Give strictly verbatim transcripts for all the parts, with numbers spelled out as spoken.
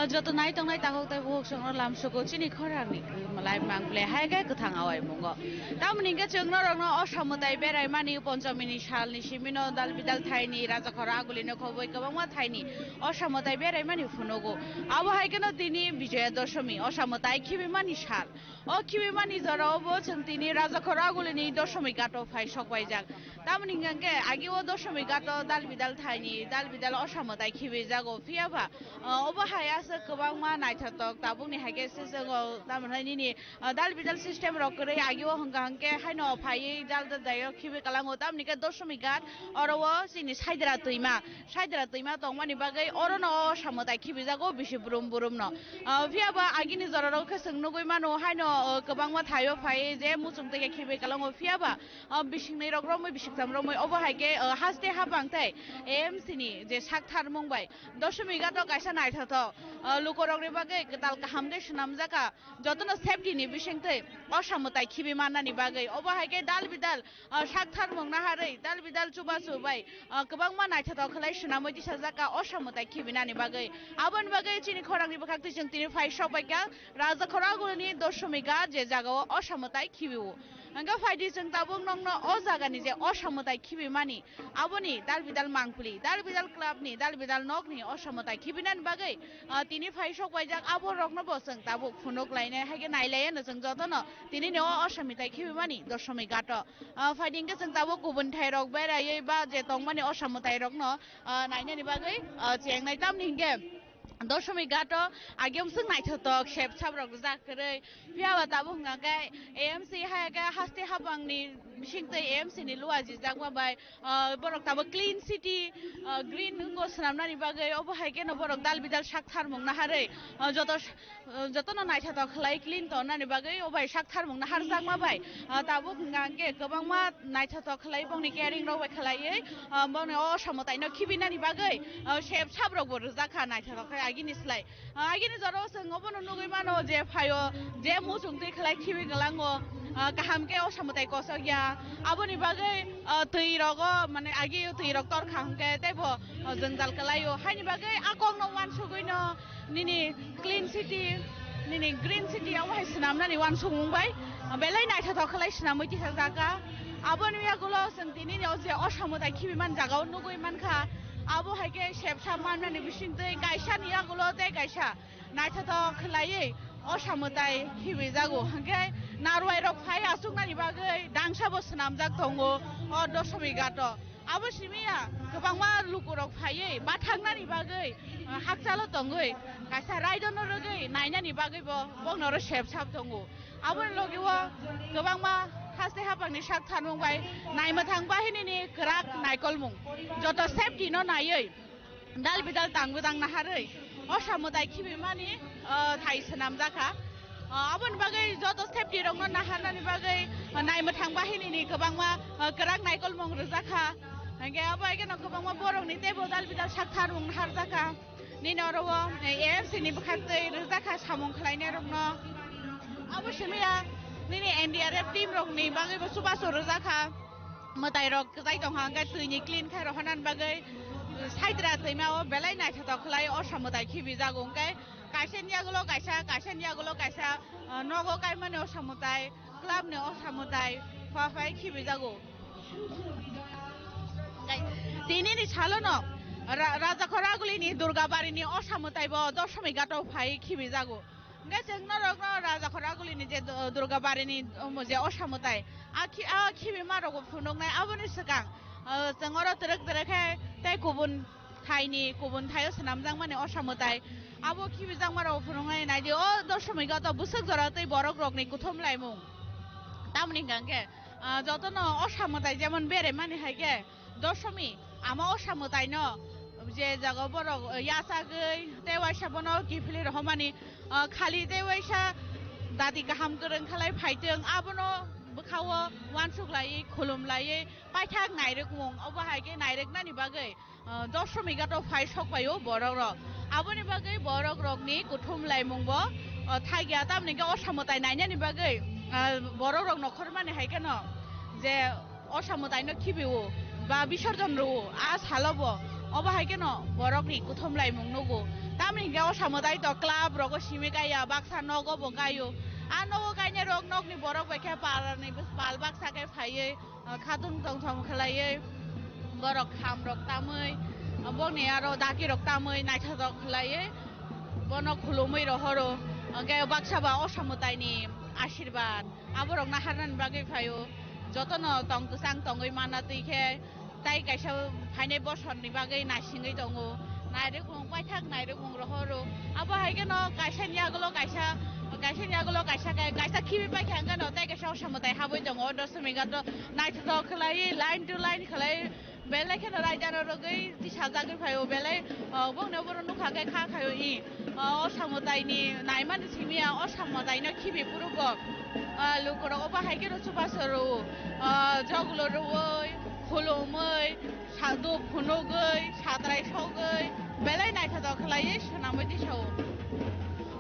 Joto nai tongnai takhuk tei bukhuk chwngno lamsugo chini khorangni live mang play hai khe kwthang awai mungo. Tamoni hwnkhe chwng norokno o samwtai beraimani ponchomini salni simino dal bidal thaini rajakhor agulino khoboi kwbangma thaini o samwtai beraimani phunugo. Abo hai kheno tini Bijoya Dosomi o samwtai khibimani sal. O khibimani jorao bo chwng tini rajakhor agulini Dosomi ghato phai sokbaijak. Tamoni hwnkhe agi o Dosomi ghato dal bidal thaini dal bidal o samwtai khibijago. Phiya ba, ah, obo hai aswk kwbangma naithotok tabukni hai khe swchwngo, tamoni nini, ah, dal bidal system rok kwrwi agi o hwnkha hwnkhe haino phaiwi dal dal jaio khibi kalango. Tamoni khe Dosomi ghat oro o chini Saidra twima. Saidra twima tongmani bagwi orono o samwtai khibijago bisi brum brumno. Ah, phiya ba agini jorarok khe chwng nugwi mano haino, ah, kwbangma thaio phaiwi je muchung twi khe khibi kalango. Phiya ba, ah, bisingni rok romwi bisingtham romwi obo hai khe, ah, haste habang tei A M C ni je sak tharmung bai Dosomi ghato kaisa naithothok, ah, lukorokni bagwi kwtal kaham khe swnamjakha. Jotono safety ni bisingtwi o samwtai khibi mannani bagwi obo hai khe dal bidal, ah, sak tharmung naharwi dal bidal chubachu bai, ah, kwbangma naithothok khlai swnamwi tisajak kha o samwtai khibinani bagwi. Aboni bagwi chini khorangni bwkhaktwi chwng tini phai sokbaikha Rajakhor agulini Dosomi ghat je jagao o samwtai khibio. Hwnkhe phaidi chwng tabuk nokno o jagani je o samwtai khibimani aboni dal bidal mangpili, dal bidal club ni, dal bidal nokni o samwtai khibinani bagwi, ah, tini phai sokbaijak abo rokno bo chwng tabuk phunuk lainai hai khe nailaiyano chwng jotono tinini o samwtai khibimani Dosomi ghato. Ah, phaidi hwnkhe chwng tabuk kubun thairok beraiwi ba je tongmani o samwtai rokno, ah, nainani bagwi, ah, chengnai tamni hwnkhe Dosomi ghato agiyom swk naithotok sep sap rok rijak kwrwi. Phiya ba tabuk hwnkha khe A M C hai khe haste habangni bisingtwi A M C ni lua jijakma bai, ah, borok tabuk clean city, ah, green wngo swnamnani bagwi obo hai kheno borok dal bidal sak tharmung naharwi, ah, joto, ah, jotono naithotok khlai clean tonnani bagwi obo hai sak tharmung naharjakma bai, ah, tabuk hwnkha hwnkhe kwbangma naithotok khlai bongni caring rok bai khlaiwi, ah, bongni o samwtaino khibinani bagwi, ah, sep sap rok bo rijak kha naithotok khe agini slai. Ah, agini jorao chwng obono nugwi mano je phaio, je muchung twi khlai khibi kwlango, ah, kaham khe o samwtai kosok ya. Aboni bagwi, ah, twi rogo, mane, agi twi rok tor kha hwnkhe teibo, ah, jwngjal kwlaio. Haini bagwi a kokno uansugwino nini clean city, nini green city abo hai swnamnani uansukmung bai, ah, belai naithothok khlai swnamwi tisajak kha. Aboni yagulo chwng tini o je o samwtai khibi man jagao nugwi mankha. Abo hai khe sepsa manmani bisingtwi kaisa ni yagulo tei kaisa naithothok khlaiwi o samwtai khibijago. Hwnkhe narwai rok phai achuknani bagwi dangsa bo swnamjak tongo o Dosomi ghato. Abo simi ya kwbangma lukurok phaiwi bathangnani bagwi, ah, hakchalo tongwi kaisa raidono rwgwi nainani bagwi bo bokno oro sepsap tongo. Aboni logi o kwbangma haste hapangni sak tharmung bai naimwthang bahinini kwrak naikolmung joto safety no naiwi dal bidal tangbo tang naharwi o samwtai khibimani, ah, thai swnamjak kha. Ah, aboni bagwi joto safety rokno naharnani bagwi, ah, naimwthang bahinini kwbangma, ah, kwrak naikolmung rijak kha. Hwnkhe abo hai kheno kwbangma borokni teibo dal bidal sak tharmung naharjak kha. Nini oro o, eh, A M C ni bwkhaktwi rijak kha samung khlainai rokno. Abo simi ya nini N D R F team rokni bagwi bo chubachu rijak kha. Mwtai rok kwchai tong kha hwnkhe twi ni clean khai rohornani bagwi, eh, Saidra twima o belai naithothok khlai o samwtai khibijago hwnkhe kaisa ni yagulo kaisa, kaisa ni yagulo kaisa, eh, nogo kaimani o samwtai. Club ni o samwtai pha phai khibijago. Tini ni salo no Ra-, Rajakhor aguli ni Durgabari ni o samwtai bo Dosomi ghato phai khibijago. Hwnkhe chwng norok no Rajakhor aguli ni je Du-, Durgabari ni, um, je o samwtai a khi-, a khibima rok bo phunuknai aboni swkang, uh, chwng oro twrwk twrwk khe tei kubun thaini kubun thaio swnamjakmani o samwtai. Abo khibijakmarok phwrwngwi naidi o Dosomi ghato bwswk jora tei borok rokni kuthum laimung. Tamoni hwnkha hwnkhe, ah, jotono o samwtai jemon beremani hai khe Dosomi ama o samwtaino je jaga borok yachagwi tei waisa bono kiphilwi rohormani, ah, khali tei waisa dati kaham kwrwng khalai phaitwng abono bwkhao uansuk laiwi khulum laiwi paithak nairwkmung obo hai khe nairwknani bagwi ah, Dosomi ghato phai sok paio borok rok. Aboni bagwi borok rokni kuthum laimung bo, ah, thagya, tamni khe o samwtai nainani bagwi, ah, borok rok nokhormani hai kheno je o samwtaino khibio ba bisorjon rwo, a salo bo Obo hai kheno borokni kuthum laimung nugo. Tamni hwnkhe o samwtai to club rogo simi kaiya, baksa nogo bo kaio. A nogo kainai rok nokni borok bai khe pal ni, pal baksa khe phaiwi, ah, khatung tongthom khlaiwi, borok kham rok tamwi, ah, bokni aro daki rok tamwi naithotok khlaiwi bono khulumwi rohoro. Hwnkhe baksa ba o samwtai ni asirwad aborok naharnani bagwi phaio. Jotono tong kwchang tongwi manna twi khe, tai kaisa phainai bosorni bagwi naisingwi tongo. Nairwkmung paithak nairwkmung rohoro. Abo hai kheno kaisani yagulo kaisa, kaisani yagulo kaisa, kaisa khibi paikha hwnkhe no tai kaisa o samwtai habwi tongo. O Dasomighat o naithotok khlaiwi line to line khlaiwi belai kheno raidano rwgwi tisajagwi phaio belai, ah, bongni oborok nukha khe kha khaio i. Ah, o samwtaini naimani simi ya o samwtaino khibi phuru bo, ah, lukurok obo hai kheno chubachu rwo, ah, joglo rwoi, khulumwi, sa-, duk phunugwi, satrai sogwi, belai naithotok khlaiwi swnamwi tisao.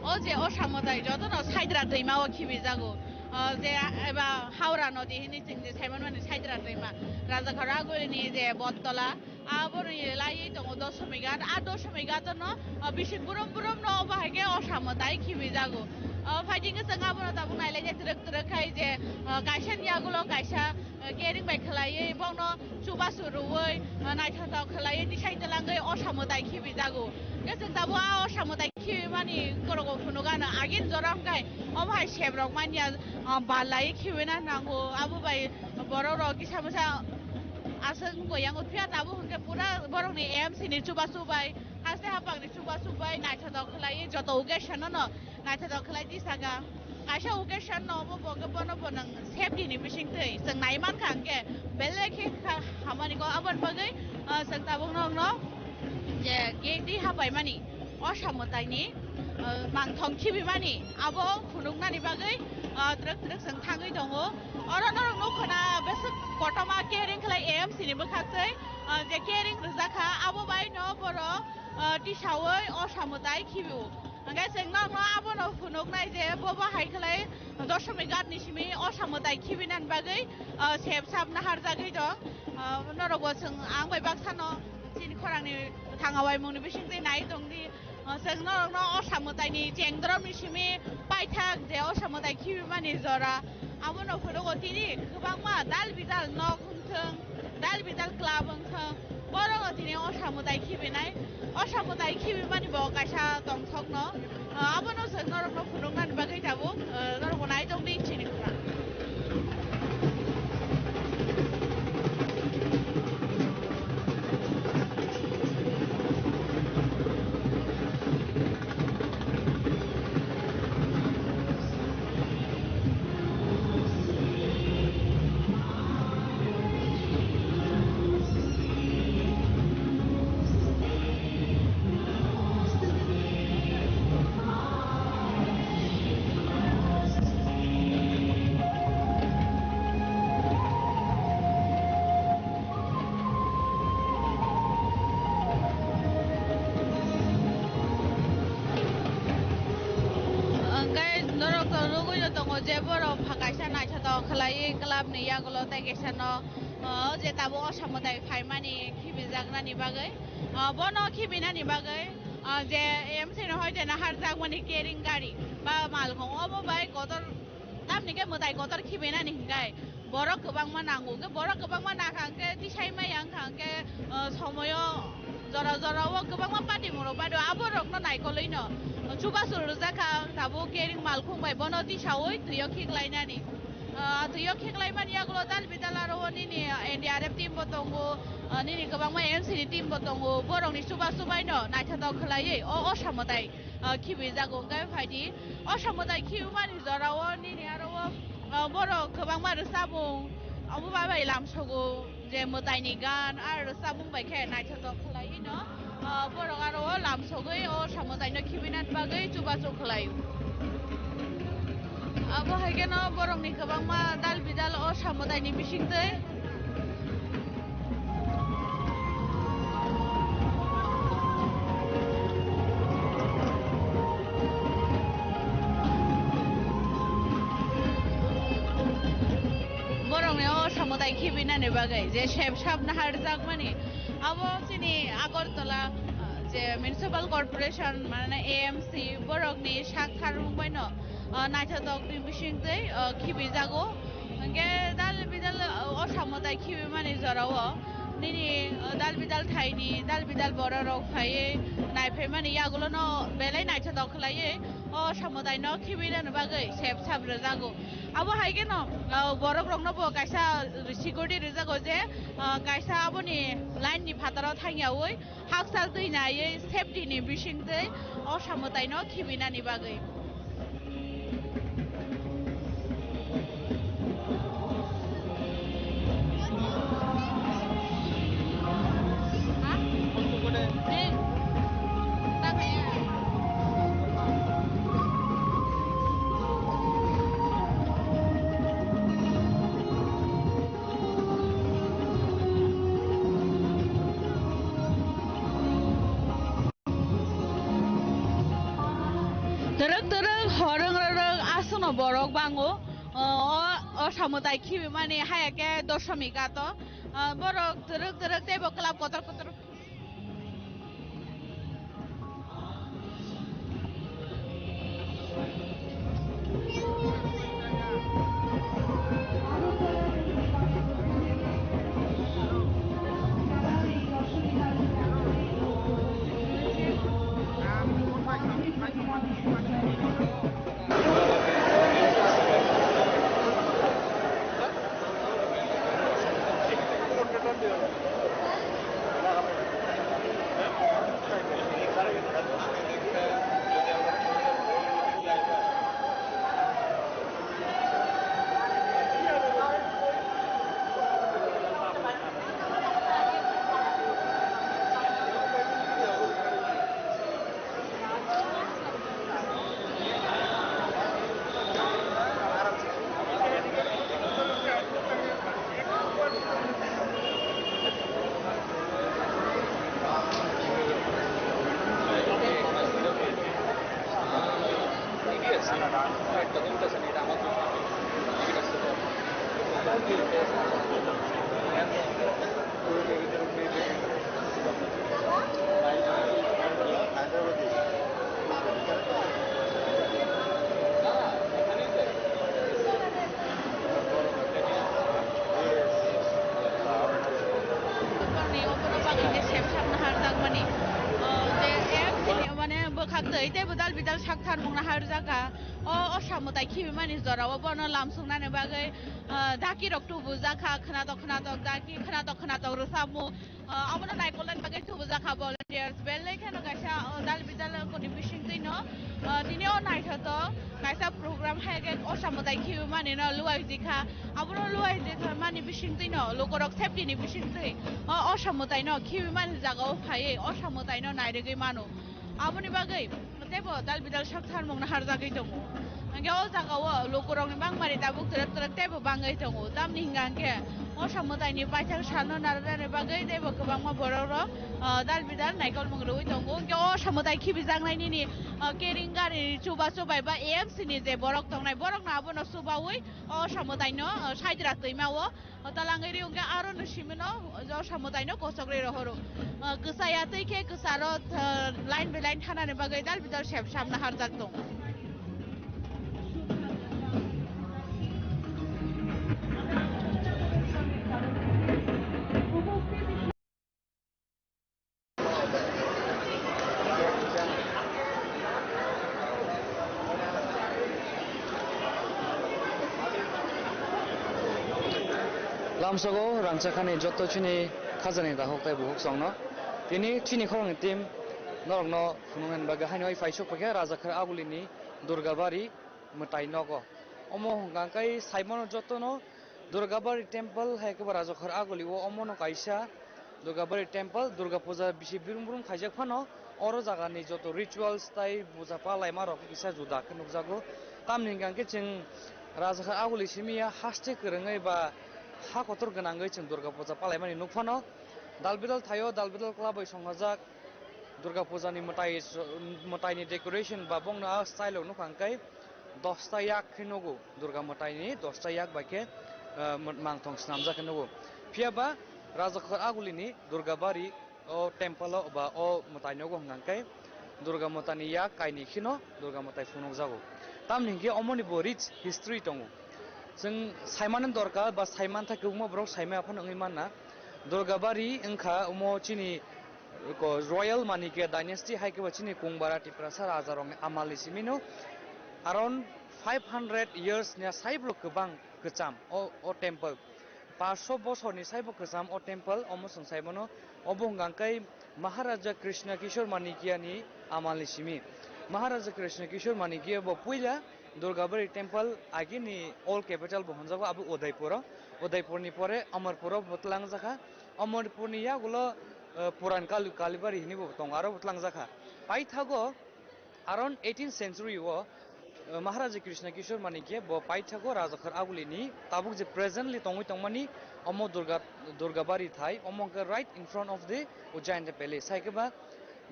O je o samwtai jotono Saidra twima o khibijago. Ah, je eba Howrah nodi hinwi chwng je saimanmani Saidra twima. Rajakhor agulini je Bottola, Aboni laiwi tongo Dasomighat. A Dasomighat no, ah, bising burum burum no obo hai khe o samwtai khibijago. Ah, phaidi khe chwng abono tabuk nailai twrwk twrwk khai je, ah, kaisa ni yagulo kaisa, ah, kering bai khlaiwi bokno chubachu rwui, ah, naithotok khlaiwi tisai twlangwi o samwtai khibijago. Khe chwng tabuk a o samwtai khibimani korogo phunukgano agini jora hwnkhe obo hai sebrok manya, ah, bal laiwi khibina nango. Abo bai borok rok kisa mwsa aswk wngkha yang phiya tabuk hwnkhe pura borokni A M C ni chubachu bai, haste haphangni chubachu bai naithotok khlaiwi joto occasion no naithotok khlai tisaka. Kaisa occasion no omo bo khe bono bo nwng safety ni bising twi chwng nai mankha hwnkhe belai khe kha hamani kok aboni bagwi, ah, chwng tabuk nokno je gate twi hapaimani o samwtaini, ah, mangthong khibimani abo phunuknani bagwi, ah, twrwk twrwk chwng thangwi tongo. Oro norok nukho na bwswk kotorma kering khlai A M C ni bwkhak twi, ah, je kering rwjakha abo bai no borok, ah, tisaui o samwtai khibio. Hwnkhe chwng norokno abono phunuknai je bo bo hai khlai Dasomighat ni simi o samwtai khibinani bagwi, ah, sep sap naharjagwi tong. Ah, norokbo chwng ang bai baksano chini khorangni thanga waimungni bisingtwi nai tongdi. Ah, chwng norokno o samwtaini chengdromni simi paithak je o samwtai khibimani jora. Abono phunugo tini kwbangma dal bidal nok wngthwng, dal bidal club wngthwng, borokno tini o samwtai khibinai. O samwtai khibimani bo kaisa tongthokno. Ah, abono chwng norokno phunuknani bagwi tabuk, ah, norokbo nai tongdi chini khorang. Hwnkhe norok to nugwi no tongo je borok pha kaisa naithotok khlaiwi club ni yagulo tei kaisa no, o je tabuk o samwtai phaimani khibijaknani bagwi, o bono khibinani bagwi, o je M C no hoi je naharjakmani kering gari ba malkhung obo bai kotor. Tamni khe mwtai kotor khibinani hinkhai borok kwbangma nango, hwnkhe borok kwbangma nakha hwnkhe tisai maya wngkha hwnkhe, ah, somoyo jora jora o kwbangma patimung rok bado aborokno naikolwi no chubachu rwjakha tabuk kering malkhung bai bono tisaui twio khiklainani. Ah, twio khiklaimani yagulo dal bidal aro o nini N D R F team bo tongo, ah, nini kwbangma M C ni team bo tongo, borokni chubachu bai no naithotok khlaiwi o, o samwtai ah, khibijago. Hwnkhe phaidi, o samwtai khibimani jorao nini aro o, ah, borok kwbangma rwchabung, obo bai bai lamsogo je mwtaini gan, aro rwchabung bai khe naithotok khlaiwi no, ah, borok aro o lamsogwi o samwtaino khibinani bagwi chubachu khlaio. Abo hai kheno borokni kwbangma dal bidal o samwtaini bisingtwi. Borokni o samwtai khibinani bagwi je sep sap naharjakmani, Abo chini Agartala, ah, je Municipal Corporation, mane A M C, borokni sak tharmung baino, ah, naithotok ni bisingtwi, ah, khibijago. Hwnkhe dal bidal, ah, o samwtai khibimani jorao nini, ah, dal bidal thaini, dal bidal bororok phaiwi naiphaimani yagulono belai naithotok khlaiwi o samwtaino khibinani bagwi sep sap rwjago. Abo hai kheno, ah, borokrokno bo kaisa security rwjago je, ah, kaisa aboni line ni phataro thangyawi hakchal twi naiwi safety ni bisingtwi o samwtaino khibinani bagwi. Twrwk twrwk horwng rwrwk aswkno borok bango, o, o, o samwtai khibimani haya khe doshomika to, o, borok twrwk twrwk teibo club kotor kotor. Ni obono bagwi khe sep sapna harjakmani. O, je M C ni mane bwkhak twi teibo dal bidal sak tharmungna harjak kha. O, o samwtai khibimani jorao bono lamsuknani bagwi, o, dakirok tubujakha, khwnatok khwnatok daki, khwnatok khwnatok rwchapmung. Ah, omono naikolnani bagwi tubujakha volunteers. Belai kheno kaisa, ah, dal bidal koni bisingtwino, ah, tini o naithotok kaisa program hai khe o samwtai khibimani no luaijikha. Abono luaijikha mani bisingtwino lukorok safety ni bisingtwi o, o samwtaino khibimani jagao phaiwi o samwtaino nairwgwi mano. Aboni bagwi teibo dal bidal sak tharmungna harjagwi tongo. Hwnkhe o jagao lukurokni bangmani tabuk twrwk twrwk teibo bangwi tongo. Tamni hwnkha hwnkhe o samwtaini paithak salno narwknani bagwi teibo kwbangma borokrok, ah, dal bidal naikolmung rwui tongo. Hwnkhe o samwtai khibijaknai nini, ah, kering gari chuba chubai ba A M C ni je borok tongnai, borokno abono chubaui o samwtaino, ah, saidra twimao. O talangwi ri hwnkhe aro no simino o samwtaino kosok ri rohoro. Ah, kwchaya twi khe kwcharo, ah, line by line thanani bagwi dal bidal sep sapna harjak tongo. Lamsogo rangchakhani joto chini khajani dahok tei buhuk songno. Tini chini khoroknwi team norokno phunuknani bagwi haino oi paisuk paikha Rajakhar Agulini Durgabari mwtai nogo. Omo hwnkha khe saimano jotono Durgabari temple hai khe bo Rajakhar Aguli o omono kaisa Durgabari temple, Durga puja bisi brum brum khaijak phano oro jagani joto rituals tei puja palaima rok kisa juda khe nukjago. Tamni hwnkha khe chwng Rajakhar Aguli simi ya haste kwrwngwi ba ha kotor gwnangwi chwng Durga puja palaimani nuk phano. Dal bidal thaio, dal bidal kwlabwi songjak. Durga puja ni mwtai, mwtai ni decoration ba bongno a style o nukha hwnkhe dosta yak khe nugo, Durga mwtai ni dosta yak bai khe, eh, mangthong swnamjak khe nugo. Phiya ba Rajakhor agulini Durgabari o temple o ba o mwtai nogo hwnkha khe Durga mwtani yak kainwi kheno Durga mwtai phunukjago. Tamni hinkhe omoni bo rich history tongo. Chwng saimani dorkar ba saiman thai kwbangma borok saimaya phano wngwi manna. Durgabari wngkha omo chini ko royal Manikya dynasty hai khe bo chini Kungbara Tiprasa rajarokni amalni simino around five hundred years ni saibo kwbang kwcham o, o temple. Paanch sho bosorni saibo kwcham o temple, omo chwng sai mano. Obo hwnkha khe Maharaja Krishna Kishore Manikya ni amalni simi. Maharaja Krishna Kishore Manikya bo puila Durgabari temple agini old capital bo hwnjago, abo Udaipur o. Udaipur ni pore Amarpur o bo twlangjakha. Amarpur ni yagulo, eh, Puran Kali-, Kalibari hinwi bo tongo, aro bo twlangjakha. Paithago around eighteenth century o, eh, Maharaja Krishna Kishore Manikya bo paithago Rajakhor agulini tabuk je presently tongwi tongmani omo Durga, Durgabari thai, omo hwnkhe right in front of the Ujjayanta Palace. Hai khe ba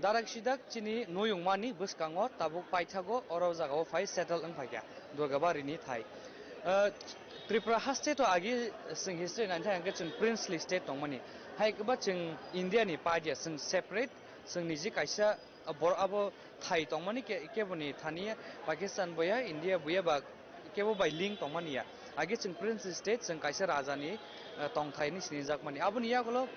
darak sidak chini nuyung mani bwskango tabuk paithago oro jagao phai settle wng phaikha Durgabari ni thai. Eh, Tripura haste to agi chwng history naithai hwnkhe chwng princely state tongmani. Hai khe ba chwng India ni part ya, chwng separate, chwng niji kaisa Abo, abo thai tongmani ke-, keboni thani Pakistan boya, India boya ba kebo bai link tongmani ya. Age chwng Prince State, chwng kaisa raja ni, eh, tongthai ni sinijakmani. Aboni yagulo,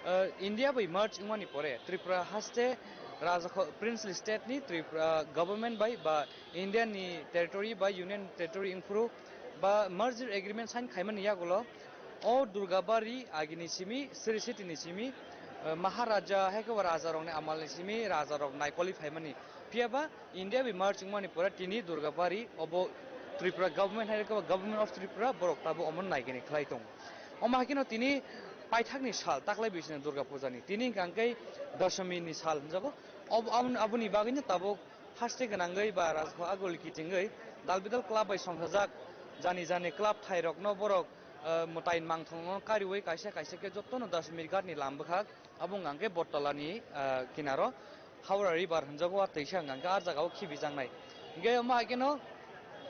eh, India bai merge wngmani pore Tripura haste raja kho-, Princely State ni Tripura government bai ba India ni territory ba Union Territory wngphuru ba merger agreement sign khaimani yagulo o Durgabari agini simi, Sri City ni simi, eh, Maharaja, hai khe bo raja rokni amal ni simi, raja rok naikoli phaimani. Phiya ba India bai merge wngmani pore tini Durgabari obo Tripura government, hai khe bo Government of Tripura, borok tabuk omo naikani khlai tongo. Omo hai kheno tini paithakni sal, taklai bisini Durga Puja ni. Tini hwnkha khe Dashami ni sal hwnjago. Ob-, aboni, aboni bagwino tabuk haste gwnangwi ba rajkho aguli kitingwi dal bidal club bai songthajak jani jani club thairokno borok, eh, mwtai mangthongno kariwi kaisa kaisa khe jotono Dashami Ghat ni lam bwkhak, abo wngkha khe Bottola ni, eh, kinaro Howrah River hwnjago, a twisa wngkha khe a jagao khibijaknai. Hwnkhe omo hai kheno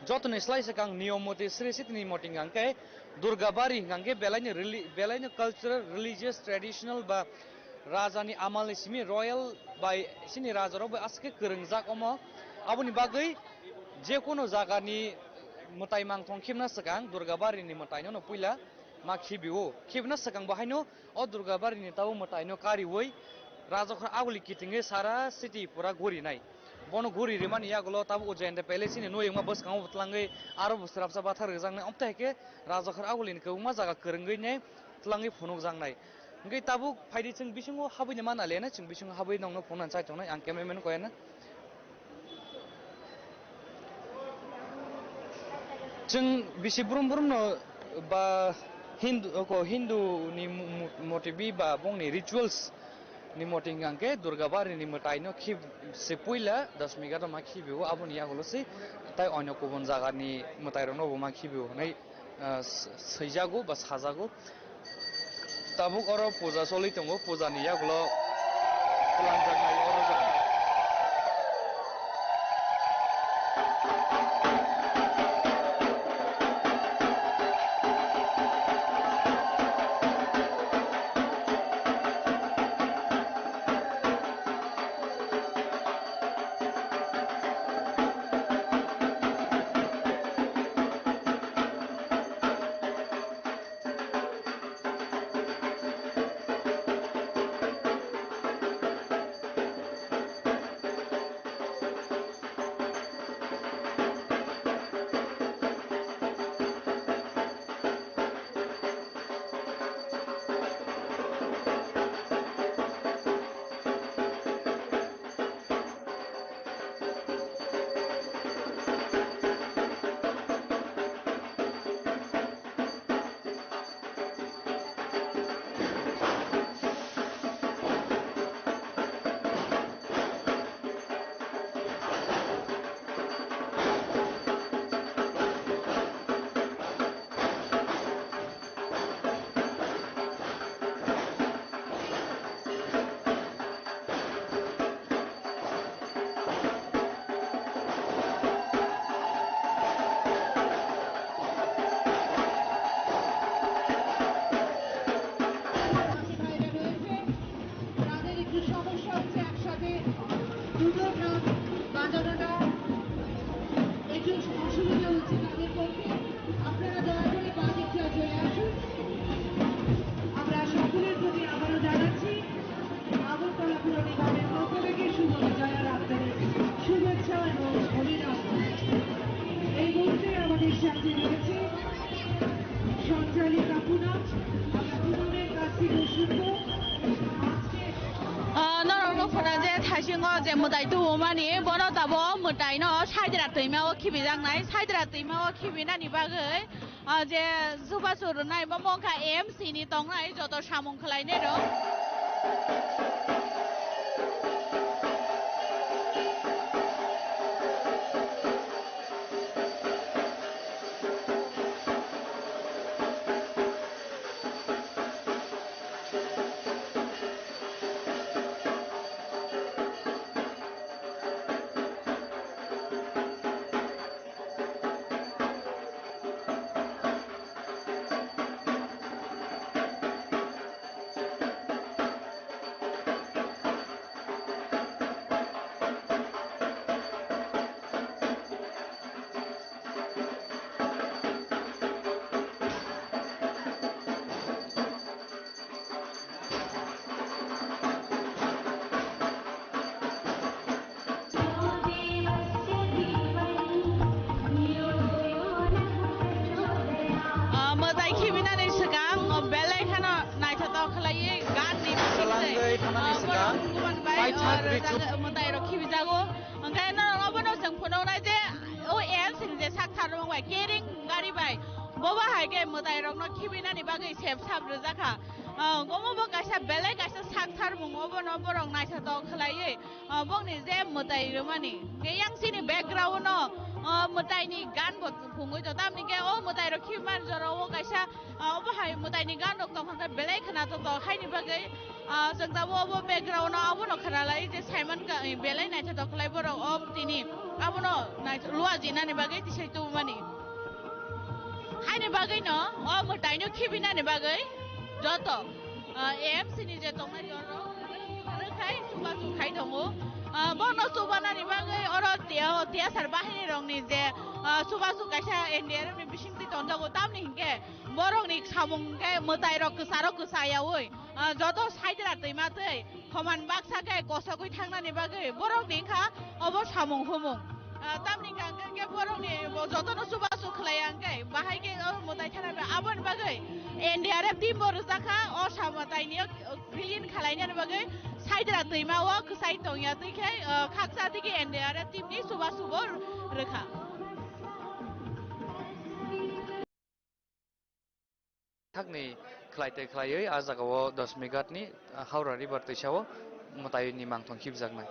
jotoni slai swkang niyom moti Sri Sitini moting hwnkha khe Durgabari hwnkha khe belaino reli-, belaino cultural religious traditional ba rajani amalni simi royal bai sini rajarok bai aswk khe kwrwngjak omo. Aboni bagwi jekunu jagani mwtai mangthong khibna swkang Durgabarini mwtaino no puila ma khibio. Khibna swkang bo haino o Durgabarini tabuk mwtaino kariwi rajakhor aguli kitingwi sara city pura gurinai. Bono guri rimani yagulo tabuk Ujjayanta Palace ni nuyungma bwskango bo twlangwi aro bo swrapsa bathar rwjaknai. Omtwi hai khe rajakhor agulini kwbangma jaga kwrwngwi ne twlangwi phunukjaknai. Hwnkhe tabuk phaidi chwng bisingo habwini mana lena, chwng bisingo habwi nongno phunukna chai tongnai, ang cameraman koyana. Chwng bisi brum brumno ba Hindu, oko Hindu ni mo-, mo-, motibi ba bongni rituals ni moting hwnkha khe Durgabari ni mwtai no khib se puila Dashami Ghat o ma khibio, aboni yagulo se tai onyo kubun jaga ni mwtai rok no bo ma khibio hinwi, ah, s-, swijago ba sajago. Tabuk oro puja choli tongo, puja ni yagulo twlangjaknai oro jang. O je mwtai tubumani, bono tabuk mwtaino Saidra twima o khibijaknai, Saidra twima o khibinani bagwi, o je chubachu rwnai, bo wngkha M C ni tongnai joto samung khlainai rok. Ah, mwtai khibinani swkang, oh, belai kheno naithotok khlaiwi ganni bisingtwi. Swlangwi thanani ah, swkang, borok guman bai, paithak oh, richuk. Rwjak-, mwtai rok khibijago. Hwnkhe norok obono chwng phunuknai je, o M C ni je sak tharmung bai, kering gari bai, bo bahai khe mwtai rokno khibinani bagwi sep sap rwjakha. Ah, omo bo kaisa belai kaisa sak tharmung, obono borok naithotok khlaiwi. Ah, bongni je mwtai rwmani, hwnkhe yang chini background-o, ah, mwtaini gan bo phungwi tong, tamni khe o mwtai rok khibimani jora o kaisa, ah, obo hai mwtaini gan rok tong kha khe belai khwnathok tong haini bagwi, ah, chwng tabuk obo background-o abono khwnalai je saiman ka, belai naithotok khlai borok o tini abono nai-, luajinani bagwi tisai tubumani. Haini bagwino o mwtaino khibinani bagwi joto, ah, M C ni je tongnai jorok rwkhai chubachu khai tongo. Ah, bono chubanani bagwi oro tiya, tiyasar bahini rokni je, ah, chubachu kaisa N D R F ni bisingtwi tonjago, tamni hinkhe borokni samung hinkhe mwtai rok kwcharo kwchayaui, ah, joto Saidra twima twi. Khoman baksa khe kosogwi thangnani bagwi borokni wngkha obo samung humung. Ah, tamni hwnkha hwnkhe borokni bo jotono chubachu khlai ya hwnkhe bahai khe o mwtai thana aboni bagwi N D R F team bo rwjakha o samataini o clean khalainani bagwi Saidra twima o kwchai tongya twi khe, ah, khaksa twi khe N D R F team ni chubachu bo rwkha. Thakni khlai tei khlaiwi a jagao Dosmighatni Howrah River twisao mwtaini mangthong khibjaknai.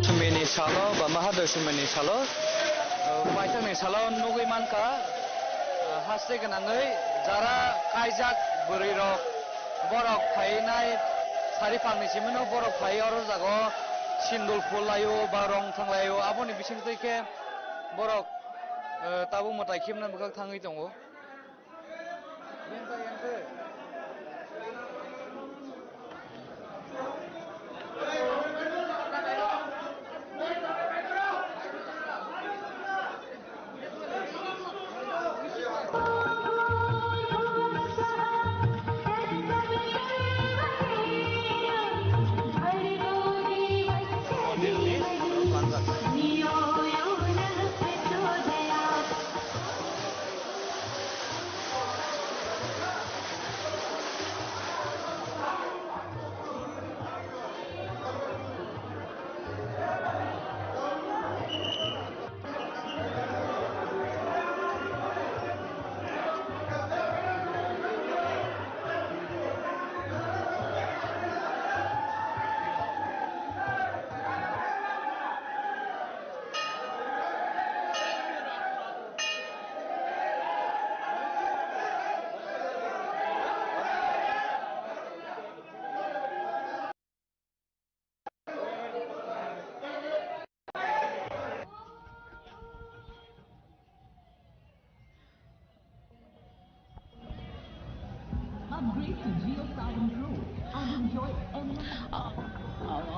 Sumini salo ba Mahadoshimini salo, uh, paithakni salo nugwi mankha, uh, haste gwnangwi jara kaijak bwrwirok, borok phainai sari phangni simino borok phai oro jago sindul phul laio ba rong thang laio, aboni bisingtwi khe borok, uh, tabuk mwtai khibna bwkhak thangwi tongo.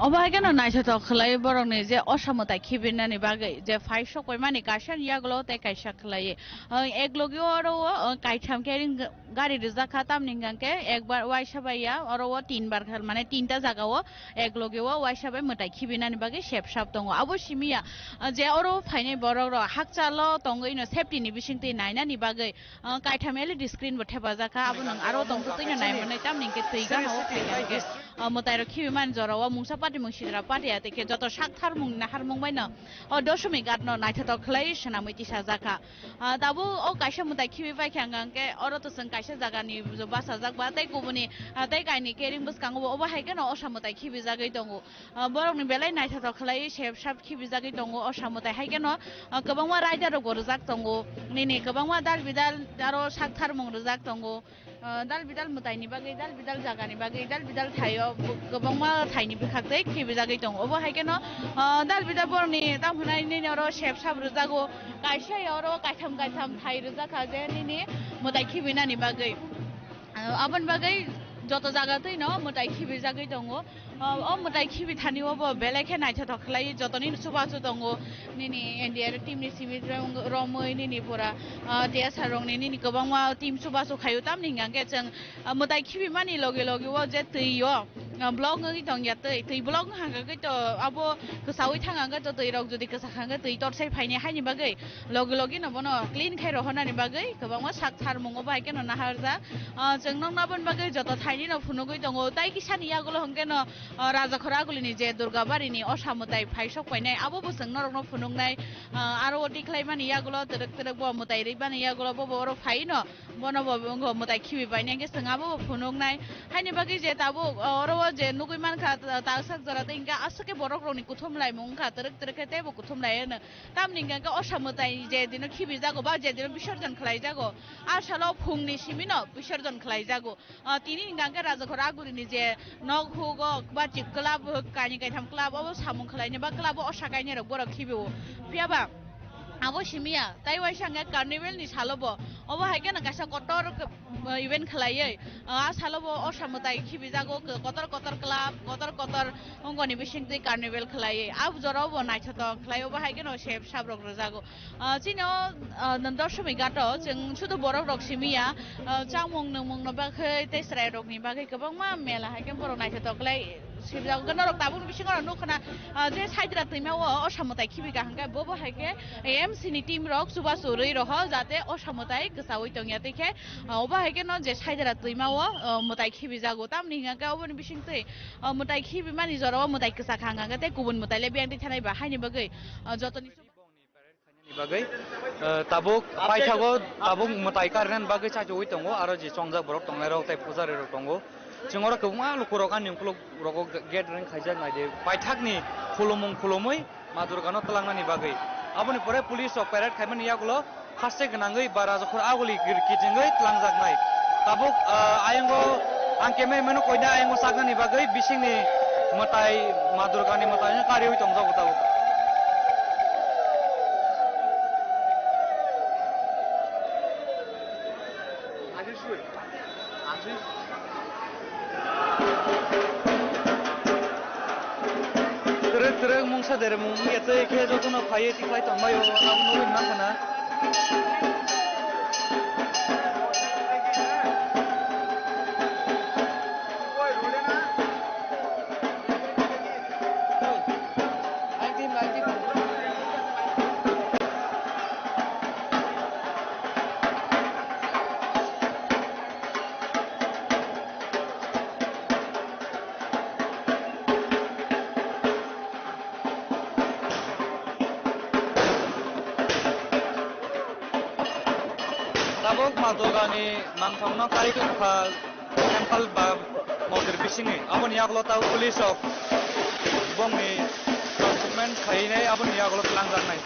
Obo hai kheno naithothok khlai borokni je osa mwtai khibinani bagwi je phai sok paimani kaisa ni yagulo tei kaisa khlai. Ang ek logi oro o, ang kaitham khe ring gari rijak kha, tamni hwnkha khe ekbar waisa bai ya, oro o tinbar kha, mane tinta jaga o ek logi o waisa bai mwtai khibinani bagwi sep sap tongo. Abo simi ya, ah, je oro phainai borok rok hakchalo tongwi no safety ni bisingtwi nainani bagwi, ah, kaitham L E D screen bo thepajak kha, abo nwng aro tongtwtwi no naimanai, tamni hwnkhe twi gana o phaikha hwnkhe, ah, mwtai rok khibimani jora o mungsa party mung sidra party ya, tei khe joto sak tharmung naharmung bai no o Doshomighat no naithothok khlai swnamwi tisajak kha. Ah, tabuk o kaisa mwtai khibi paikha hwnkha hwnkhe oro to chwng kaisa jagani bachajak ba tei kubuni, ah, tei kaini kering bwskango bo obo hai kheno osa mwtai khibijagwi tongo. Ah, borokni belai naithothok khlaiwi sep sap khibijagwi tongo osa mwtai hai kheno, ah, kwbangma rider rok bo rijak tongo, nini kwbangma dal bidal aro sak tharmung rijak tongo. Ah, dal bidal mwtaini bagwi, dal bidal jagani bagwi, dal bidal thaio bo-, kwbangma thaini bwkhak tei khibijagwi tongo. Obo hai kheno, ah, dal bidal borokni tamo hwnai nini oro sep sap rwjago, kaisa ya oro kaitham kaitham thai rwjak kha je nini mwtai khibinani bagwi. Ah, aboni bagwi joto jaga twi no mwtai khibijagwi tongo. O, o mwtai khibi thani o bo belai khe naithothok khlai, jotoni chubachu tongo, nini N D R team ni simi rong-, romwi nini pura, ah, T S R rokni nini kwbangma team chubachu khaio, tamni hwnkha khe chwng, ah, mwtai khibi mani logi logi o je twi o, ah, block wngwi tongya twi, twi block wngkha khe to abo kwsaui thang khe to twi rok jodi kwsa kha khe twi torsai phaini haini bagwi logi logi no bono clean khai rohornani bagwi kwbangma sak tharmungo bai kheno naharjak. Ah, chwng nokna aboni bagwi joto thaini no phunugwi tongo, tai kisani yagulo hwnkhe no, ah, Rajakhor agulini je Durgabari ni osa mwtai phaisok painai, abo bo chwng norokno phunuknai. Ah, aro o tikhlaimani yagulo twrwk twrwk bo mwtai rwibani yagulo bo bo oro phaino bono bo wngkha mwtai khibi painai hwnkhe chwng abo bo phunuknai. Haini bagwi je tabuk, ah, oro o je nugwi mankha, ta-, taksak jora tei hwnkhe aswk khe borok rokni kuthum laimung wngkha, twrwk twrwk khe teibo kuthum lai hwno. Tamni hwnkhe osa mwtai je dino khibijago ba je dino bisorjon khlaijago, a salo phungni simino bisorjon khlaijago. Ah, tini hwnkha khe Rajakhor agurini je nok hugo ba chi club, kainwi kaitham club obo samung khlainai ba club o osa kainai rok borok khibio. Phiya ba abo simi ya, tai waisa hwnkhe carnival ni salo bo, obo hai kheno kaisa kotor, ah, event khlaiwi, ah, a salo bo osa mwtai khibijago, kotor kotor club, kotor kotor ongoni bisingtwi carnival khlaiwi. A jorao bo naithothok khlai, obo hai kheno sep sap rok rwjago. Ah, chini o, ah, Doshomighat o chwng sudu borok rok simi ya, ah, chamung nwngmung no bagwi tei chwrai rok ni bagwi kwbangma mela hai khe borok naithothok khlai sibjak. Norok tabuk ni bisingo rok nukha na, ah, je Saidra twima o osa mwtai khibi kaham khe bo bo hai khe A M C ni team rok chubachu rwi roho jate osa mwtai kwchaui tongya tei khe, ah, obo hai khe no je Saidra twima o, ah, mwtai khibijago, tamni hwnkha khe oboni bisingtwi, ah, mwtai khibimani jora o mwtai kwchak hwnkha khe tei kubun mwtai le biyang twi thanai ba haini bagwi, ah, jotoni Bongni parade khainani bagwi, eh, tabuk paithago tabuk mwtai karnani bagwi chachuwi tongo, aro je chongjak borok tongnai rok tei pujari rok tongo. Chwng oro kwbangma lukurok ani ukuluk rogo gate ring khaijak naidi paithakni khulumung khulumwi ma Durgano twlangnani bagwi. Aboni pore police rok parade khaimani yagulo haste gwnangwi ba Rajakhor aguli gir kichingwi twlangjaknai. Tabuk, ah, ayongo ang kemai mano koina ayongo saknani bagwi bisingni mwtai, ma Durgani mwtai no kariwi tongjago tabuk. Twrwk twrwk mungsa deremung wngya tei khe jotono phaiwi tikhlai tongbaio, abo nugwi mankha na. Tabuk ma Durgani mangthokno kari kha temple ba mondir bisingni. Aboni yagulo tabuk police rok bongni transportment khainai aboni yagulo twlangjaknai.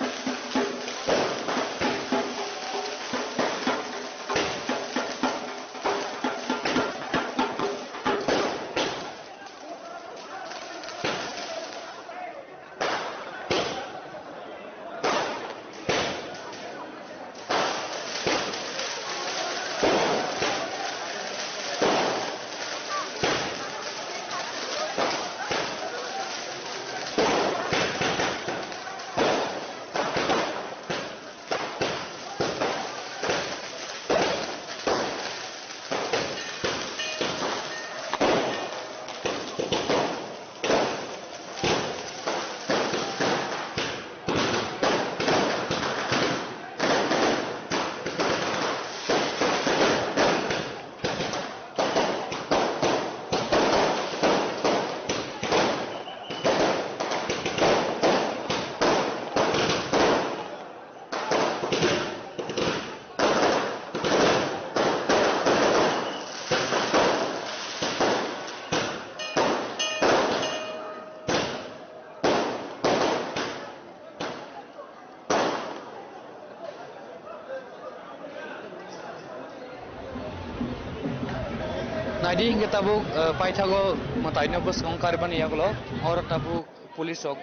Naidi hinkhe tabuk, eh, paithago mwtaino bwskango karibani yagulo, oro tabuk police rok,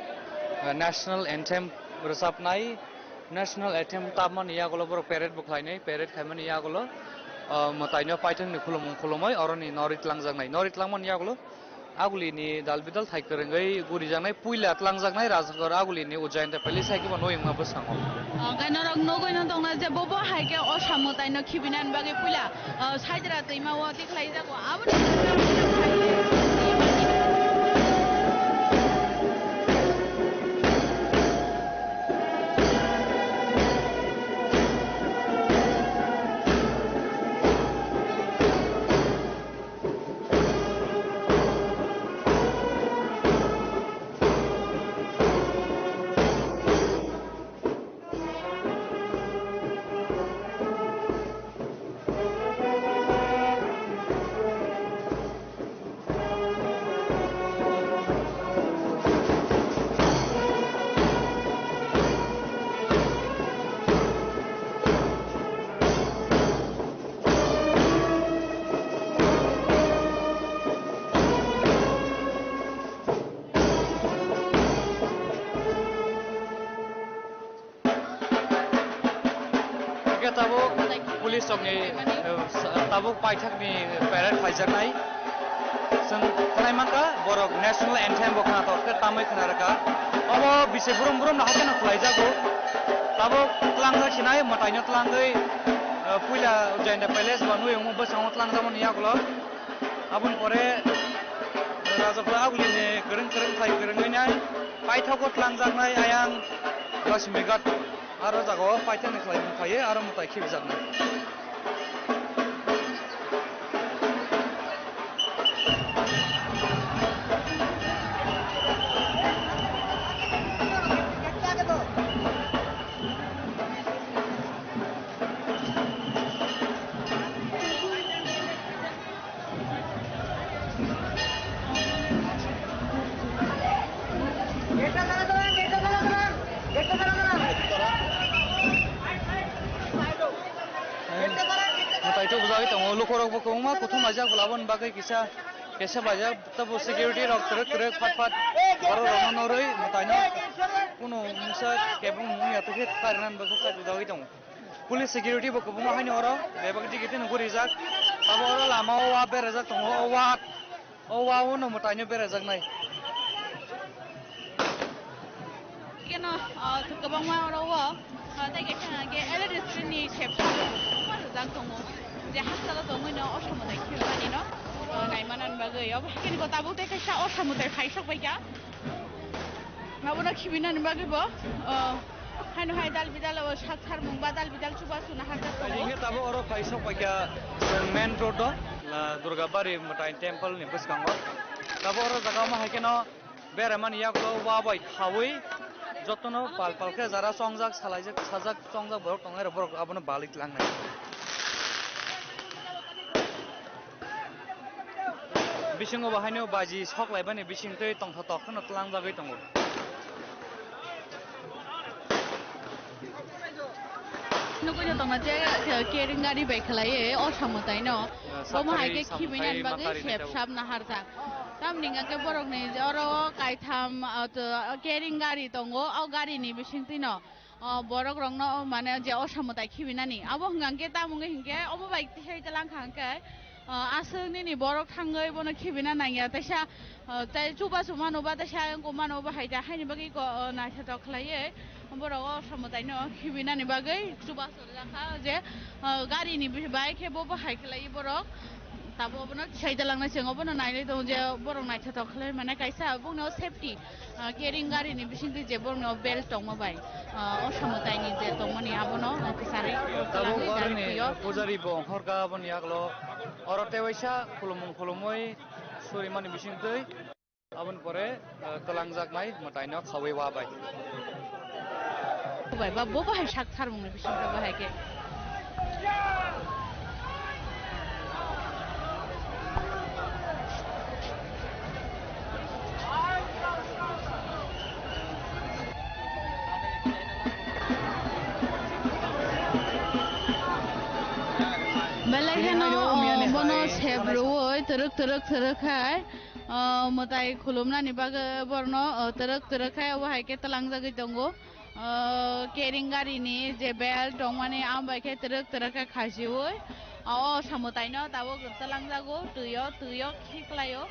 eh, national anthem rwchapnai, national anthem tapmani yagulo borok parade bo khlainai, parade khaimani yagulo, eh, mwtaino paithakni khulumung khulumwi oroni norwi tlangjaknai, norwi tlangmani yagulo agulini dal bidal thai kwrwngwi gurijaknai, puila tlangjaknai Rajagor agulini Ujjayanta Palace hai khe bo nwi wngma bwskango. Hwnkhe norok nugwi no tongna je bo bo hai khe o samwtaino khibinani bagwi puila, ah, saidra twima o tikhlaijago. Aboni Hwnkhe tabuk police rokni, eh, tabuk paithakni parade khaijaknai. Chwng khwnai mankha borok national anthem bo khwnatok khe tamwi khwna rwkha. Obo bisi brum brum no haikhe no khwlaijago. Tabuk tlangjak sinai mwtaino tlangwi, eh, puila Jayanta Palace ba nui omo bwskango tlangjakmani yagulo. Aboni pore Rajagor agulini kwrwng kwrwng thai kwrwngwi nai paithago tlangjaknai ayang Lasimighat aro jagao paithakni khlai mung phaiwi aro mwtai khibijaknai. Mwtai tubujagwi tongo, lukurokbo kwbangma kuthum laijak, aboni bagwi kisa kesa baijak, tabo security rok twrwk twrwk phat phat borok rokno norwi mwtaino kunu mungsa kebeng wngya tongkhe karinani bagwi chajagwi tongo. Police security bo kwbangma haino oro bebak digi tino guri rijak. Abo oro lama o wa berajak tongo, o wa, o wa o no mwtaino berajaknai. Keno, ah, kwbangma oro o, ah, tei kaisa hwnka khe L A district ni khepsa kwbangma rijak tongo. Je hasteo tongwi no o samwtai khibimani no, ah, naimanani bagwi. Obo hai khe tabuk tei kaisa o samwtai phaisok bai kha. Abono khibinani bagwi bo, ah, Haino hai dal bidal o sak sarmung ba dal bidal chubachu naharjak tongo. Hingke tabuk oro phai sok paikha chwng main road o, ah, Durga Bari Mwtai Temple ni bwskango. Tabuk oro jaga omo hai kheno beraimani yagulo wa bai khaui jotono pal pal khe jara chongjak, salaijak, sajak, chongjak borok tongnai rok borok abono balik langnai. Bisingo bo haino baji sok laibani bising twi tongthotok kheno tlangjagwi tongo. Nugwi no tongna je, eh, kering gari bai khlaiwi o samwtaino. Eh, omo hai khe khibinani bagwi sep sap naharjak. Tamni hwnkhe borokni oro kaitham, ah, to, kering gari tongo, o garini bising twino. O borok rokno mane je o samwtai khibinani abo hwnkha hwnkhe tamo wngwi hinkhe omo bai tisai talangkha hwnkhe, o aswk nini borok thangwi bono khibina nangya teisa, o tei chubachu mano ba teisa ayang mano ba hai ta haini bagwi ko, o naithotok khlaiwi borok o samwtaino khibinani bagwi chubachu rijak kha je, o garini bai khe bo bo hai khlaiwi borok. Tabuk obono tisai dalangna chwng obono nainai tongo je borok naithotok khlai mane kaisa bongni o safety, ah, kering gari ni bisingtwi je borokni o belt tongma bai, ah, o samwtaini je tongmani abono, ah, kwcharwi tabuk twlangwi oroni gari phio. Pujari bo ongkhorkha aboni yagulo oro tei waisa khulumung khulumwi surimani bisingtwi. Aboni pore, eh, twlangjaknai mwtaino khaui wa bai. Bai ba bo bahai sak tharmungni bisingtwi bahai khe. Belai kheno, o, Bono sep rwui twrwk twrwk twrwk khai, ah, mwtai khulumnani bagwi borno, ah, twrwk twrwk khai obo hai khe twlangjagwi tongo. Ah, kering garini je belt tongmani, amo bai khe twrwk twrwk khe khasiui, ah, o samwtaino tabuk twlangjago, twio, twio khiklaio.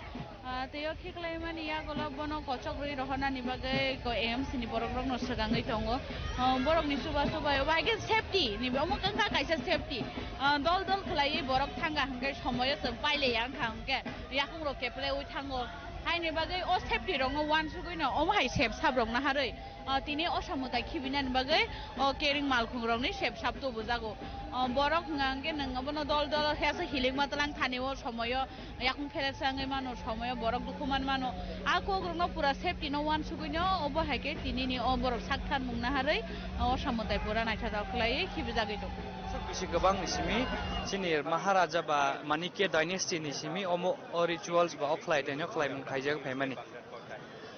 Ah, twio khiklaimani yagulo bono kochok rwi rohornani bagwi ko A M C ni borok rokno swkangwi tongo. Ah, borokni chuba chubai obo hai khe safety ni omo wngkha kaisa safety. Ah, dol dol khlaiwi borok thangkha hwnkhe somoyo chwng pailaiya wngkha hwnkhe yakung rok keplaiwi thango. Haini bagwi o safety rokno uansugwino omo hai sep sap rok naharwi, ah, tini o samwtai khibinani bagwi o kering malkhung rokni sep sap tubujago. Ah, borok hwnkha hwnkhe nwng abono dol dol hesa hilikma tlang thani o somoyo yakung phereksangwi mano, somoyo borok dukhu man mano. A kok rokno pura safety no uansugwino obo hai khe tinini o borok sak thanmung naharwi o samwtai pura naithotok khlaiwi khibijagwi tongo. Sok bisi kwbangni simi chini Maharaja ba Manikya dynasty ni simi omo o rituals ba o khlai taino khlaimung khaijak phaimani.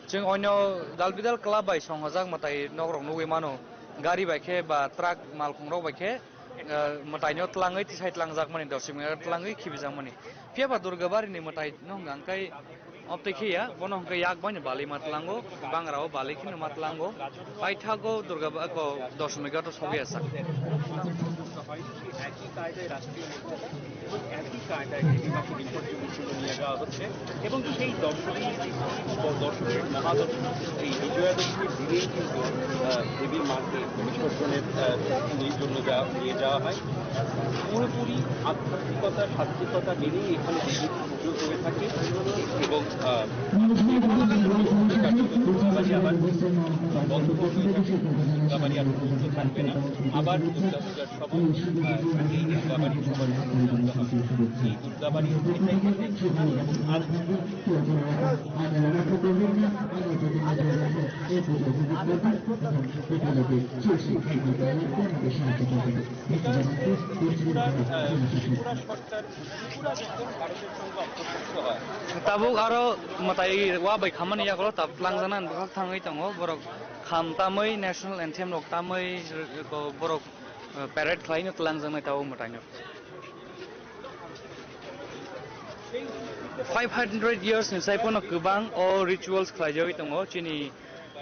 Chwng oino dal bidal club bai songhojak mwtai nok rok nugwi mano. Gari bai khe ba truck malkhung rok bai khe, eh, mwtai no twlangwi tisai twlangjak mani, doshik mani twlangwi khibijak mani. Phiya ba Durga Bari ni mwtai no hwnkha hwnkhe obtwi khiya, bono hwnkhe yak bai no bali ma twlango, bangra o bali kheno ma twlango. Paithago Durga Ba-, ko Doshmi Ghat o sogwi asak. হয়, সেই একই কায়দায় রাষ্ট্রীয় মর্যাদা এবং একই কায়দায় দেবী মাকে বিসর্জন উৎসবে নিয়ে যাওয়া হচ্ছে এবং সেই দশমী, দশমীর মহাদশমী, এই বিজয়া দশমীর দিনেই কিন্তু, আহ, দেবীর মাকে বিসর্জনের, আহ, জন্য যা-, নিয়ে যাওয়া হয়। পুরোপুরি আধ্যাত্মিকতা, সাত্ত্বিকতা মেনেই এখানে দেবীর পুজো হয়ে থাকে এবং, আহ, আবার বন্ধ হয়ে থাকে। আবার দুর্গা পূজার সময়, আহ, এই দুর্গা বাড়ি সবার মধ্যে এই দুর্গা বাড়ি এটাই হবে। আর ত্রিপুরার, আহ, ত্রিপুরা সরকার ত্রিপুরা যখন ভারতের সঙ্গে অন্তর্ভুক্ত হয়, Tabuk aro mwtai wa bai khamani yagulo tab twlangjaknai bwkhak thangwi tongo borok, kham tamwi national anthem rok tamwi, eh, borok, eh, parade khlaino twlangjaknai tabuk mwtaino. Five hundred years ni sai phano kwbang o rituals khlaijagwi tongo chini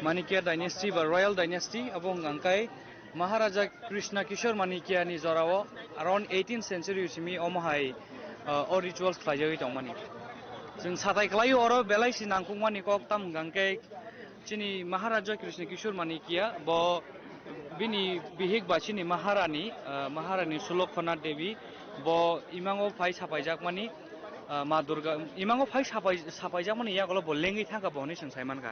Manikya dynasty ba royal dynasty, abo hwnkha khe Maharaja Krishna Kishore Manikya ni jorao around eighteenth century simi omo hai, uh, o rituals khlaijagwi tongmani. Chwng satai khlaio oro belai si nangkukmani kok tam hwnkha khe chini Maharaja Krishna Kishore Manikya bo bini bihik ba chini Maharani, uh, Maharani Sulokhana Devi bo imango phai sapaijakmani, uh, Ma Durga imango phai sapai-, sapaijakmani yagulo bo lengwi thangkha bo hwnwi chwng saimankha.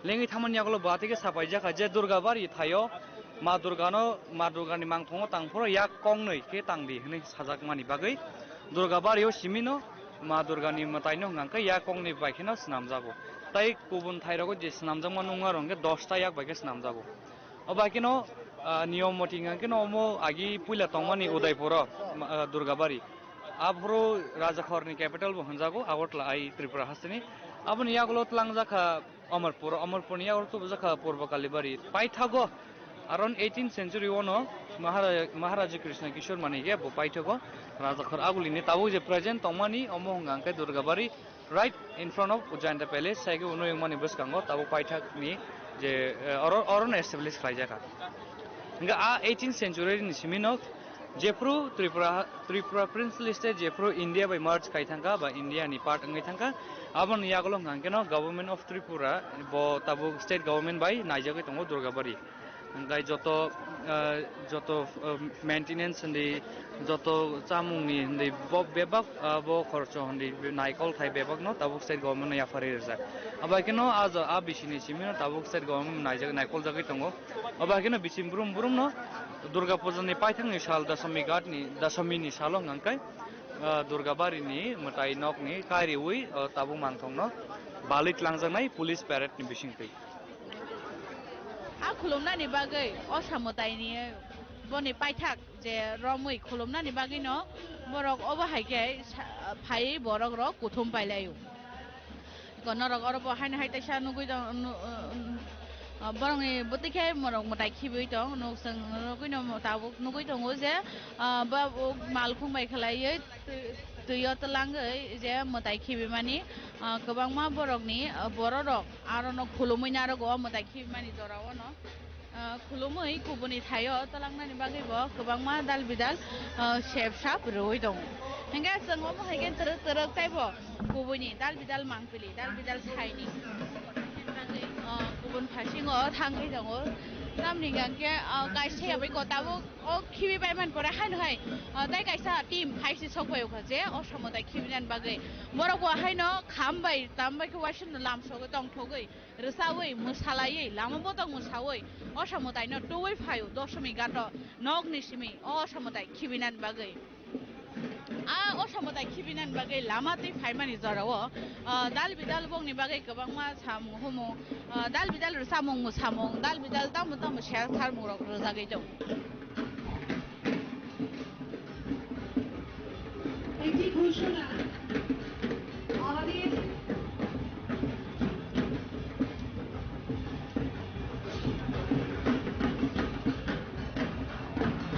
Lengwi thangmani yagulo bo atike sapaijakha je Durga bari thaio Ma Durgano, Ma Durgani mangthongo tangphuru yak kongnwi khe tangdi hwnwi sajakmani bagwi Durga bario simino Ma Durgani mwtaino hwnkha khe yak kongni bai kheno swnamjago. Tai kubun thairogo je swnamjakma nungma rok hwnkhe dosta yak bai khe swnamjago. O bai kheno, ah, niyom moti hwnkha kheno omo agi puila tongmani Udaipuro, ma-, ah, Durga bari. Aphuru Rajakhorni capital bo hwnjago Agartala, ai Tripura hasteni. Aboni yagulo twlangjakha Amarpur, Amarpurni yagulo tubujakha Purba Kalibari. Paithago around eighteenth century ono Mahara-, Maharaja Krishna Kishore Manikya bo paithago Rajakhor agulini tabuk je present tongmani omo hwnka hwnkhe Durgabari, right in front of Ujjayanta Palace, saikhe unui wngmani bwskango tabuk paithakni je, eh, oro, orono establish khlaijakha. Hingke a eighteenth century ni simi no jephru Tripura, Tripura princely state jephru India bai merge khai thangkha ba India ni part wngwi thangkha, aboni yagulo hwnkha hwnkhe no Government of Tripura bo tabuk state government bai naijagwi tongo Durgabari. Hingke joto, ah, joto, ah, maintenance hindi, joto chamungni hindi bo bebak, ah, bo khorcho hindi naikol thai bebak no tabuk state government no yapharwi rijak. Abai kheno a jo-, a bisini simi no tabuk state government naijak, naikol jagwi tongo. Abo hai kheno bising brum brum no Durga Puja ni paithak ni sal Dasami ghat ni, Dasami ni salo hwnkha khe, ah, Durga bari ni mwtai nok ni kariui, ah, tabuk mangthok no balwi tlangjaknai police parade ni bising twi. A khulumnani bagwi o samwtai ni boni paithak je romwi khulumnani bagwi no borok obo hai khe sa-, phaiwi borok rok kuthum pailaio. Ko norok oro bo haino hai teisa nugui tong, nu-, uh, Ah, borokni bwtwi khe borok mwtai khibiui tong, nuk chwng nugui no tabuk nugui tongo je, ah, ba, o malkhung bai khlaiwi twi-, twi o twlangwi je mwtai khibimani, ah, kwbangma borokni, ah, bororok arono khulumui narogo o mwtai khibimani jorao no. Ah, khulumui kubuni thaio twlangnani bagwi bo kwbangma dal bidal, ah, sep sap rwui tongo. Hinkhe chwng omo hai khe twrwk twrwk teibo kubuini dal bidal mangpili, dal bidal saini. Ah, kubun phasingo thangwi tongo. Tamni hwnkhe, ah, kaisa ya bai ko tabuk o khibi bai man pore haino hai, ah, tai kaisa team hai se sok bai o kha je o samo tai khibinani bagwi. Borok bo haino kham bai tam bai khe waisano lam sogwi tong thogwi. Rwchaui, mwsalaiwi, lama botong mwsaui, o samwtaino tubui phaio, Doshmi ghato nokni simi o samwtai khibinani bagwi. A o samwtai khibinani bagwi lama twi phaimani jorao, ah, dal bidal bongni bagwi kwbangma samung humung, ah, dal bidal rwchapmung mwsamung, dal bidal tamo tamo sel tharmungrok rwjagwi tongo. একটি ঘোষণা, আমাদের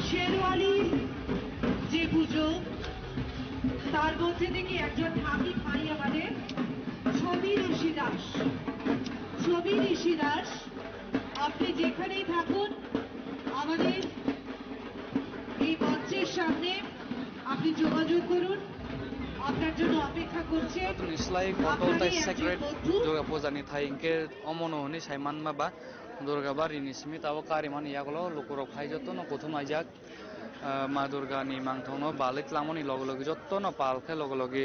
শেরওয়ালির যে পুজো, তার মধ্যে থেকে একজন ঠাকি ভাই আমাদের ছবি ঋষি দাস, ছবি ঋষি দাস, আপনি যেখানেই থাকুন, আমাদের এই মঞ্চের সামনে আপনি যোগাযোগ করুন। আপনার জন্য অপেক্ষা করছে। Jotoni slai kotor tei sacred Durga puja ni thai hinkhe omono hwnwi sai manma ba Durga bari ni simi tabuk karimani yagulo lukurok phai jotono kuthum aijak. Ah, Ma Durga ni mangthokno balwi tlangmani loge loge jotono pal khe loge loge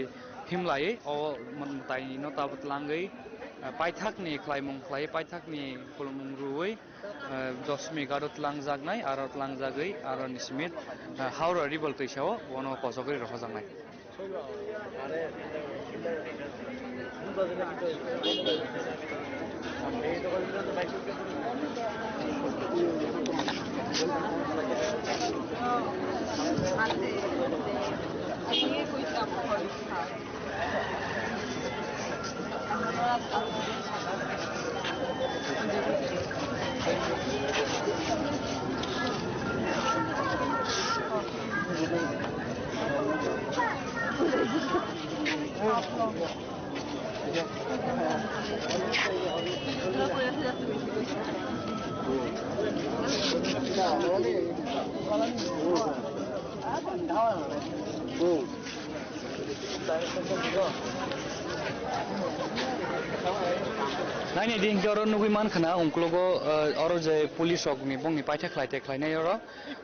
himlaiwi o mwtaino tabuk tlangwi, ah, paithakni khlaimung khlaiwi paithakni khulumung rwui, ah, Doshmi ghato tlangjaknai, aro tlangjagwi aro ni simi, ah, Howrah River twisao bono kochogwi rohojaknai. Naini di hinkhe oro nugui mankha na ungkulugo, eh, oro je police rok ni bongni paitha khlai te khlainai oro.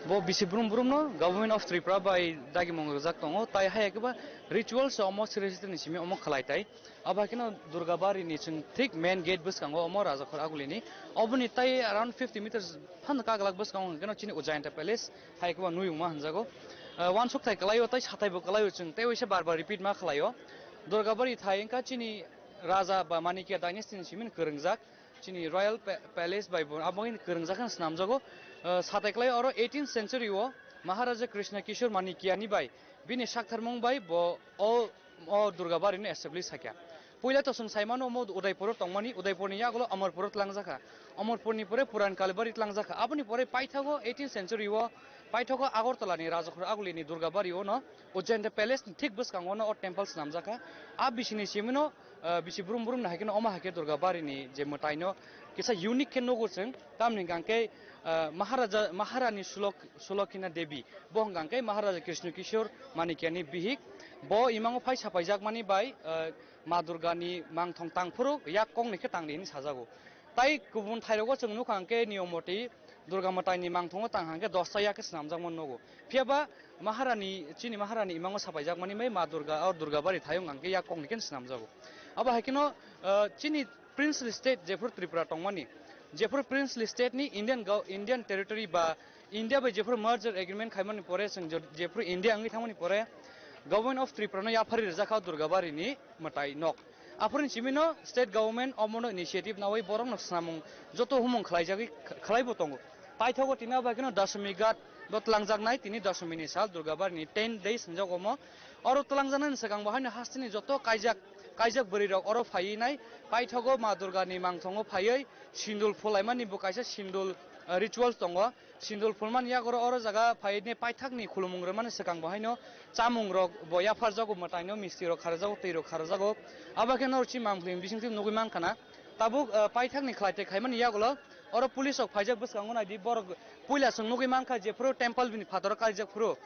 Bo bisi brum brum no Government of Tripura bai dagimung rijak tongo, tai hai khe ba ritual se omo sri sri ni simi omo khlai tai. Abo hai kheno Durga bari ni chwng thik main gate bwskango omo Rajakhor Aguli ni. Oboni tai around fifty meters phano kaglak bwskango hwnkhe no chini Ujjayanta Palace hai khe bo Nuyungma hwnjago. Ah, uansuk thai kwlaio tei sathai bo kwlaio chwng tei waisa bar bar repeat ma khlaio. Durga bari thai wngkha chini Raja ba Manikya dynasty ni simi kwrwngjak. Chini Royal Pa-, Palace bai bo abo wngkhe kwrwngjak hwnwi swnamjago. Ah, satai kwlai oro eighteenth century o Maharaja Krishna Kishore Manikya ni bai bini saktharmung bai bo o, o Durga bari no establish kha. Puila to chwng sai mano omo Udaipur o tongmani, Udaipur ni yagulo Amarpur o twlangjakha. Amarpur ni pore Puran Kalibari twlangjakha. Aboni pore paithago eighteenth century o paithago Agartala ni Rajakhor Aguli ni Durga bari o no Ujjayanta Palace ni thik bwskango no o temple swnamjakha. A bisini simi no ah, bisi brum brum ni hai kheno omo hai khe Durga bari ni je mwtai no kisa unique khe nugo chwng. Tamni hwnkha khe, ah, Maharaja, Maharani Sulok-, Sulokhina Devi, bo hwnkha khe Maharaja Krishna Kishore Manikya ni bihik. Bo imango phai sapaijak mani bai, ah, Ma Durga ni mangthong tang phuru yak kong ni khe tang di hinwi sajago. Tai kubun thairogo chwng nukha hwnkhe niyom moti Durga mwtai ni mangthongo tang hwnkhe dosta yak khe swnamjakma nugo. Phiya ba Maharani, chini Maharani imango sapaijakmani bai Ma Durga, o Durga bari thayung hwnkhe yak kok ni khe swnamjago. Abo hai kheno, ah, chini princely state jephru Tripura tongmani, jephru princely state ni Indian gov-, Indian territory ba India bai jephru merger agreement khaimani pore chwng je-, jephru India wngwi thangmani pore Government of Tripura no yaphari rijak kha o Durga bari ni mwtai nok. Aphuruni simi no state government omono initiative nawi borok no swnamung joto humung khlaijagwi kh-, khlaibo tongo. Paithago tini abo hai kheno Dashami Ghat bo tlangjaknai, tini Dashami ni sal Durga bari ni ten days hinjak omo. Oro tlangjaknai ni swkang bo haino hasteni joto kaijak Kaijak bwrwi rok oro phaiwi nai paithago Ma Durga ni mangthongo phaiwi sindul phulaimani bo kaisa sindul, eh, rituals tongo. Sindul phulmani yago oro jaga phaiwi paithak ni khulumung rwmani swkang bo haino chamung rok bo yapharjago, mwtai no misti rok kharjago, twi rok kharjago. Abo khe norok chini mangpili bising twi nugwi mankha na. Tabuk, eh, paithak ni khlai te khaimani yagulo oro police rok phaijak bwskango naidi borok puila chwng nugwi mankha jephuru temple bini phataro kaijak phuru.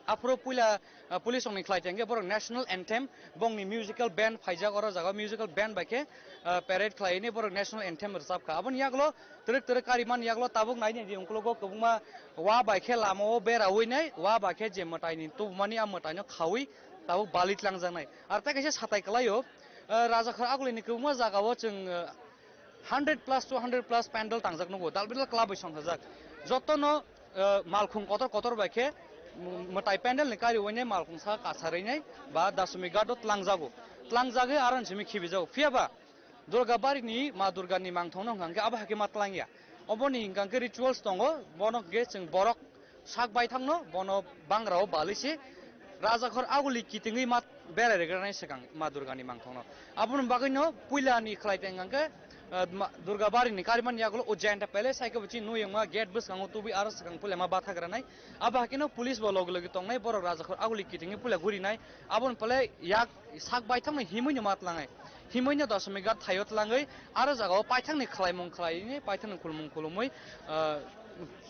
Aphuru puila, ah, police rokni khlai tengkhe borok national anthem, bongni musical band phaijak oro jaga, musical band bai khe, ah, parade khlaini borok national anthem rwchapkha. Aboni yagulo twrwk twrwk karimani yagulo tabuk naidi di ungkulugo kwbangma wa bai khe lamao berawi nai, wa bai khe je mwtaini tubumani a mwtaino khawi tabuk bali tlangjaknai. Ar tei kaisa satai kwlaio, ah, Rajakhor Agulini kwbangma jagao chwng, ah, hundred plus, two hundred plus pandal tangjak nugo, dalbidal club bai songthajak. Jotono, eh, malkhung kotor kotor bai khe, mm, mwtai pandal ni kari wainai malkhung sa kasarwi nai ba Dasomighat o tlangjago. Tlangjagwi aro simi khibijago. Phiya ba Durga Bari ni Ma Durga ni mangthong no hwnkha khe abo hai khe ma tlangya. Oboni hwnkha khe rituals tongo, bono hwnkhe chwng borok sak baithang no bono bangrao balwi se Rajakhor Aguli kitingwi ma berai rwgranai swkang Ma Durga ni mangthong no. Aboni bagwi no puila ni khlai teng hwnkha khe, ah, ma-, Durga Bari ni karimani yagulo o Jayanta Palace hai khe bo chini nuyungma gate bwskango tubui aro swkang puila ma batha granai. Abo hai khe no police bo logi logi tongnai, borok Rajakhor Aguli kitingwi puila gurinai. Aboni pole yak sak baithang no himwi no ma tlangnai. Himwi no Dasomighat thaio tlangwi aro jagao paithak ni khlaimung khlaini, paithak ni khulumung khulumwi, ah,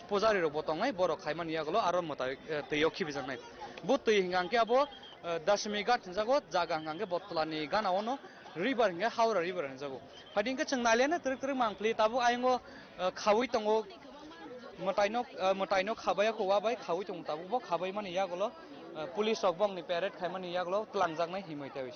pujari rok bo tongnai, borok khaimani yagulo aro mwtai, eh, twi o khibijaknai. Bo twi hwnkha khe abo, eh, Dasomighat hwnjago, jaga hwnkha khe Botla ni gana o no river hwnkha Howrah river hwnjago. Phaidi hwnkhe chwng nailaiano twrwk twrwk mangpili tabuk ayungo, eh, khawi tongo, mwtaino, eh, mwtaino khabaiya khe wa bai khawi tongo tabuk bo khabaimani yagulo, eh, police rok bongni parade khaimani yagulo twlangjaknai himwi tei.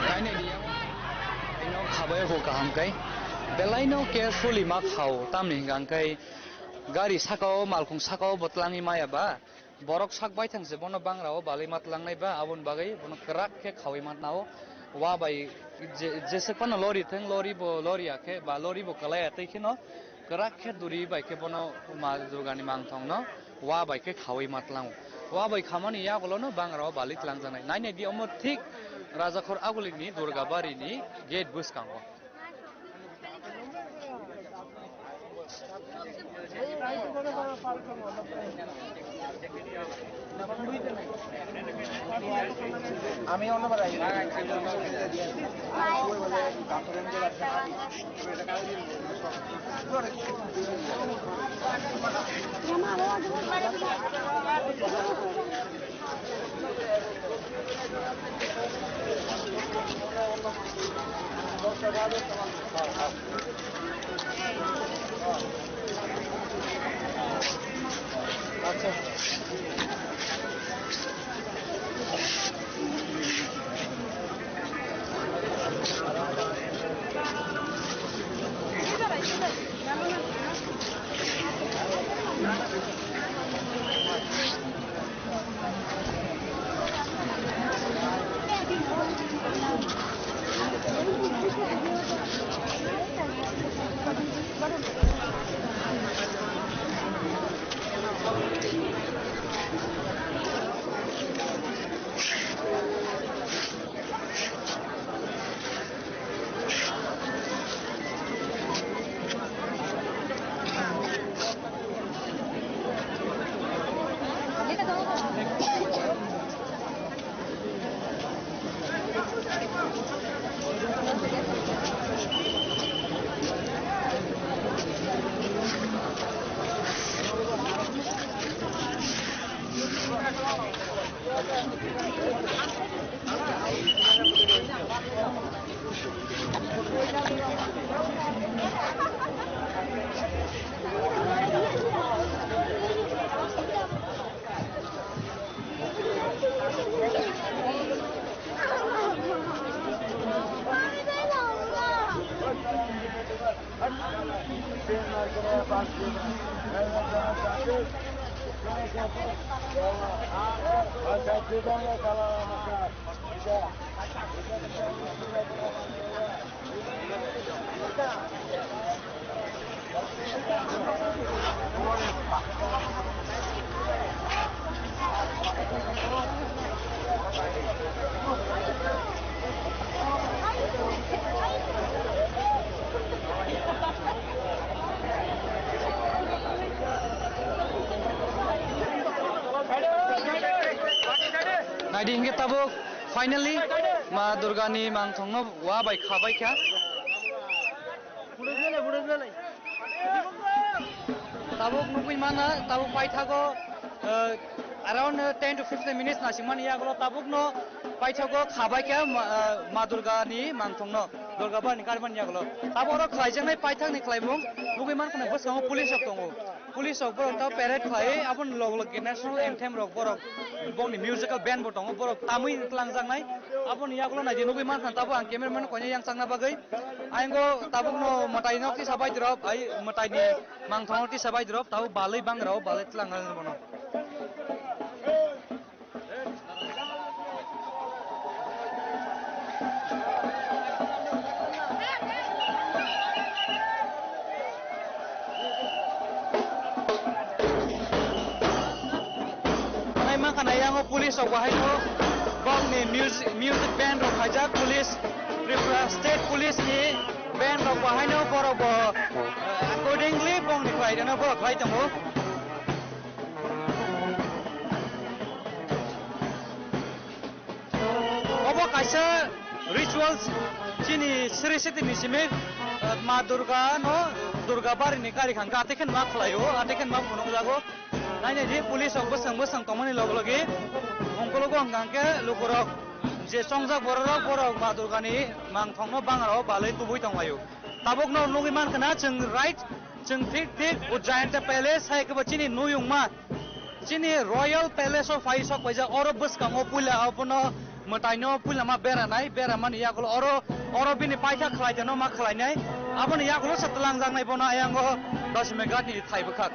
Kainwi di, ino khabai kho kaham kai. Belai no carefully ma khao, tamni hwnkha khe gari saka o, malkhung saka o bo tlangwi maya ba. Borok sak baithang se bono bangra o balwi ma tlangnai ba, aboni bagwi bono kwrak khe khawi ma tnao. Wa bai je, jeswk phano lori thwng, lori bo lori ya khe ba lori bo kwlai ya tei kheno kwrak khe duri bai khe bono Ma Durga ni mangthong no wa bai khe khawi ma tlango. Wa bai khamani yagulo no bangra o balwi tlangjaknai. Nai nai di omo thik Rajakhor Aguli ni Durga Bari ni gate bwskango. আমি অন্যবার I. Naidi hingke tabuk finally Ma Durga ni mangthong no wa bai kha bai kha. Tabuk nugui mana, tabuk paithago, eh, around, eh, ten to fifteen minutes nasing mani yagulo tabuk no paithago khabai khe ma, eh, Ma Durga ni mangthong no, Durga bar ni karman yagulo. Tabuk oro khlaijaknai paithak ni khlaimung nugui mankha bwskango police rok tongo. Police rok borok ta parade khlai, aboni log log national anthem rok borok bongni musical band bo tongo, borok tamui twlangjaknai. Aboni yagulo naidi nugui mankha tabuk ang cameraman koine yang changna bagwi. Ayang go tabuk no mwtai nok tisa bai drop, ai mwtai ni mangthong nok tisa bai drop, tabuk balai bang rao, balai tlang rao bono. Nai mankha nai yango police rok bahai no bokni music, music band rok khaijak police, Tripura State Police ni band rok bahai no borok bo, eh, accordingly bokni khlai reno borok khlai tongo. Obo kaisa rituals chini Sri Siti ni simi, eh, Ma Durga no, Durga bari ni kari khan ate khen ma khlai o, ate khen ma phunuk jago. Nainai di police rok bwswng bwswng tongmani log logi ongkologo hwnkha hwnkhe lukurok je chongjak bororok borok Ma Durga ni mangthong no bangra o balwi tubui tonglaio. Tabuk no nugui mankha na chwng right, chwng thik thik o Jayanta Palace hai khe bo chini nuyungma. Chini Royal Palace o phai sok paijak, oro bwskango puila abono mwtaino puila ma beranai, beramani yagulo oro, oro bini paitha khlaiteno ma khlainai, aboni yagulo se twlangjaknai bono ayango Dashmi Ghat ni thai bwkhak.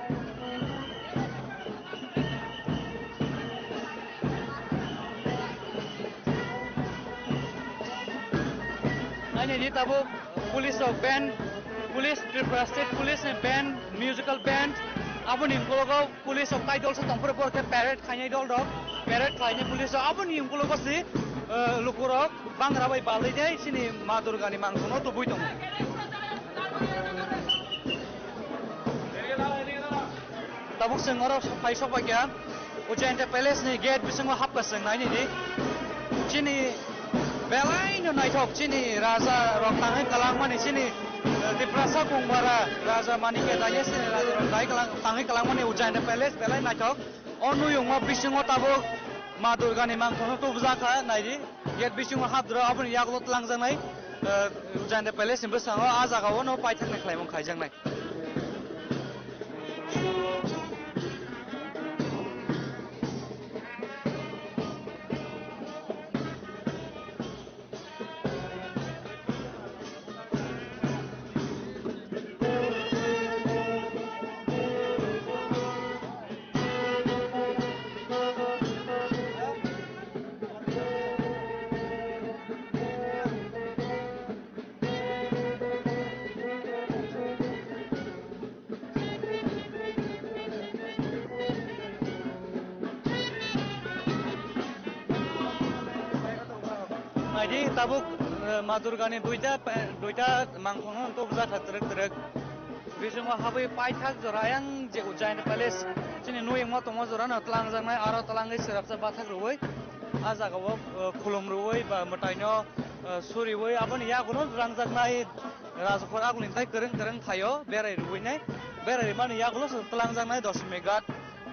Aini di tabuk police rok band, police, Tripura State Police ni band, musical band, aboni ukologo police rok tai dol se tongphuru, borok khe parade khainai dol rok, parade khlainai police rok, aboni ukologo si, eh, lukurok bangra bai balwi dei chini Ma Durga ni mangthong no tubui tongo. Tabuk chwng oro phai sok bai kha, Ujjainta Palace ni gate bisingo hapkha chwng naini di. Chini belai no naithok, chini raja rok tangwi kwlangmani, chini, eh, Tiprasa Kungbara Raja Manikya Daya chini raja rok dai kwlang, tangwi kwlangmani Ujjainta Palace belai naithok. O nuyungma bisingo tabuk Ma Durga ni mangthong no tubujak kha, naidi. Gate bisingo hapdoro aboni yagulo twlangjaknai, eh, Ujjainta Palace ni bwskango, ah jagao no paithaknai khlaimung khaijaknai. Naidi tabuk, eh, Ma Durga ni duita, duita mangkhong no tubujak kha twrwk twrwk. Bisingo habwi paithak jora yang je Ujjain Palace chini nuyungma tongma jora no twlangjaknai, aro twlangwi chwrapsa bathak rwui ah jagao, eh, khulum rwui ba mwtaino, eh, suriui aboni yagulo twlangjaknai. Rajkhor agulini tai kwrwng kwrwng thaio berai rwui nai, berai rwmani yagulo se twlangjaknai Dashmi Ghat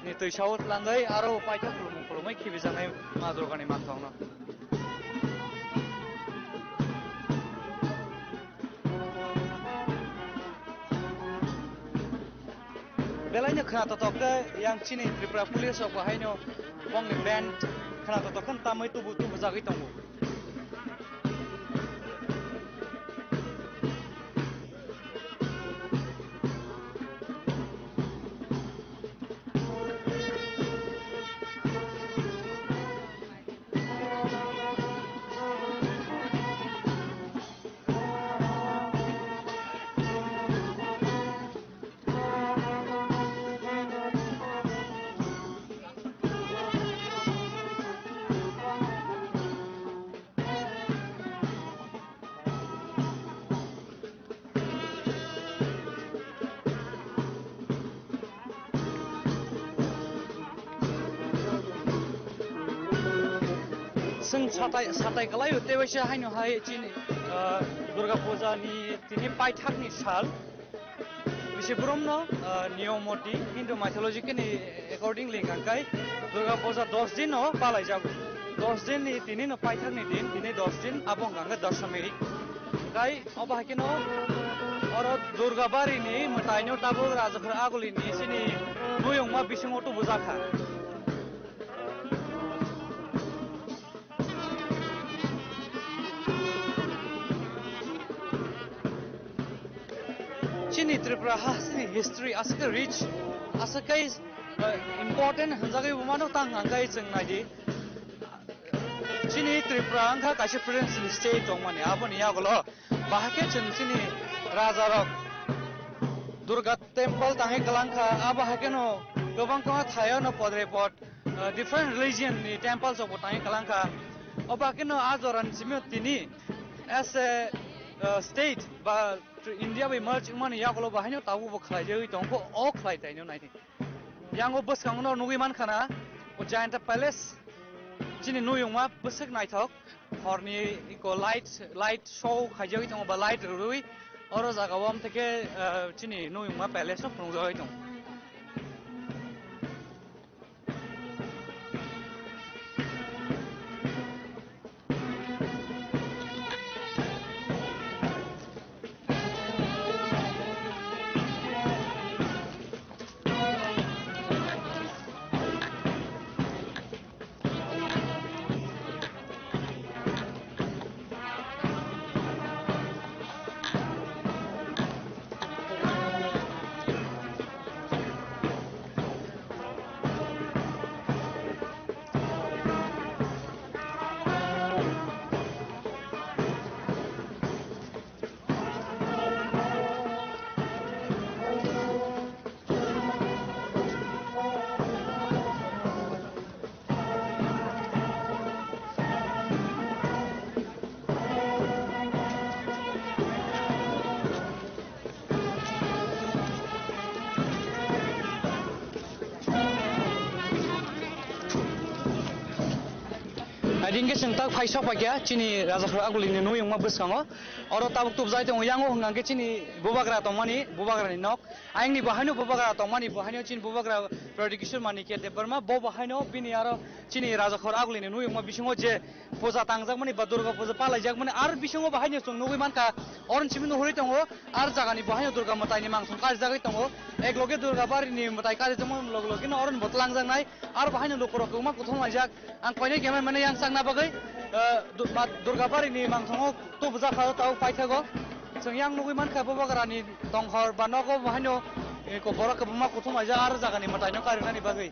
ni twisao twlangwi aro paithak khulumung khulumui khibijaknai Ma Durgani mangthokno. Belaino khwna totok khe yang chini Tripura Police rok bo haino bongni band khwna totok khe tamwi tubu tubu jagwi tongo. Chwng satai, satai kwlaio, tei waisa haino hai chini, ah, Durga Puja ni tini paithakni sal. Bisi boromno, ah, niyom moti Hindu mythology ni accordingly hwnkha khe Durga Puja dos din no palaijago. Dos din ni tini no paithakni din, tini dos din, abo hwnkha khe Dashami. Tei obo hai kheno oro Durga Bari ni mwtai no tabuk Rajakhor Aguli ni chini nuyungma bisingo tubujakha. Chini Tripura ha chini history aswk rich, aswk kai, eh, important hwnjagwi bo mano tang hwnkhai chwng naidi. Chini Tripura wngkha kaisa princely state tongmani, aboni yagulo bahai khe chwng chini rajarok Durga temple tangwi kwlangkha, abo hai kheno kwbang kwbang thaio no podre pod, uh, different religion ni temple rok bo tangwi kwlangkha. Obo hai kheno a jora ni simi tini as a, uh, state ba India bai merge wngmani yagulo bahaino tabuk bo khlaijagwi tongkho, o khlai taino naidi. Yango bwskango no nugwi mankha na, o Jayanta Palace, chini nuyungma bwswk naithok, horni iko light, light show khaijagwi tongo ba light rwrwi, oro jaga o amtwkhe, eh, chini nuyungma palace no phunukjagwi tongo. Aidin khe chwng tak phai sok paikha chini Rajakhor Agulini nuyungma bwskango. Oro tabuk tubjai tongo, yango hwnkha khe chini bubagra tongmani, bubagrani nok. Ayangni bo haino bubagra tongmani, bo haino chini bubagra Pradyot Kishore Manikya Debbarma, bo bo haino bini aro chini Rajakhor Agulini nuyungma bisingo je puja tangjakmani ba Durga puja palaijakmani, aro bisingo bo haino chwng nugwi mankha, oroni simi nuhurwi tongo, ar jagani bo haino Durga mwtaini mangthong karijagwi tongo, ekloge Durga barini mwtai karijakmani log logino oroni bo twlangjaknai, aro bo haino lukurok kwbangma kuthum laijak. Ang koinai khe mane yang chakna bagwi, eh, du-, ma-, Durga barini mangthongo tubujak kha, tabuk paithago. Chwng yang nugwi mankha bubagrani tongkhor ba nogo bo haino, eh, ko borok kwbangma kuthum laijak aro jagani mwtaino karinani bagwi.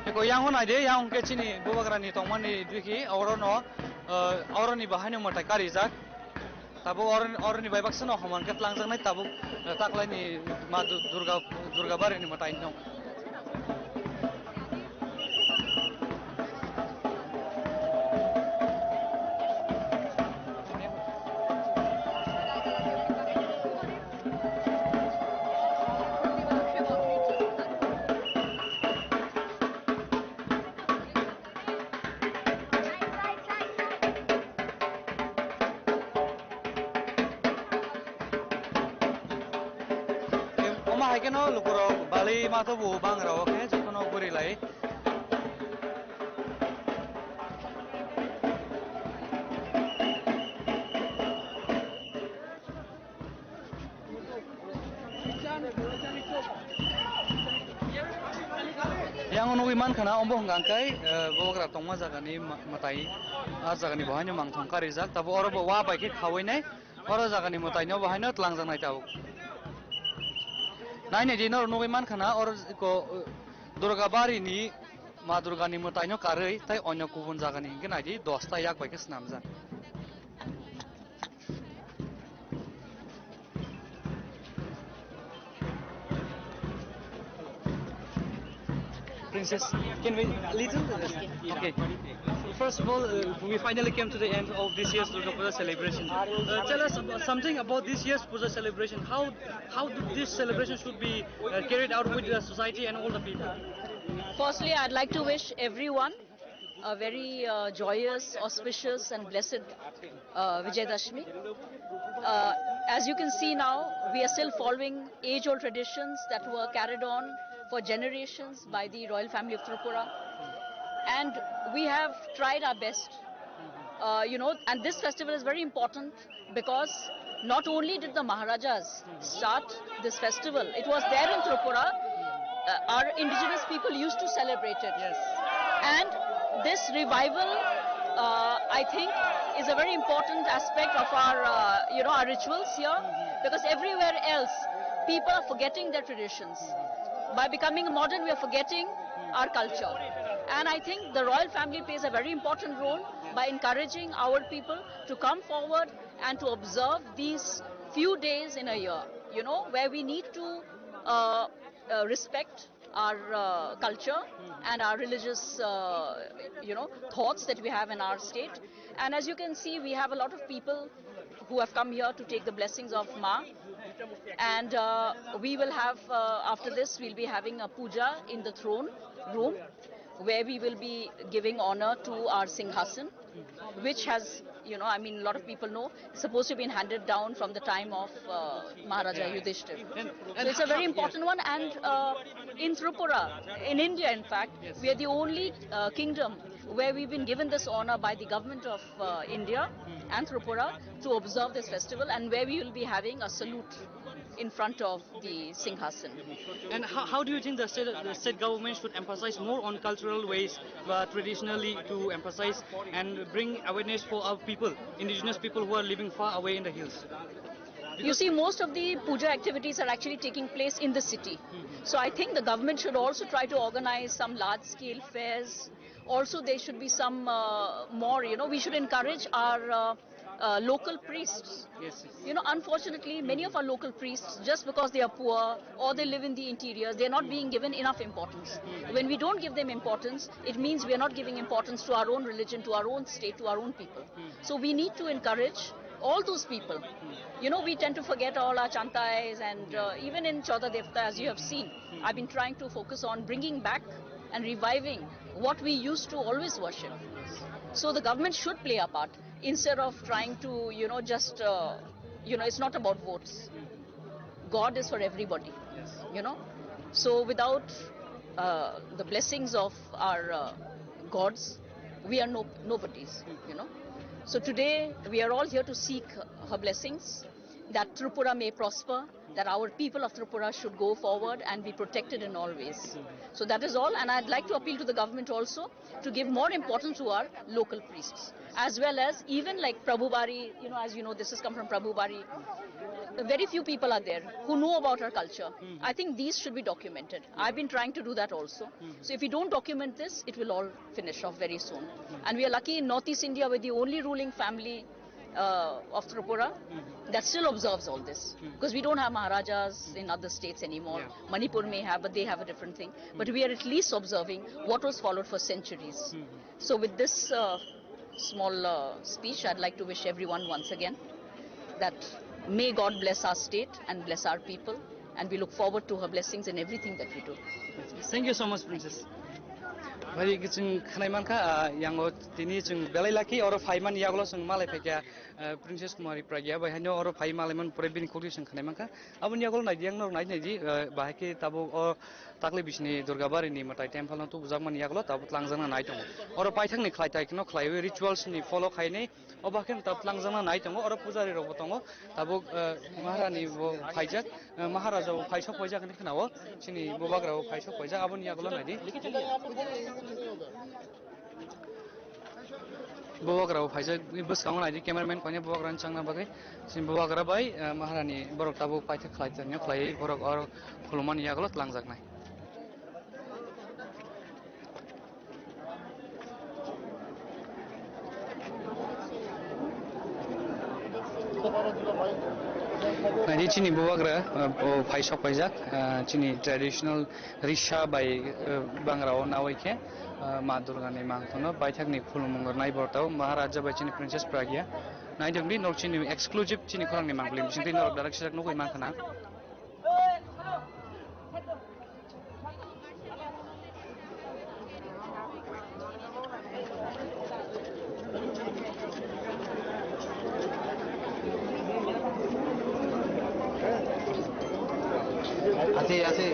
Eko yang hwnai de, yang hwnkhe chini bubagrani tongmani dwikhi, orono, eh, oroni bahaino mwtai karijak. Tabuk or-, oroni bai baksa no homan khe tlangjaknai tabuk, eh, taklaini ma Du-, Durga, Durga barini mwtai no. Omo hai kheno lukurok bali mathobo bangra o khe jotono guri lai. Yang nugwi mankha na, omo hwnkha khe, eh, bubagra tongma jagani ma-, mwtai, ah jagani bo haino mangthong karijak, tabuk oro bo wa bai khe khawinai, oro jagani mwtai no bo haino twlangjaknai tabuk. Nainai di norok nugwi mankha na, oro ko, eh, Durga barini Ma Durgani mwtaino karwi tei onyo kubun jagani hwnkhe naidi dosta yak bai khe swnamjak. Princess, can we a little? Okay. First of all, uh, we finally came to the end of this year's Durga Puja celebration. Uh, tell us about, something about this year's Puja celebration. How how th- this celebration should be uh, carried out with the society and all the people? Firstly, I'd like to wish everyone a very uh, joyous, auspicious, and blessed uh, Vijayadashmi. Uh, as you can see now, we are still following age-old traditions that were carried on for generations by the royal family of Tripura, and we have tried our best. Uh, you know, and this festival is very important because not only did the Maharajas start this festival, it was there in Tripura. Uh, our indigenous people used to celebrate it. Yes. And this revival, uh, I think, is a very important aspect of our, uh, you know, our rituals here, because everywhere else, people are forgetting their traditions. By becoming modern, we are forgetting our culture. And I think the royal family plays a very important role by encouraging our people to come forward and to observe these few days in a year, you know, where we need to uh, uh, respect our uh, culture and our religious, uh, you know, thoughts that we have in our state. And as you can see, we have a lot of people who have come here to take the blessings of Ma. And uh, we will have, uh, after this, we'll be having a puja in the throne room, where we will be giving honor to our Singhasan, which has, you know, I mean, a lot of people know, it's supposed to be handed down from the time of uh, Maharaja Yudhishthir. So it's a very important one. And uh, in Tripura, in India, in fact, we are the only uh, kingdom where we've been given this honor by the government of uh, India and Tripura to observe this festival, and where we will be having a salute in front of the Singhasan. And how, how do you think the state, the state government should emphasize more on cultural ways, uh, traditionally, to emphasize and bring awareness for our people, indigenous people who are living far away in the hills? You see, most of the puja activities are actually taking place in the city. So I think the government should also try to organize some large scale fairs. Also, there should be some uh, more, you know, we should encourage our uh, uh, local priests. Yes, yes. You know, unfortunately, many of our local priests, just because they are poor or they live in the interiors, they are not being given enough importance. When we don't give them importance, it means we are not giving importance to our own religion, to our own state, to our own people. So we need to encourage all those people. You know, we tend to forget all our chantais, and uh, even in Chauda Devta, as you have seen, I've been trying to focus on bringing back and reviving what we used to always worship. So the government should play a part instead of trying to, you know, just, uh, you know, it's not about votes. God is for everybody, you know. So without uh, the blessings of our uh, gods, we are no nobodies, you know. So today we are all here to seek her blessings, that Tripura may prosper, that our people of Tripura should go forward and be protected in all ways. So that is all, and I'd like to appeal to the government also to give more importance to our local priests, as well as even like Prabhubari, you know, as you know, this has come from Prabhubari. Very few people are there who know about our culture. I think these should be documented. I've been trying to do that also. So if we don't document this, it will all finish off very soon. And we are lucky in Northeast India, we're the only ruling family uh, of Tripura that still observes all this, because we don't have Maharajas in other states anymore. Manipur may have, but they have a different thing. But we are at least observing what was followed for centuries. So with this uh, small uh, speech, I'd like to wish everyone once again that may God bless our state and bless our people, and we look forward to her blessings in everything that we do. Thank you so much, Princess. Bhai, chwng khwnai mankha, ah, yango tini chwng belai laki oro phaiman yagulo chwng malai phaikha, ah, Princess Kumari Pragya bai haino oro phai malaiman pore bini khukri chwng khwnai mankha. Aboni yagulo naidi, yang norok naidi naidi, ah, bahai khe tabuk o takle bisini Durga Bari ni mwtai temple no tubujakmani yagulo tabuk tlangjakna nai tongo. Oro paithak ni khlai tai kheno khlaiwi rituals ni follow khainai. O bakhe ta tlangjakna nai tongo, oro pujari rok bo tongo. Tabuk, eh, Maharani bo phaijak, eh, Maharaja bo phaisok phaijak hinwi khwnao. Chini bubagra bo phaisok phaijak, aboni yagulo naidi. Bubagra bo phaijak, bwskango naidi, cameraman koine bubagra ni changna bagwi. Chini bubagra bai, eh, Maharani borok tabuk paithak khlai tongya khlaiwi borok oro khulumani yagulo tlangjaknai. Naidi chini bubagra, uh, o phai sok paijak, uh, chini traditional risa bai, uh, bangra o nawi khe, uh, Ma Durga ni mangthono paithak ni khulumung rwnai bortao Maharaja bai chini Princess Pragya. Naidi wngdi nok chini exclusive chini khorang ni mangpili bisingtwi norok direct sijak nugwi mankha na. Así, así.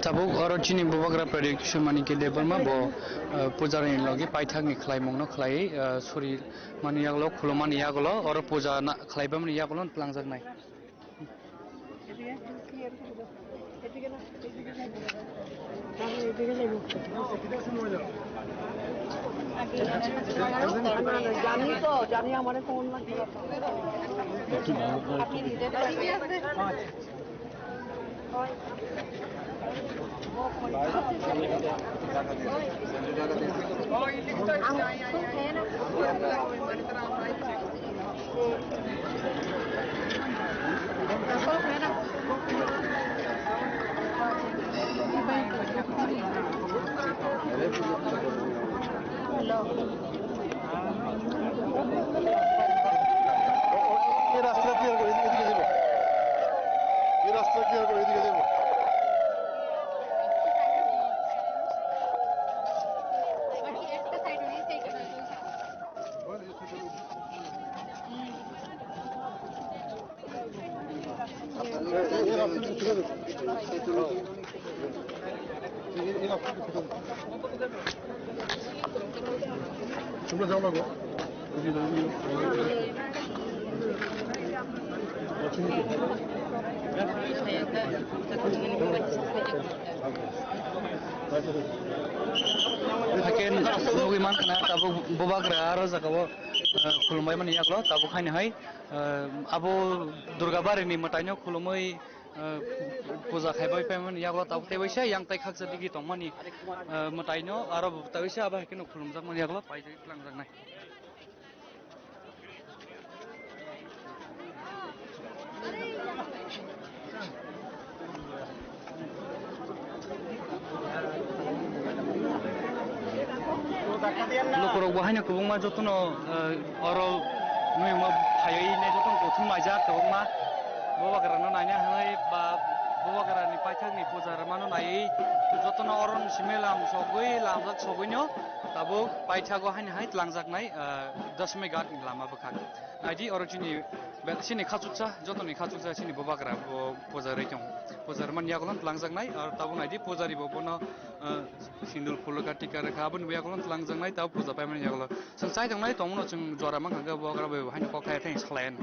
Tabuk oro chini bubagra Pradyot Kishore Manikya Debbarma bo, eh, pujari ni logi paithak ni khlaimung no khlaiwi, eh, suri mani yagulo, khulumani yagulo, oro puja na khlaiba mani yagulo twlangjaknai. জানি তো, জানি আমারে ফোন লাগবে। এই রাস্তাটা ক্লিয়ার করো, এদিকে, এদিকে যাবো। এই রাস্তাটা ক্লিয়ার করো, এদিকে যাবো। Haikhe nugwi mankha na tabuk bubagra aro jagao, eh, khulumbai mani yagulo tabuk haino hai, eh, abo Durga Bari ni mwtaino khulumwi, eh, puja khaibai paimani yagulo tabuk tei waisa yang tai khaksa digi tongmani, eh, mwtaino aro tei waisa abo haikhe no khulumjakmani yagulo paijak twlangjaknai. Lukurok bo haino kwbangma jotono, eh, oro nuyungma phaiwi nai jotono kuthum laijak kwbangma. Bubagrano naina hwnwi ba bubagrani paithakni puja rwmano naiwi jotono oro simi lam sogwi lamjak sogwino tabuk paithago haino hai twlangjaknai, eh, Dashmi Ghat ni lama bwkhak. Naidi oro chini be-, chini khachuksa, jotoni khachuksa chini bubagra bo puja rwi tongo. Puja rwmani yagulo twlangjaknai, aro tabuk naidi pujari bo bono, eh, sindur phulukha, tika rwkha, aboni bo yagulo twlangjaknai, tabuk puja paimani yagulo. Chwng chai tongnai tongmano chwng jora mankha khe bubagra bai bo haino kok thai thai salai.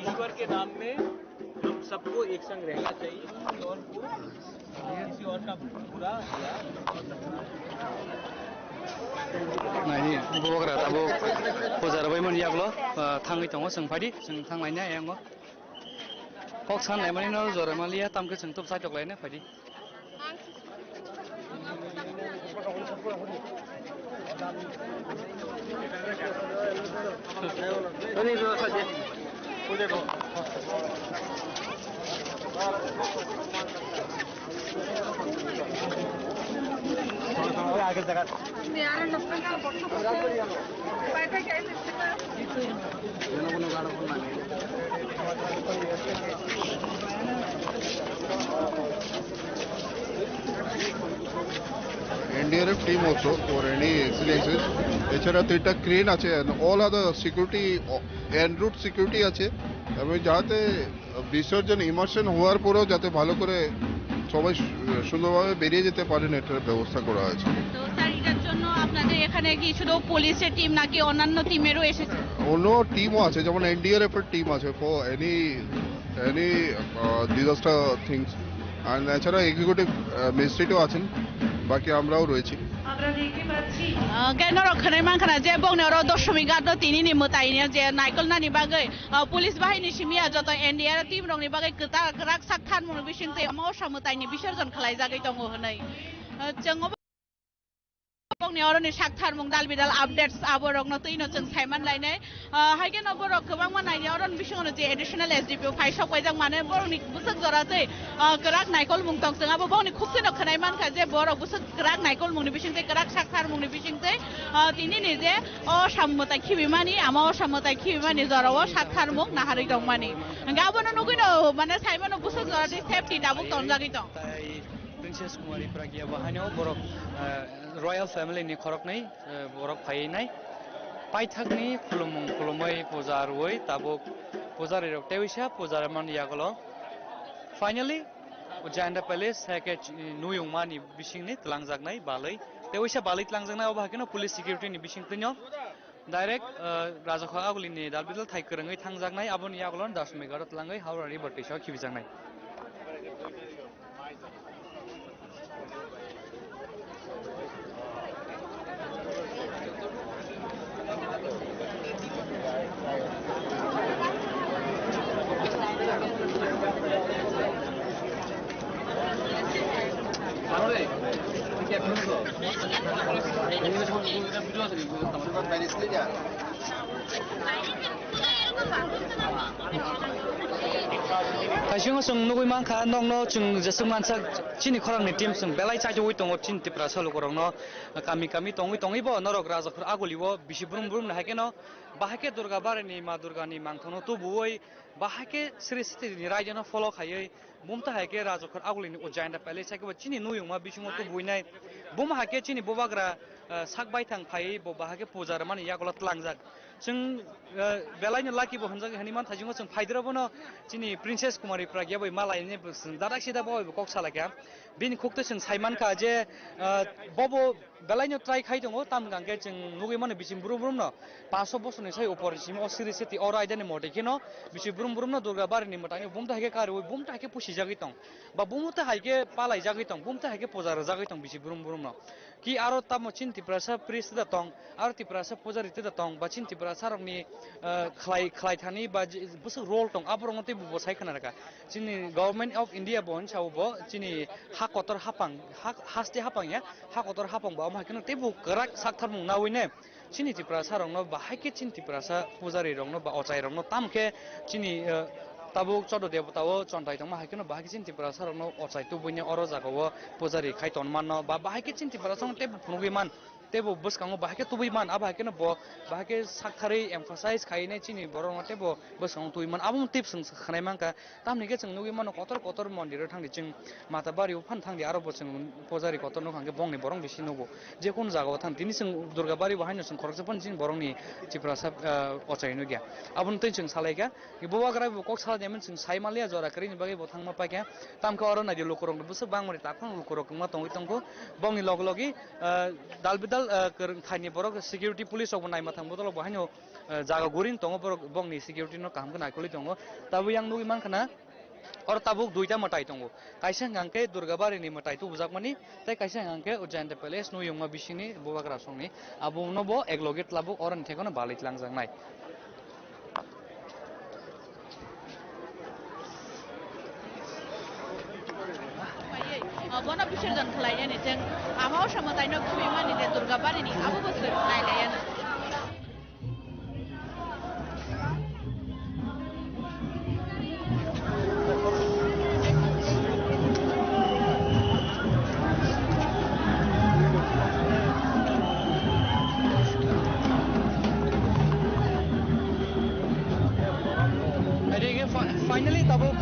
ईश्वर के नाम में हम सबको एक संग रहना चाहिए, किसी और को, किसी और का बुरा या Naidi, bubagra tabuk puja rwbaimani yagulo, ah, thangwi tongo, chwng phaidi, chwng thanglaina yango. Kok san laimani no jora maliya, tamkhe chwng tok saitok laina phaidi. N D R F team also for any accidents. এছাড়া তিনটা ক্রেন আছে, and all other security, en route security আছে, এবং যাতে বিসর্জন ইমার্শন হওয়ার পরেও যাতে ভালো করে সবাই সু-, সুন্দরভাবে বেরিয়ে যেতে পারেন, এটার ব্যবস্থা করা হয়েছে। তো স্যার, এটার জন্য আপনাদের এখানে কি শুধু পুলিশের টিম নাকি অন্যান্য টিমেরও এসেছে? অন্য টিমও আছে, যেমন এন ডি আর এফ এর টিম আছে for any any disaster things, and এছাড়া এক্সিকিউটিভ ম্যাজিস্ট্রেটও আছেন, বাকি আমরাও রয়েছি। Hwnkhe norok khwnai mankha na je bongni oro Doshomighat no tini ni mwtai ni je naikolnani bagwi, ah, police bahai ni simi ya joto N D R team rok ni bagwi kwtal kwrak sak tharmung ni bising twi omo osa mwtai ni bisorjon khlai jagwi tongo hwnwi. Ah, chwng obo bongni oro ni sak tharmung dal bidal updates abo rok no twi no chwng sai man lainai. Ah, hai khe no borok kwbangma nai oro ni bisingo no je additional S D P O phai sok paijak mane borok ni bwswk jora twi, ah, kwrak naikolmung tong chwng abo bongni khuk twi no khwnai mankha je borok bwswk kwrak naikolmung ni bising twi kwrak sak tharmung ni bising twi, ah, tini ni je o sam mwtai khibi mani ama o sam mwtai khibi mani jora o sak tharmung naharwi tong mani. Hwnkhe abo no nugwi no mane sai mano bwswk jora twi safety tabuk tong jagwi tong. Tai Princess Kumari Pragya bo haino borok, eh, royal family ni khoroknwi, eh, borok phaiwi nai. Paithakni khulumung khulumwi puja rwui tabuk pujarirok teisa puja rwmani yagulo. Finally, Jayanta Palace hai khe ch-, nuyungmani bisingni twlangjaknai balwi. Teisa balwi twlangjaknai obo hai kheno police security ni bisingtwino. Direct, uh, Rajakha Agulini dalbidal thai kwrwngwi thangjaknai, aboni yagulo Dasmigaro twlangwi Howrah River twisa khibijaknai. Kaisingo chwng nugwi mankha, nokno chwng jeswk mansa chini khorangni team chwng belai chaitugwi tongo chini Tiprasa lukurokno, kami kami tongwi tongwibo norok Rajakhor Agulio bisi brum brum ni hai kheno, bahai khe Durga Barini Ma Durgani mangthokno tubuwi, bahai khe Sri Sri ni raidano follow khaiwi, bumta hai khe Rajakhor Agulini o Jayanta Palace hai khe bo chini nuyungma bisingo tubuinai. Bum hai khe chini bubagra, eh, sak baithang phaiwi bo bahai khe puja rwmani yagulo twlangjak. Chwng, eh, belaino lucky bo hwnjak hinwi manthaisingno chwng phaidoro bono chini Princess Kumari Pragya bai malaini chwng dadak sida bo bai bo kok salaikha. Bini khukte chwng saimankha je, eh, bobo belaino try khai tongo, tamni hwnkhe chwng nugwi mano bising brum brum no. Panso bosorni sai upor simi o Sri Sri o raidani motwi kheno bisi brum brum no Durga Barini mwtai bumta hai khe karwi bumta hai khe pusijagwi tong. Ba bumta hai khe palaijagwi tong, bumta hai khe puja rwjagwi tong bisi brum brum no. Ki aro tamo chini Tiprasa priest da tong, aro Tiprasa pujari da tong, ba chini Tiprasa rokni, eh, khlai, khlai thani ba je, bwswk role tong, aborokno tei bo sai khna rwkha. Chini Government of India bo hinsa bo chini ha kotor hapang, ha, haste hapang ya, ha kotor hapang ba omo hai kheno tei bo kwrak sak tharmung nawi ne. Chini Tiprasa rokno ba hai khe chini Tiprasa pujari rokno ba ochai rokno tam khe chini, eh, tabuk chodo debota o chontai tongma hai kheno ba hai khe chini Tiprasa rokno ochai tubuini oro jaga o pujari khai ton manno ba, ba hai khe chini Tiprasa rokno tei bo phunugwi man tei bo bwskango ba hai khe tubui man abo hai kheno bo ba hai khe sak tharwi emphasize khai nai chini borok rokno tei bo bwskango tubui man abo tip swng khwnai mankha. Tamni khe chwng nugwi mano kotor kotor mondir o thangdi chwng Matabari o phan thangdi aro bo chwng pujari kotor nukha hwnkhe bongni borok bisi nugo. Je kunu jaga o thang tini chwng Durga Bari bo haino chwng khoroksa phano chini borokni Tiprasa, ah, ochai nukya. Aboni twi chwng salaikha. Bubagra bo kok sala di hwnwi chwng sai manliya jora kwrwini bagwi bo thangma paikha. Tamkhe oro naidi lukurokni bwswk bangmani takhung lukurok wngma tongwi tongkho. Bongni log logi, ah, dal bidal, ah, kwrwng thaini borok security police rokbo naima thang bodolo bo haino, ah, jaga guring tongo borok bongni security no kaham khe naikolwi tongo. Tabuk yang nugwi mankha na. Oro tabuk duita mwtai tongo. Kaisa hwnkha khe Durga Bari ni mwtai tubujakmani, tei kaisa hwnkha khe o Jayanta Palace nuyungma bisingni bubagra songni. Abono bo ek loge tabuk oro ni thekheno balwi twlangjaknai. Bono bisorjon khlai yani chwng ama o samwtai no khibimani de Durga Bari ni abo bo swk nai lai yani. Finally, tabuk,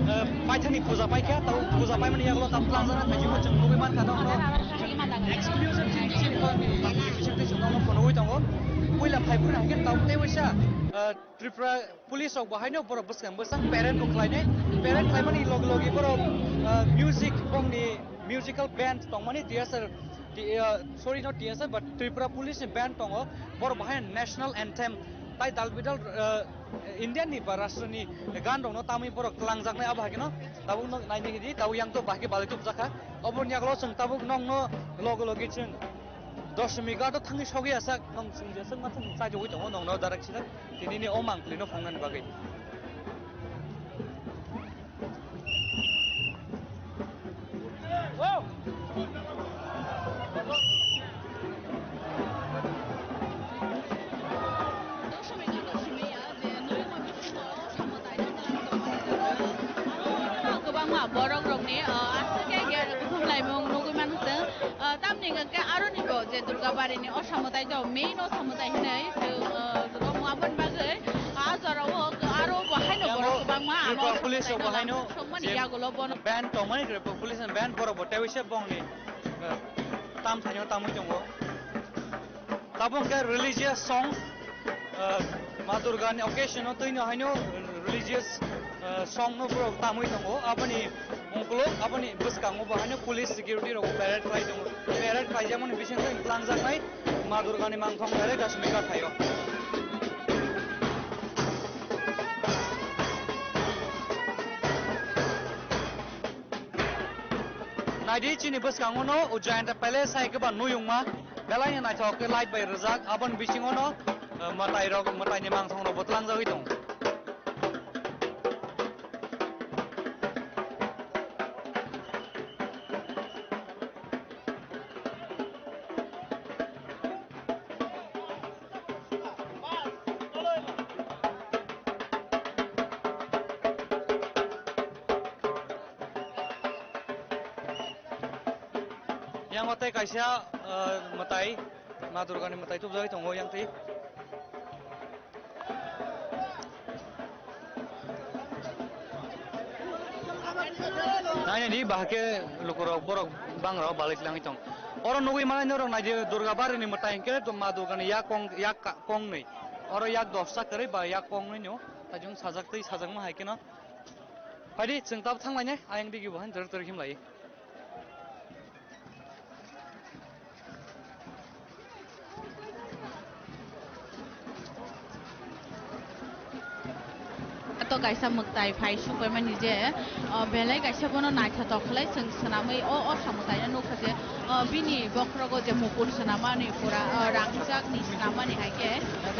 eh, paithakni puja paikha, tabuk puja paimani yagulo tabuk tlangjaknai thaichimo chwng nugwi mankha, no, no. Exclusive chini, chini, chini, chini, chini, chini, chini, chini, chini, chini, chini, chini, Tripura police rok bo haino borok bwskang bwskang parade bo khlainai, parade khlaimani logi logi borok, ah, music, bongni musical band tongmani T S R, T-, ah, sorry, not T S R, but Tripura police ni band tongo, borok bo haino national anthem tai dal bidal, ah, India ni ba rashtra ni gan rok no tamwi borok twlangjaknai, abo hai kheno tabuk no naini hidi tabuk yang to bahai khe balai tubjakha, oboni yagulo chwng tabuk nokno logi logi chwng Doshmi Ghat o thangwi sogwi asak, nong chwng jeswk ma thang chajagwi tongo, nongno darak sidak. Tini ni o mangpili no phungnani bagwi. Kwbangma borok rokni, ah, aswk khe gate kuthum laimung nugwi mano chwng. Ah, tamni hwnkhe aroni bo je Durga barini o samo tai to main o samo tai hinwi chwng, ah, romo aboni bagwi ah jorao aro bo haino borok kwbangma amo Tripura police rok bo haino sokmani je yagulo bono ban tongmani Tripura police ni ban borok bo teiwi se bongni, ah, tam thaino tamwi tongo. Tabuk khe religious song, ah, Ma Durga ni occasion o twino haino religious, ah, song no borok tamwi tongo. Aboni ukuluk, aboni bwskango bo haino police security rok parade khlai tongo. Parade khlaijakmani bisingtwi twlangjaknai Ma Durga ni mangthong direct Doshmi Ghat thaio. Naidi chini bwskango no Ujjayanta Palace hai khe ba nuyungma. Belai no naithok khe light bai rijak, aboni bisingo no, eh, mwtai rok, mwtai ni mangthong rok bo twlangjagwi tongo. Yang o tei kaisa, eh, mwtai, Ma Durga ni mwtai tubjagwi tongo yang twi. Nainani bahai khe lukurok borok bangrok balai tlangwi tong. Oro nugwi manai norok naidi Durga barini mwtai hwnkhe Ma Durga ni yak kong, yak ka-, kongnwi. Oro yak dosta kwrwi ba yak kongnwi no. Tajung sajak twi sajakma hai kheno. Phaidi chwng tab thanglainai ayang digi bo han tor tor himlai. To kaisa mwtai phai supaimani je, o, belai kaisa bono naithotok khlai chwng swnamwi o, o samwtaino nukha je, o, bini bokhrogo je mukur swnamani pura, o, rangchakni swnamani hai khe,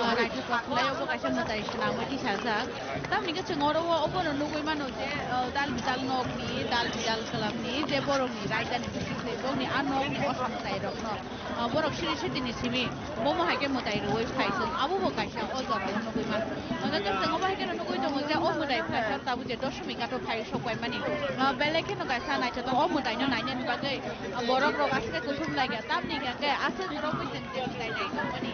o, naithotok khlai obo kaisa mwtai swnamwi tisajak. Tamni khe chwng oro o, obono nugwi mano je, o, dal bidal nokni, dal bidal kwlamni je borokni raidani bisingtwi bongni a nokni o samwtairokno, o, borok siri sitini simi bomo hai khe mwtai rwui phai chwng abobo kaisa o jorao nugwi mano. Hwnkhe chwng obo hai kheno nugwi tongo je o mwtai phai sak tabuk je Doshmi Ghat o phai sok pai mani. O, belai kheno kaisa naithotok o mwtaino nainani bagwi, o, borok rok aswk kuthum lai kha tamni hwnkhe aswk rok bai chwng je mwtai nai tongmani.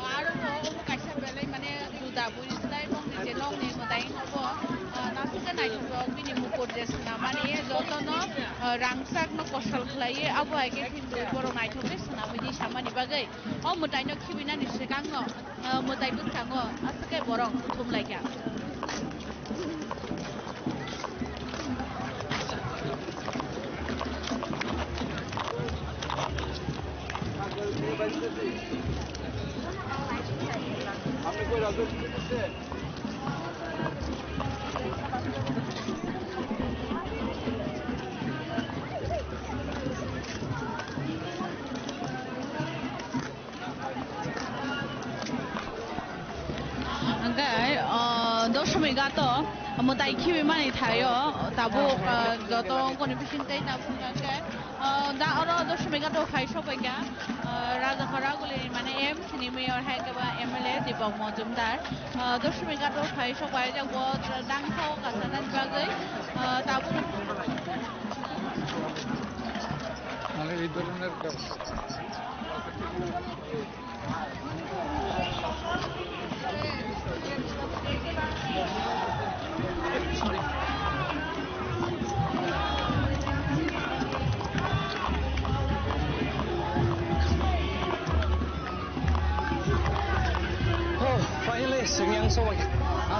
Aro bo omo kaisa belai mane juda bui slai bongni je nokni mwtai obo, ah, naisingkhe naithotok bini mukur je swnamani jotono, ah, rangchakno kosol khlaiwi abo hai khe thik borok naithokgwi swnamwi di samani bagwi o mwtaino khibinani swkangno, ah, mwtai bwskango aswk khe borok kuthum lai kha. Hwnkhe, o, Doshmi Ghat o mwtai khibi mani thaio, tabuk, o, joto ungkoni bising tei tabuk hwnkhe, o, da oro Doshmi Ghat o phai sokbai kha, o, Raja Khoraguli mane M C ni mayor hai khe ba M L A Deepak Majumdar, o, Doshmi Ghat o phai sokbai jak bo dangsa o kasa nani bagwi, o, tabuk. মানে এই ধরনের ব্যবস্থা।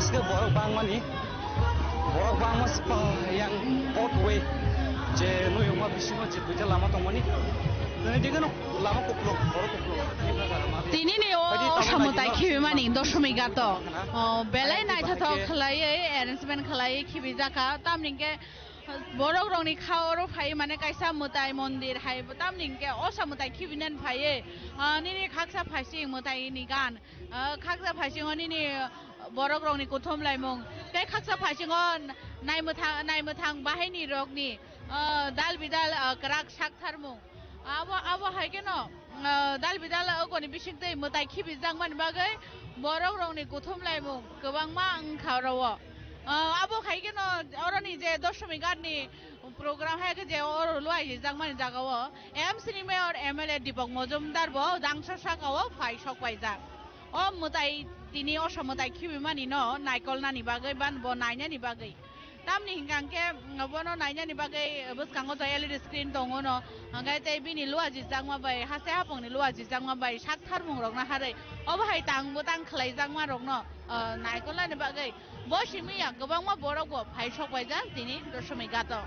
Borok bangmani, borok bangma spa yang fourth way je nuyungma bisingo je duita lama tongmani. Tini dikeno lama kuplung, borok kuplung. Tinini o, Baidi o tamo samwtai naikhe khibimani no doshomik gato. O, belai Ayang naithothok tibahake. Khlaiwi, arrangement khlaiwi khibijakha. Tamni hwnkhe borok rokni kha oro phai mane kaisa mwtai mondir hai tamni hwnkhe o samwtai khibinani phaiwi, ah, nini khaksa phaising mwtai ni gan, ah, khaksa phaisingo nini borok rokni kuthum laimung tei khaksa phaisingo naimwthang, naimwthang bahaini rokni, ah, dal bidal, ah, kwrak sak tharmung. Abo, abo hai kheno, ah, dal bidal okoni bisingtwi mwtai khibijakmani bagwi borok rokni kuthum laimung kwbangma wngkha oro o. Ah, abo hai kheno oroni je doshomik ghatni program hai khe je oro luaijakmani jaga o M C ni mayor M L A Deepak Majumdar bo dangsa saka o phai sok paijak. O mwtai tini osa mwtai khibimani no naikolnani bagwi ban bo nainani bagwi. Tamni hwnkha hwnkhe, mm, bono nainani bagwi bwskango to L E D screen tongo no, hwnkhe tei bini luajijakma bai, haste hapungni luajijakma bai sak tharmung rokno harwi obo hai tang bwtang khlaijakma rokno, ah, naikolnani bagwi bo simi ya kwbangma borok bo phai sok paijak tini doshomik ghato.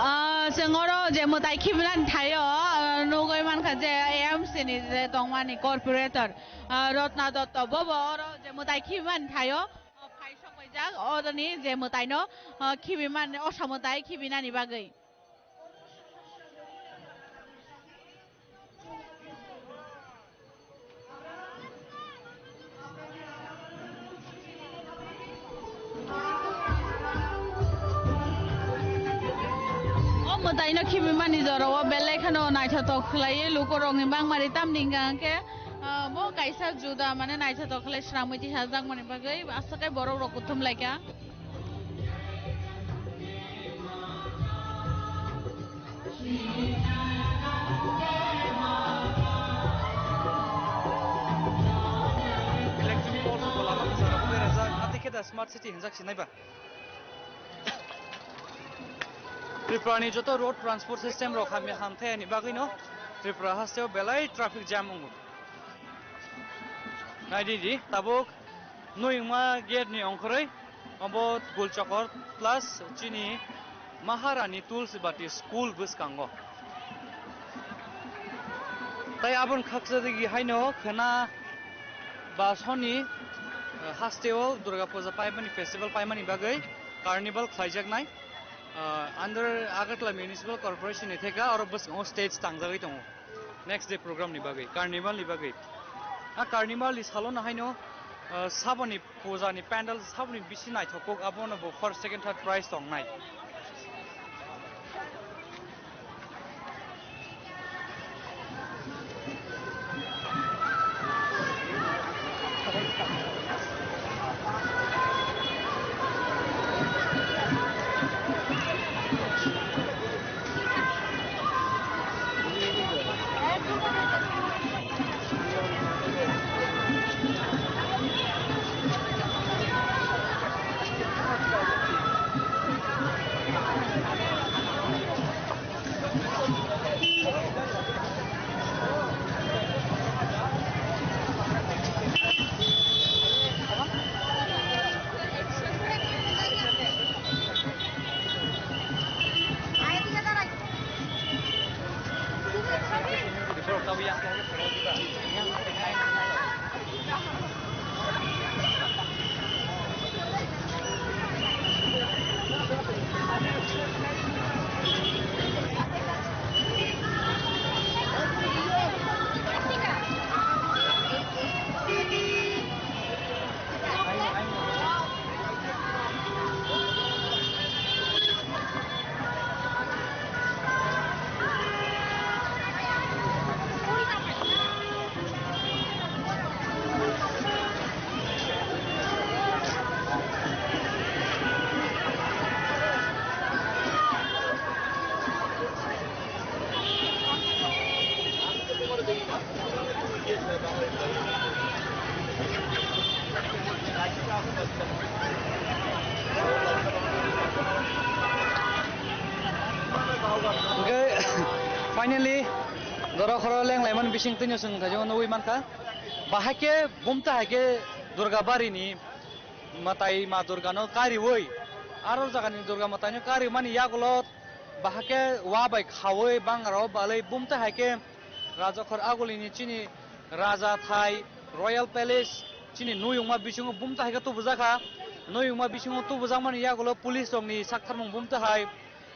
Ah, chwng oro je mwtai khibinani thaio, ah, nugwi mankha je A M C ni je tongmani corporator, ah, Ratna Dutta, bobo oro je mwtai khibimani thaio, ah, phai sokpaijak, oroni je mwtaino, ah, khibimani, osa mwtai khibinani bagwi. O mwtaino khibimani jorao belai kheno naithothok khlaiwi lukurokni bangmari tamni hwnkha hwnkhe, ah, bo kaisa juda mane naithothok khlai swnamwi tisajakmani bagwi aswk khe borok rok kuthum laikha. Electric poles bo lama kwcharo berajak, atwi khe da smart city hinjak sinai ba. Tripura ni joto road transport system rok hamya hamthai ni bagwi no Tripura hasteo belai traffic jam wngo. Naidi di, tabuk nuyungma gate ni ongkhorwi obo Gul Chokor plus chini Maharani Tulsi Bati school bwskango. Tai aboni khaksa digi haino khwna ba soni, eh, hasteo Durga Puja paimani festival paimani bagwi carnival khlaijaknai, eh, under Agartala Municipal Corporation ni theka oro bwskango stage tangjagwi tongo. Next day program ni bagwi, carnival ni bagwi. A carnival ni salo no haino, ah, saboni puja ni pandal saboni bisi naithok kok, abono bo first, second, third prize tongnai. Hwnkhe finally, Dorokhoro lenglaimani bising twino chwng thaijakno nugwi mankha. Bahai khe bumta hai khe Durga barini mwtai Ma Durgano kariui, aro jagani Durga mwtaino karimani yagulo bahai khe wa bai khaui bangrao balwi bumta hai khe Rajakhor agulini chini Raja Thai Royal Palace chini nuyungma bisingo bumta hai khe tubujakha. Nuyungma bisingo tubujakmani yagulo police rokni saktharmung bumta hai.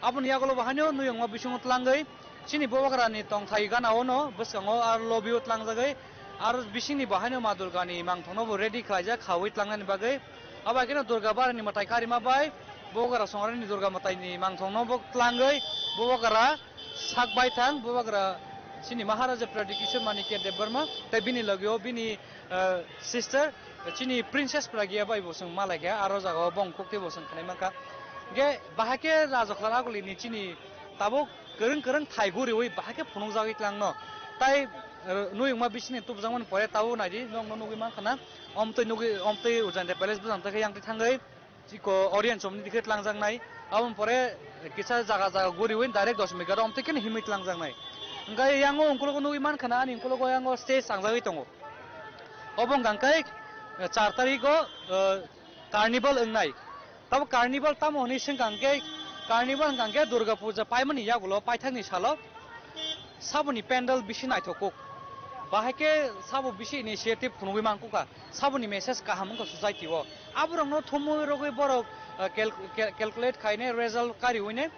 Aboni yagulo bo haino nuyungma bisingo tlangwi chini Bubagrani tongthai gana ono bwskango aro lobby o tlangjagwi aro bisingni bo haino Ma Durgani mangthokno bo ready khlaijak khaui tlangnani bagwi. Abo hai kheno Durga barini mwtai karima bai Bubagra songrani Durga mwtaini mangthokno bo tlangwi Bubagra sak baithang Bubagra chini Maharaja Pradyut Kishore Manikya Debbarma tei bini logio bini ah, sister, chini Princess Pragya bai bo chwng malaikha, aro jagao bong kuk tei bo chwng khnai mankha. Hwnkhe bahai khe Rajakhor agulini chini tabuk kwrwng kwrwng thai guriui bahai khe phunukjagwi tlangno. Tai, ah, nuyungma bisingni tubjakmani pore tabuk naidi, nokno nugwi mankha na. Omtwi nugwi, omtwi Ujjainta Palace bwskango tei khe yang twi thangwi. Chiko audience romni dikhe tlangjaknai, aboni pore kisa jaga jaga guriui direct dos mega rom tei khe himwi tlangjaknai. Hwnkhe yango ungkulugo nugwi mankha na, ani ungkulugo yango stage changjagwi tongo. Obo wngkha khe char tarigo, eh, carnival wngnai. Tamo carnival tamo hwnwi swngkha hwnkhe, carnival wngkha hwnkhe Durga Puja paimani yagulo paithakni salo. Saboni pandal bisi naithok kuk. Bahai khe sabo bisi initiative phunugwi man kukha. Saboni message kaham wngkha society o. Aborokno thumwi rogwi borok, uh, cal-, cal-, calculate khaine result kariwine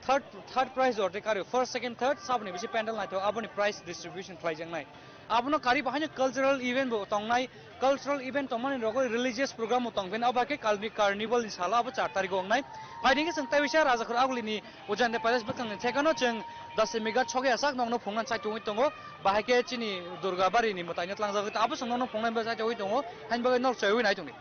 third, third prize orte kari, first, second, third saboni bisi pandal naithok, aboni prize distribution khlaijaknai. Abono kari bahaino cultural event bo tongnai. Cultural event tongmani rogwi religious program bo tongphino, abo hai khe carni-, carnival ni salo abo char tarikh o wngnai. Phaidi khe chwng tei bisa Rajakhor agulini Ujjainta Palace bwkhakni thekano chwng Dashami Ghat sogwi asak nokno phunukna chai tongwi tongo. Bahai khe chini Durga barini mwtaino tlangjagwi abo chwng nokno phunukna chai tongwi tongo. Haini bagwi nok chaiwi nai tongdi.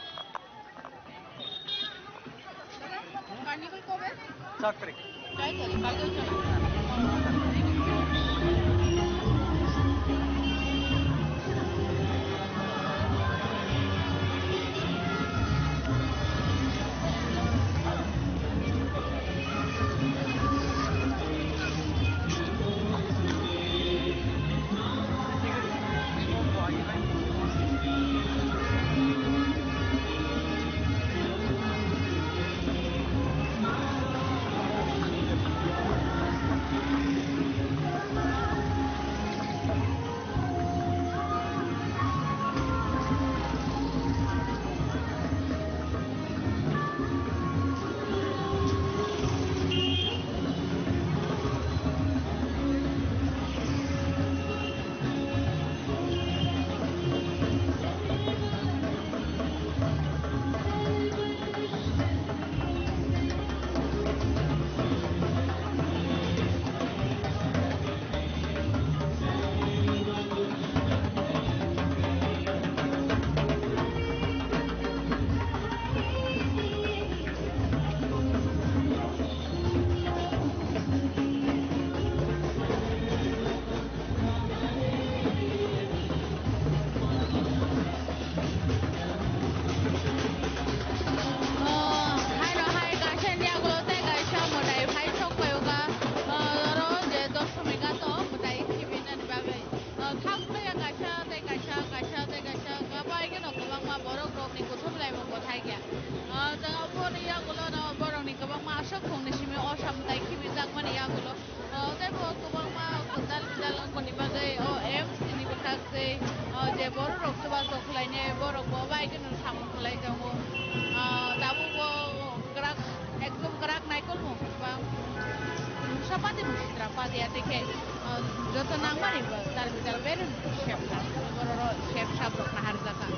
Kainwi borok bo bai kheno samung khlai tongo. Ah, tabuk bo kwrak, ekdom kwrak naikolmung ba mungsa pati mung sitra pati ya, tei khe, ah, joto nangmani bo tal bital bereng sepsa, borok sepsa borok naharjaka.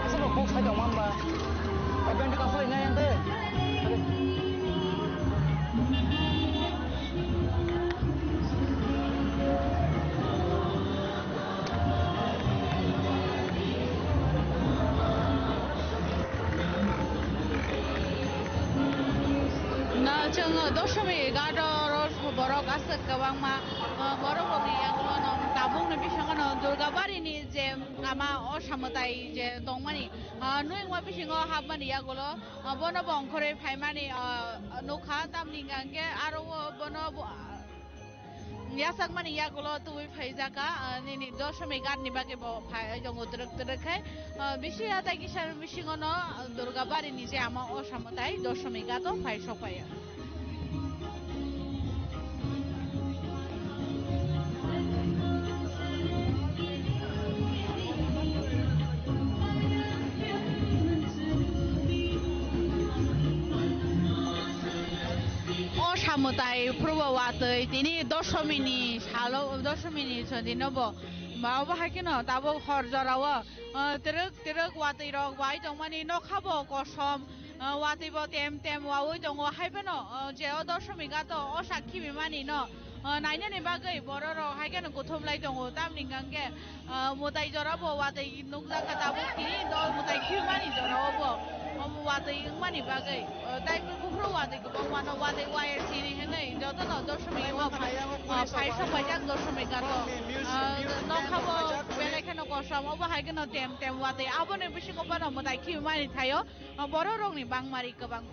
Aswk rok kok sai tongma hwnba? Open to kaphulai nai ang tei. Na, chwng Dosomi ghat o borok aswk kwbangma, ah, borok rokni yagulo no tabukni bisingo no Durgabari ni je ama Osa mwtai je tongmani, ah, nwng ma bisingo hapmani yagulo, ah, bono bo ongkhorwi phaimani, ah, nukha, tamni hwnkhe aro o bono bo, ah, yachakmani yagulo tubui phaijaka, ah, nini Dosomi ghat ni bagwi bo phai tongo twrwk twrwk khai, ah, bisi ya tai kisa bisingo no Durgabari ni je ama Osa mwtai Dosomi ghat o phai sokphaio. O samwtai phuru bo watwi tini Dosomi ni salo, Dosomi ni chondino bo ma obo hai kheno tabuk hor jora o, ah, twrwk twrwk watwi rok bai tongmani nokha bo kosom. Ah, watwi bo tem tem wawi tongo, hai phano, ah, je o Dosomi ghat o, o sak khibi mani no, ah, nainani bagwi borok rok hai kheno kuthum lai tongo, tamni hwnkhe, ah, mwtai jora bo watwi nukjak kha tabuk tini do mwtai khibi mani jora o bo, omo watwi wngmani bagwi, ah, tai buphuru watwi kwbangma no watwi wire sini hinwi jotono Dosomi o phai, ah, phai sok paijak Dosomi ghat o, ah, nokha bo belai kheno kosom, obo hai kheno tem tem watwi aboni bisingo bono mwtai khibi mani thaio. O borok rokni bangmari kwbang.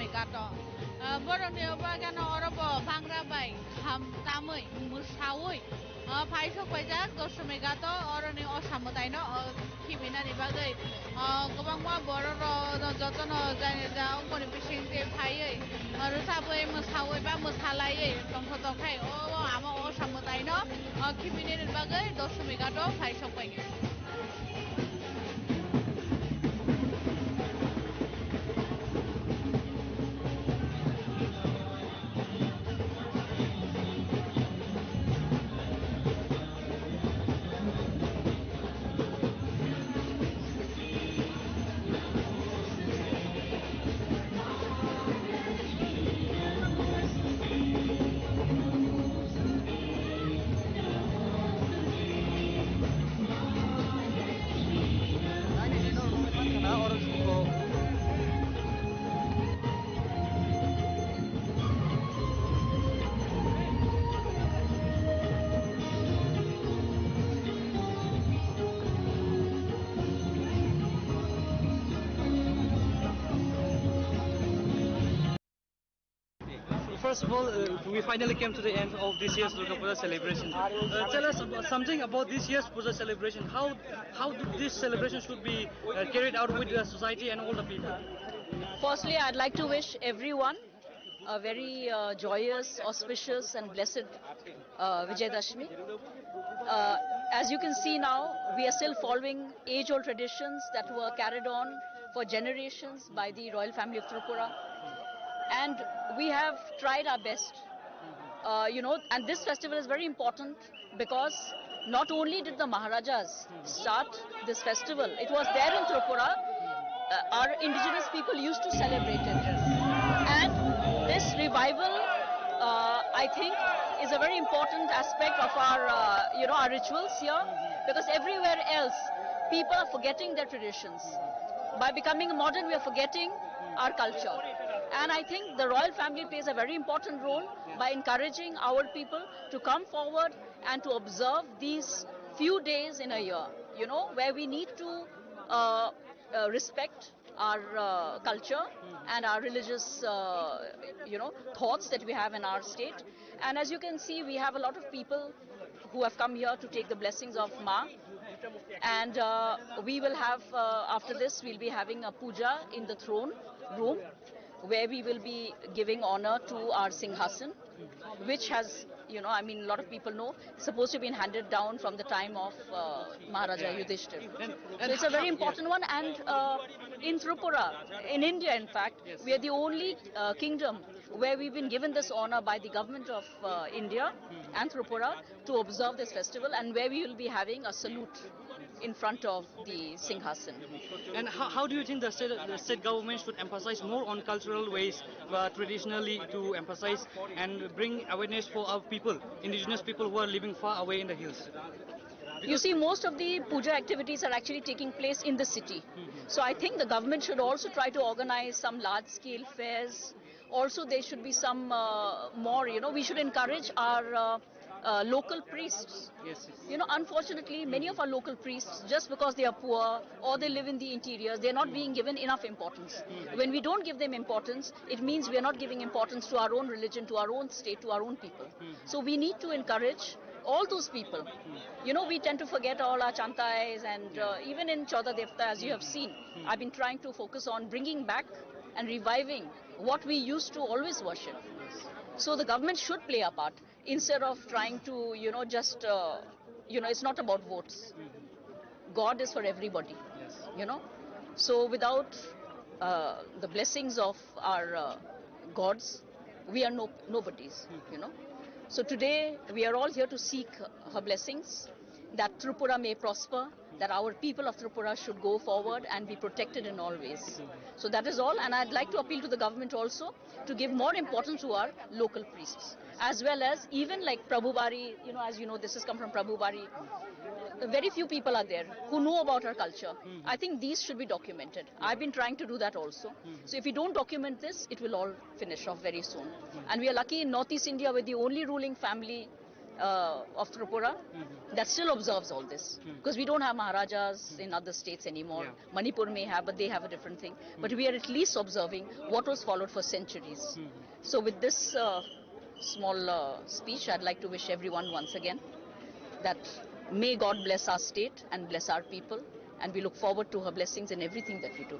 Ghato. Ah, borokni bagano oro bo bangra bai kham tamwi mwsawi, ah, phai sok paijak Doshmi Ghato oroni Osa mwtaino, ah, khibinani bagwi. Ah, kwbangma borok rok jotono jani ja ongkoni bising tei phaiwi, ah, rwchabwi mwsawi ba mwsalaiwi tongthotok khai o, o amo Osa mwtaino, ah, khibinani bagwi Doshmi Ghato phai sok paikha. First of all, uh, we finally came to the end of this year's Durga Puja celebration. Uh, tell us about, something about this year's Puja celebration. How how do this celebration should be uh, carried out with the society and all the people? Firstly, I'd like to wish everyone a very uh, joyous, auspicious, and blessed uh, Vijayadashmi. Uh, as you can see now, we are still following age-old traditions that were carried on for generations by the royal family of Tripura, and we have tried our best. Uh, you know, and this festival is very important because not only did the Maharajas start this festival, it was there in Tripura. Uh, our indigenous people used to celebrate it. And this revival, uh, I think, is a very important aspect of our, uh, you know, our rituals here, because everywhere else, people are forgetting their traditions. By becoming modern, we are forgetting our culture. And I think the royal family plays a very important role by encouraging our people to come forward and to observe these few days in a year, you know, where we need to uh, uh, respect our uh, culture and our religious, uh, you know, thoughts that we have in our state. And as you can see, we have a lot of people who have come here to take the blessings of Ma. And uh, we will have, uh, after this, we'll be having a puja in the throne room, where we will be giving honor to our Singhasan, which has, you know, I mean, a lot of people know, it's supposed to be handed down from the time of uh, Maharaja Yudhishthir. And, and So it's a very how- important one. And uh, in Tripura, in India, in fact, Yes. we are the only uh, kingdom where we've been given this honor by the government of uh, India and Tripura to observe this festival, and where we will be having a salute in front of the Singhasan. And how, how do you think the state, the state government should emphasize more on cultural ways, uh, traditionally to emphasize and bring awareness for our people, indigenous people who are living far away in the hills? You see, most of the puja activities are actually taking place in the city. So I think the government should also try to organize some large-scale fairs. Also, there should be some uh, more, you know, we should encourage our uh, uh, local priests. Yes, yes. You know, unfortunately, many of our local priests, just because they are poor or they live in the interior, they're not being given enough importance. When we don't give them importance, it means we are not giving importance to our own religion, to our own state, to our own people. So we need to encourage all those people. You know, we tend to forget all our chantais, and uh, even in Chauda Devta, as you have seen, I've been trying to focus on bringing back and reviving what we used to always worship. So the government should play a part instead of trying to, you know, just, uh, you know, it's not about votes. God is for everybody, you know. So without uh, the blessings of our uh, gods, we are no nobodies, you know. So today we are all here to seek her blessings, that Tripura may prosper, that our people of Tripura should go forward and be protected in all ways. So that is all, and I'd like to appeal to the government also to give more importance to our local priests, as well as even like Prabhubari, you know, as you know, this has come from Prabhubari. Very few people are there who know about our culture. I think these should be documented. I've been trying to do that also. So if we don't document this, it will all finish off very soon. And we are lucky in Northeast India, we're the only ruling family uh, of Tripura that still observes all this, because we don't have Maharajas in other states anymore. Yeah. Manipur may have, but they have a different thing. But we are at least observing what was followed for centuries. So with this uh, small uh, speech, I'd like to wish everyone once again that may God bless our state and bless our people, and we look forward to her blessings in everything that we do.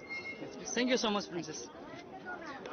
Thank you so much, Princess.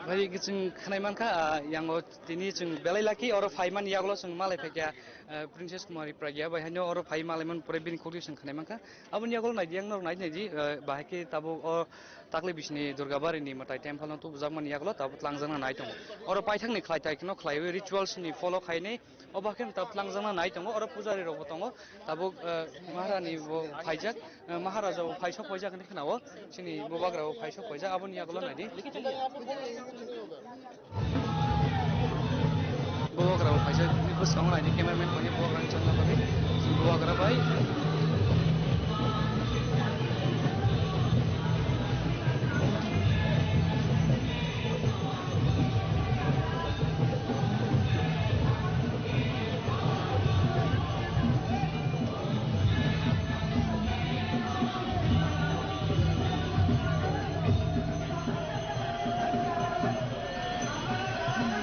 Bhai, chwng khwnai mankha, ah, yango tini chwng belai lucky, oro phaiman yagulo chwng malai phaikha, ah, Princess Kumari Pragya bai haino oro phai malaiman pore bini khukti chwng khwnai mankha. Aboni yagulo naidi, yang norok naidi, naidi, ah, bahai khe tabuk o takle bisini Durgabari ni mwtai temple no tubujak mani yagulo tabuk tlangjakna nai tongo. Oro paithak ni khlai tai kheno khlaiwi rituals ni follow khainai. Obo khe ta tlangjakna nai tongo, oro pujari rok bo tongo. Tabuk, eh, Maharani bo phaijak, eh, Maharaja bo phaisok phaijak hinwi khwnao. Chini bubagra bo phaisok phaijak, aboni yagulo naidi. Bubagra bo phaijak, bini bwskango naidi, cameraman phai bubagra ni chongna bagwi. Bubagra bai.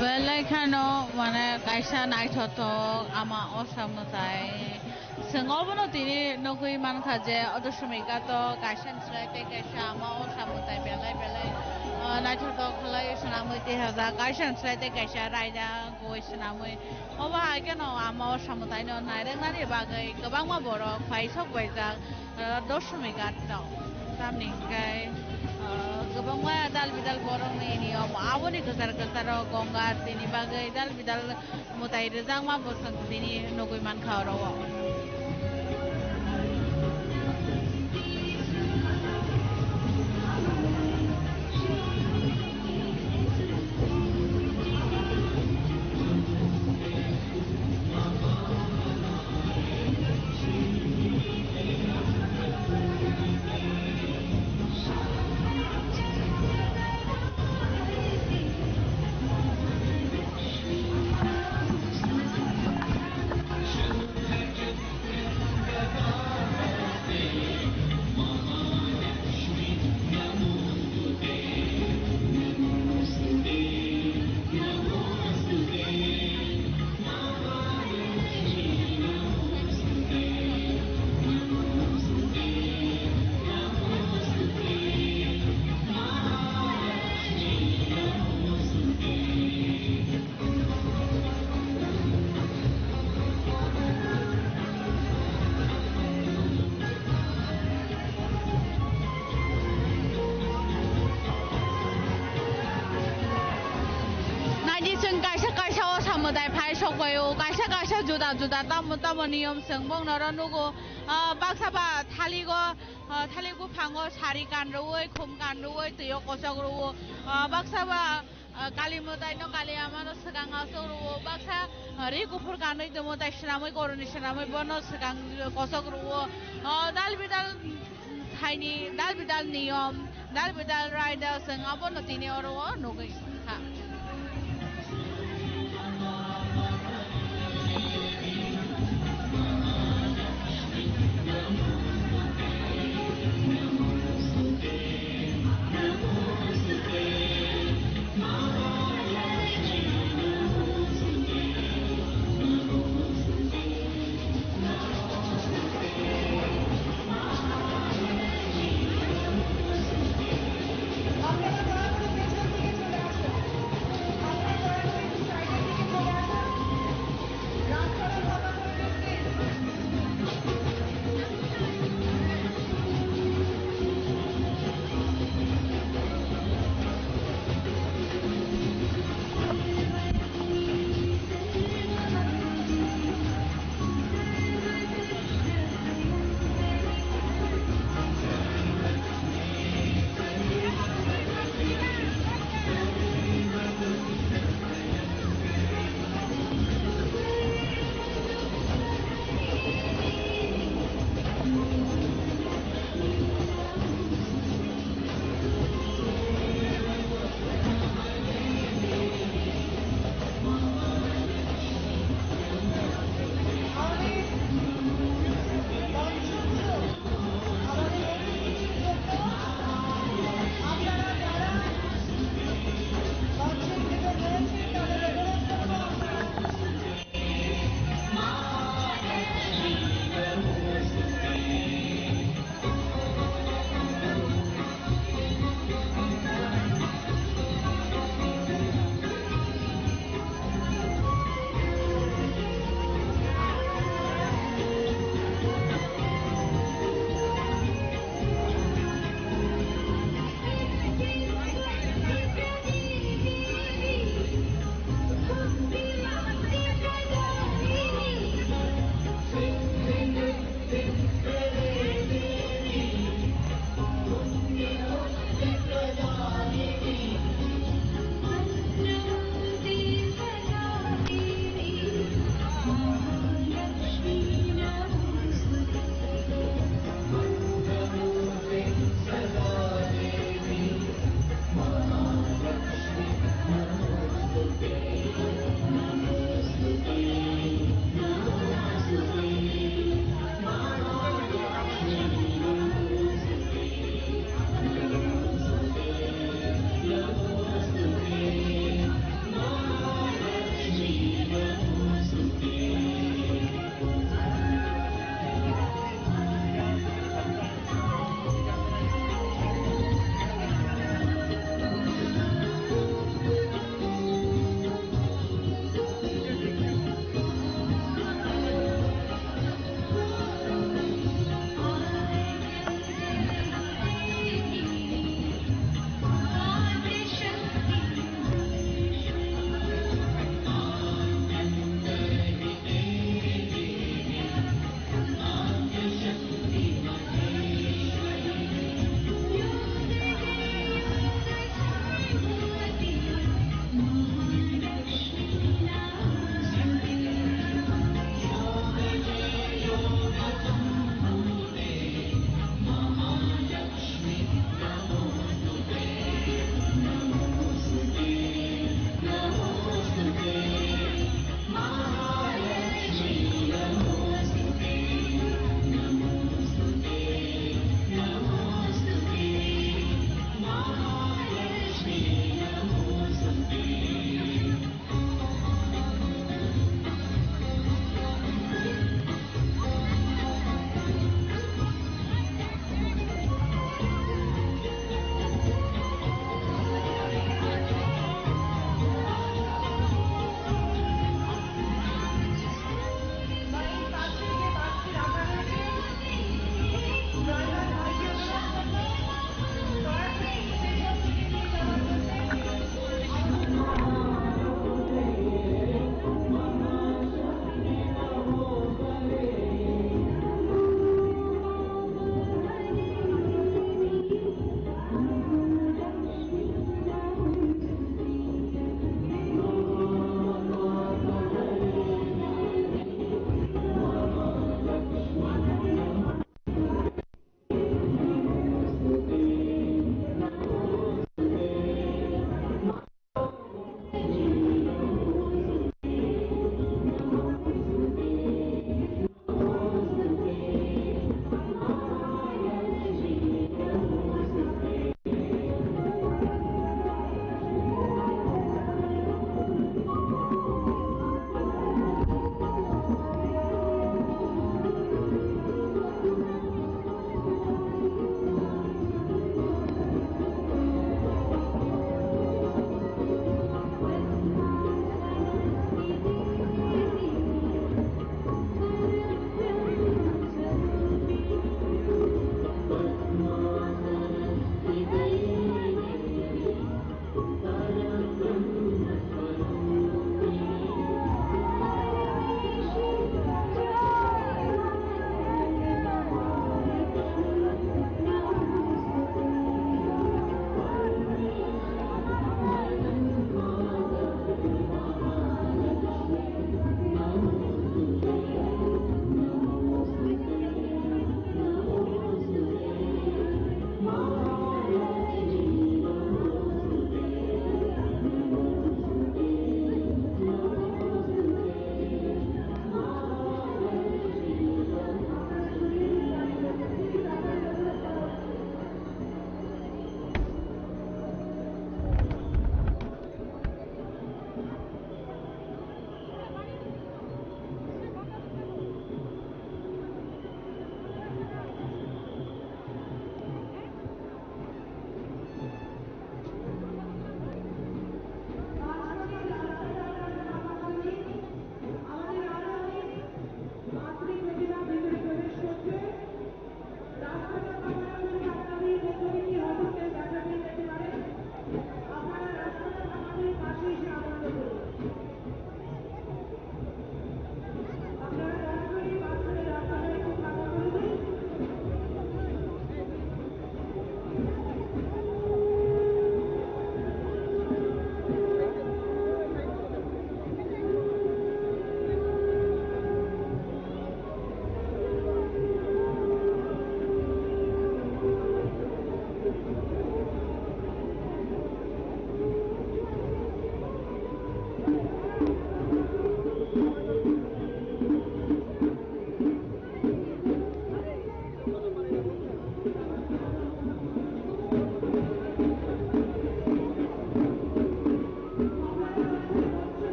Belai kheno, mane, kaisa naithothok ama osa mwtai. Chwng obono tini nugwi mankha je o Doshmi Ghat o kaisa ni slai tei kaisa ama osa mwtai belai belai, ah, naithothok khlai swnamwi tei hajak kaisa ni slai tei kaisa raida goi swnamwi. Obo hai kheno ama osa mwtaino naireknani bagwi kwbangma borok phaisok baijak, ah, Doshmi Ghat o. Tamni hwnkhe, ah, kwbangma dal bidal borokni niyom aboni kwchar kwcharo Gonga Aartini bagwi dal bidal mwtai rwjakma bwswk tini nugwi mankha oro o. Naidi chwng kaisa kaisa o samwtai phai sokbaio, kaisa kaisa juda juda tamo tamo niyom chwng bongno oro nugo. Ah, baksa ba thaligo, ah, thalik buphango sari kan rwui, khum kan rwui, twi o kochok rwo. Ah, baksa ba ah, Kali mwtai no, Kali ama no swkang aswk rwo, baksa, ah, ri kuphur kanwi tongmo tai swnamwi, koroni swnamwi bono swkang kosok rwo. Ah, dal bidal thaini, dal bidal niyom, dal bidal raida chwng abono tini oro o nugwi kha.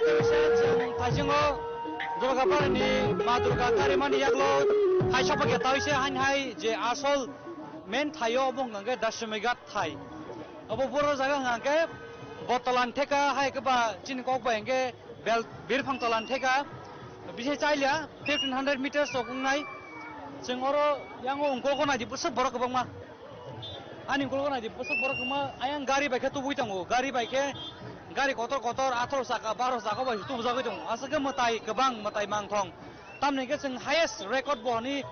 Taisingo Durga Parani Ma Durga karimani yaklo hai sopak ya taise hain hai je asol main thaio obo hwnkha khe Dasmighat thai. Obo boro jaga hwnkha khe Botolan theka hai khe ba chini kok bai hwnkhe bel birphang tolan theka. Bisi chailia fifteen hundred meters rok wngnai. Chwng oro yango ungkol ko naidi bwswk borok kwbangma. Ani ukulgo naidi bwswk borok kwma ayang gari bai khe tubui tongo. Gari bai khe gari kotor kotor atharo saka baro saka bai tubujagwi tongo. Aswk khe mwtai kwbang mwtai mangthong. Tamni khe chwng highest record bo hwnwi,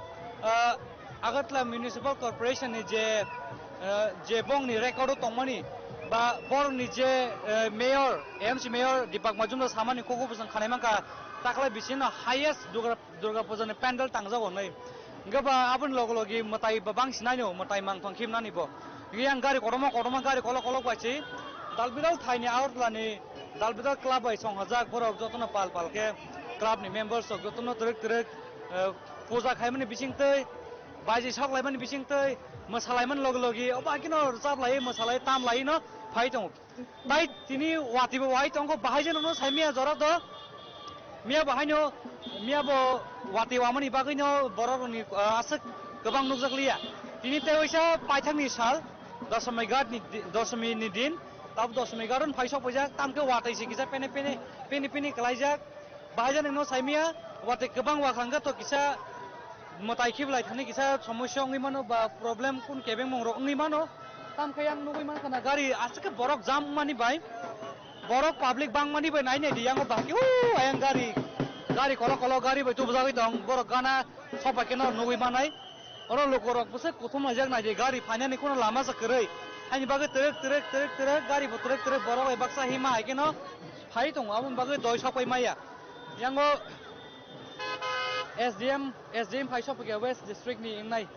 ah, Agartala Municipal Corporation ni je, ah, je bongni record o tongmani ba borokni je, eh, mayor, A M C mayor Deepak Majumdar samani kok o bo chwng khanai mankha, takhlai bisino highest Durga, Durga Puja ni pandal tangjago hwnwi. Hingke ba aboni loge loge mwtai ba bangsinai no, mwtai mangthong khimnani bo. Hingke yang gari kotorma kotorma gari kolok kolok bai se Dalbidal thaini Agartala ni Dalbidal club bai songhajak borok jotono pal pal khe club ni members rok jotono twrwk twrwk, eh, puja khaimani bising twi, baiji sok laimani bising twi, mwsalaimani loge loge obo haikhe no rwchap lai mwsalai tam lai no phai tongo. Tai tini watwi bo wai tongo, bahai jeno no sai miya jora do. Miya bo haino, miya bo watwi wamani bagwi no borok rokni, ah, aswk kwbang nukjak liya. Tini tei waisa paithakni sal, Doshmi Ghat ni di-, Doshmi ni din, tab Doshmi Ghat on phai sok paijak, tamkhe watwi se kisa pene pene, pene pene kwlaijak. Bahai jani no sai miya, watwi kwbang wakhang to kisa mwtai khiblai thani kisa somosya wngwi mano ba problem kun kebeng mung rok wngwi mano. Tamkhe yang nugwi mankha na gari aswk khe borok jam wngmani bai, borok public bangmani bai nai nai di yango bahai khe o ayang gari, gari kolok kolok gari bai tubujagwi tong borok gana sopai khe no nugwi manai. Oro lukurok bwswk kuthum laijak nai di gari phainani kheno lama se kwrwi. Haini bagwi twrwk twrwk twrwk twrwk gari bo twrwk twrwk borok bai baksa hima hai kheno phai tongo aboni bagwi doi sopai maya. Yango S D M, S D M phai sopai khe West District ni wngnai.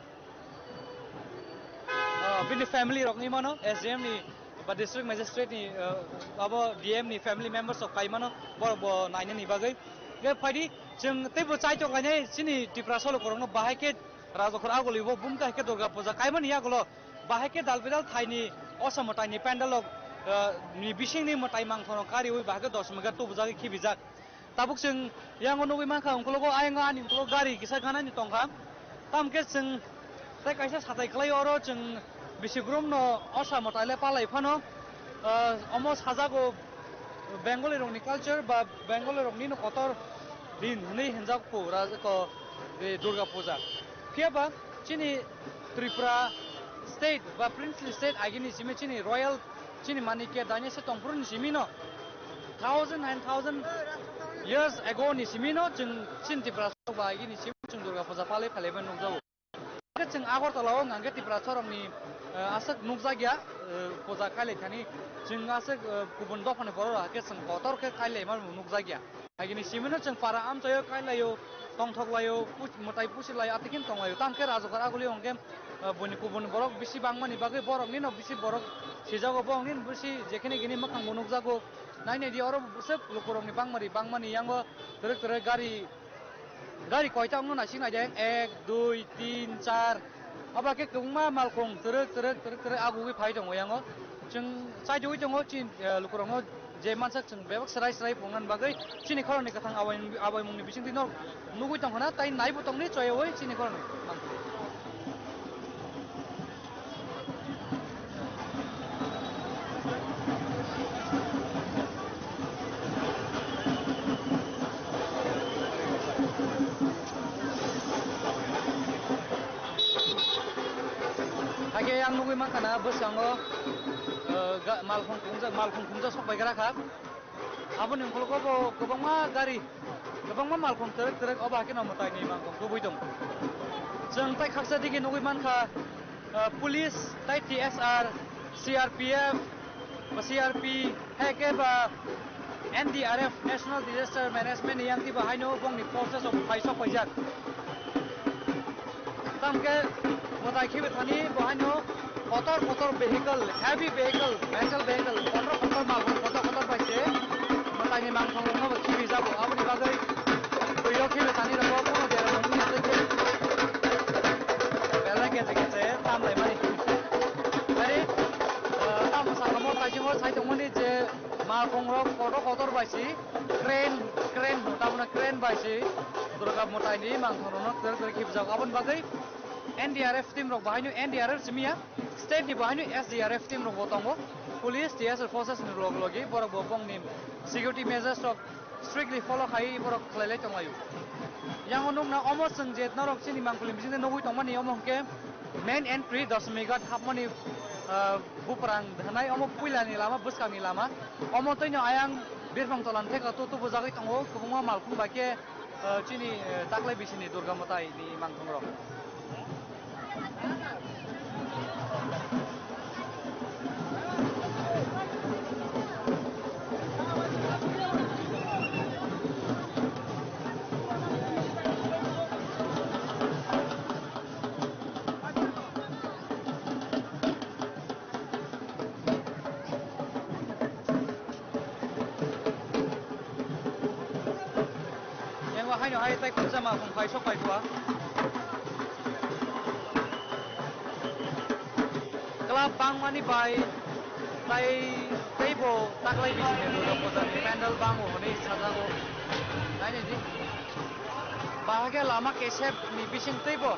Ah, bini family rok ni mano S D M ni ba district magistrate ni, ah, abo D M ni family members rok kai mano borok bo nainani bagwi. Ge phaidi chwng teibo chaitok lainai chini Tiprasa lukurokno bahai khe Rajakhor aguli bo bumta hai khe Durga Puja kaimani yagulo bahai khe Dalbidal thaini Osa mwtaini pandal rok, ah, ni bisingni mwtai mangthorno kariui bahai khe Doshmi Ghat tubujagwi khibijak. Tabuk chwng yango nugwi mankha, ungkulugo ayang ani ungkulugo gari kisa ganani tongkha. Tamkhe chwng tei kaisa satai khlai oro chwng bisi grum no Osa mwtai le palai phano, ah, omo sajago Bengali rokni culture ba Bengali rokni no kotor din hwnwi hinjak pura ko, eh, Durga Puja. Phiya ba chini Tripura state ba princely state agini simi chini royal chini Manikya dynasty tongphuru ni simi no thousand nine thousand years ago ni simi no chwng chini Tripura ba agini simi chwng Durga Puja palai phalai bai nukjago. Hwnkhe chwng Agartala o hwnkha khe Tiprasa rokni, eh, aswk nukjakya, eh, puja kailaithani chwng aswk, eh, kubun dophani borok rok hwnkhe chwng kotor khe kailaima nukjakya. Agini simino chwng para amchaio kailaio, tongthoklaio, puch-, mwtai pusilaio, atikhin tonglaio. Tamkhe Rajakhor agulio hwnkhe, eh, buini kubun borok bisi bangmani bagwi boroknino bisi borok sijago, boroknino bisi jekhini gini mwkhangbo nukjago. Nainai di oro bwswk lukurokni bangmari bangmani yango twrwk twrwk gari Gari koita wngno naisik naidi, ek, dui, tin, char. Obo khe kwbangma malkhung twrwk, twrwk, twrwk, twrwk agugwi phai tongo yango. Chwng chaitugwi tongo chini, eh, lukurokno je mansak chwng bebak swrai swrai phunuknani bagwi chini khoroknwi kwthang abai, abaimungni bisingtwi no nugwi tongkha na, tei naibo tongni choyaui chini khoroknwi manthai. Hakhe ang nugwi mankha na bwskango, eh, ga-, malkhung khumjak, malkhung khumjak sok bai gra kha. Aboni ukhulgo bo kwbangma gari, kwbangma malkhung twrwk twrwk obo hakhe no mwtaini malkhung tubui tongo. Chwng tei khaksa digi nugwi mankha, ah, police tei T S R, C R P F, ba C R P, hai khe ba N D R F, National Disaster Management ni yang twi bo haino bongni forces rok phai sok paijak. Tamkhe mwtai khibi thani bo haino kotor kotor vehicle, heavy vehicle, metal vehicle, kotor kotor mal kotor kotor bai se mwtaini mangthong rokno bo khibi jago. Aboni bagwi twi o khibi thani rokbo kuno dera mungni tei khe belai khe khe tam lai mani. Ari, ah, tamo sakamo taisingo sai tongmani je malkhong rok kotor kotor bai si Crane, crane bo tabona crane bai se Durga Mwtai ni mangthang rok no kwrwk kwrwk khibjak. Aboni bagwi N D R F team rok bahai no, N D R F simi ya, state ni bahai no S D R F team rok bo tongo. Police, T S F forces ni log logi borok bo bongni security measures rok strictly follow khai borok khlai lai tong laio. Yang o nukna omo chwng je norok chini mangpili bisingtwi nugwi tongmani omo hwnkhe main entry Dasmighat hapmani, ah, buprang dhanai omo puilani lama, bwskangni lama. Omo twino ayang birphang tolan theka tu tubujagwi tongo, kwbangma malkhung bai khe, ah, chini, eh, taklai bisini Durga Mwtai ni mangthang rok. Yang o haino hai tai khorsa ma phung phai sok pai kua. Club bangmani bai tai teibo taklai bising de Durga Puja ni pandal bango hwnwi sajago. Naini di. Bahage lama kesep ni bising teibo.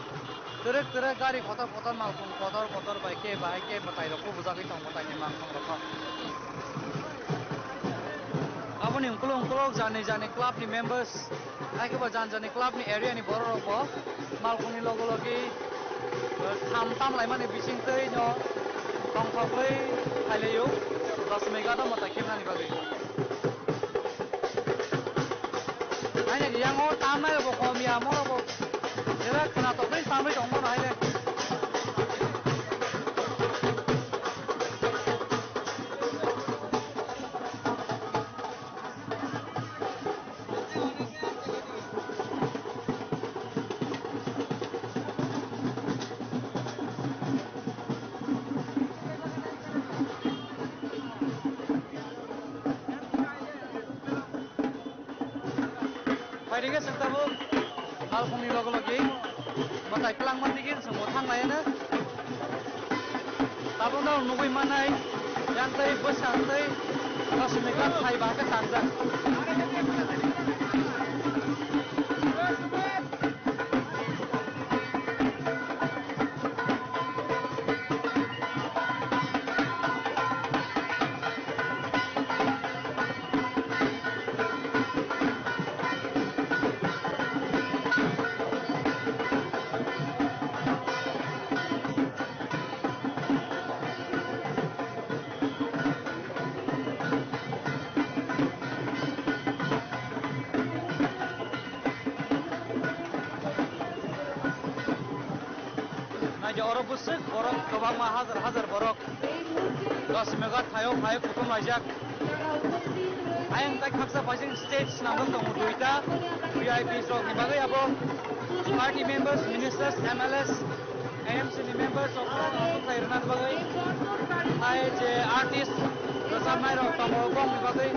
Twrwk twrwk gari kotor kotor malkhung kotor kotor bai khe bahai khe mwtai rok kubujagwi tong mwtai ni malkhung rok. Aboni ukulok ukulok jani jani club ni members, hai khe bo jani jani club ni area ni borok rok bo malkhung ni logo logi, eh, kham tam laimani bising twi no tongthokgwi phailaio Dasmighat o mwtai khibnani bagwi. Aini yang o tamnai bo kom ya, mo bo jera khna tok nai tamnai tong mo hai le. Phaidi khe chwng tabuk malkhungni logo logi mwtai kwlangma digin chwngbo thang laiyano. Tabukno nugwi mannai yang tei bwsang tei Dasmighat thai ba khe tangjak. Naidi oro bwswk borok kwbangma hajar hajar borok Dasmighat thaio phai kuthum laijak. Ayang tai khaksa paising stage swnamjak tongo duita V I Ps rokni bagwi abo party members, ministers, M L As, A M C ni members rok no tongthai rwna bagwi. Hai je artist rwchapnai rok tongo bongni bagwi.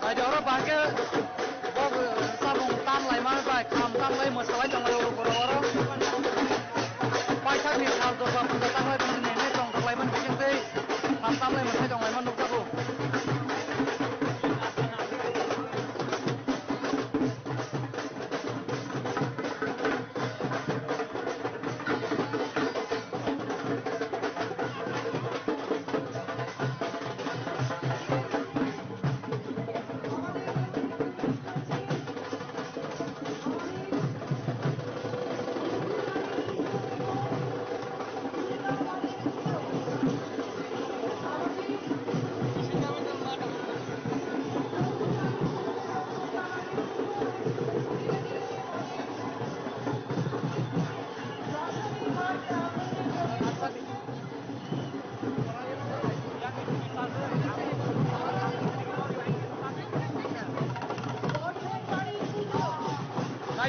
Naidi oro bahai khe bo samung tam laimani bai, kham tam lai mwsalai tong lai oro borok oro. Paithakni sal dorba puja tam lai bini nini tong tong laimani bising twi kham tam lai mwsai tong laimani nukjago.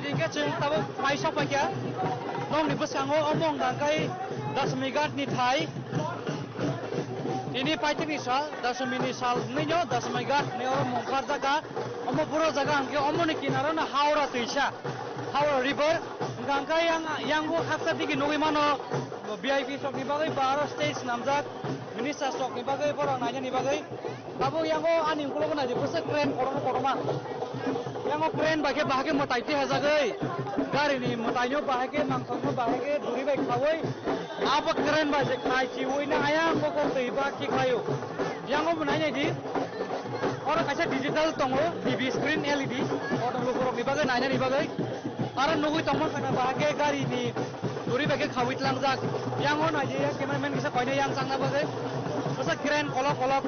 Hingke chwng tabuk paisok paikha. Nokni bwskango omo wngkha khe Dashami Ghat ni thai. Tini paithakni sal, Dashami ni sal hwnwi no Dashami Ghat ni oro mung kharjak kha. Omo buro jaga hwnkhe omoni kinaro no Howrah twisa, Howrah river. Hwnkha khe yang, yango haksa digi nugwi mano V I P rokni bagwi ba aro stage swnamjak, minister rokni bagwi borok nainani bagwi. Tabuk yango ani ukulok nai di, bwswk crane kotorma kotorma. Yango crane bai khe bahai khe mwtai tihajagwi, gari ni mwtai no bahai khe, mangthok no bahai khe duri bai khaui, abo crane bai se khai chiui na ayang kok kok twi ba khiklaio. Yango bo nai nai di, oro kaisa digital tongo, T V screen L E D, oro lukurok ni bagwi nainani bagwi. Aro nugui tongma khana bahai khe gari ni duri bai khe khaui tlangjak. Yango nai di, yang cameraman kisa koinai yang changna bagwi. Bwswk crane kolok kolok.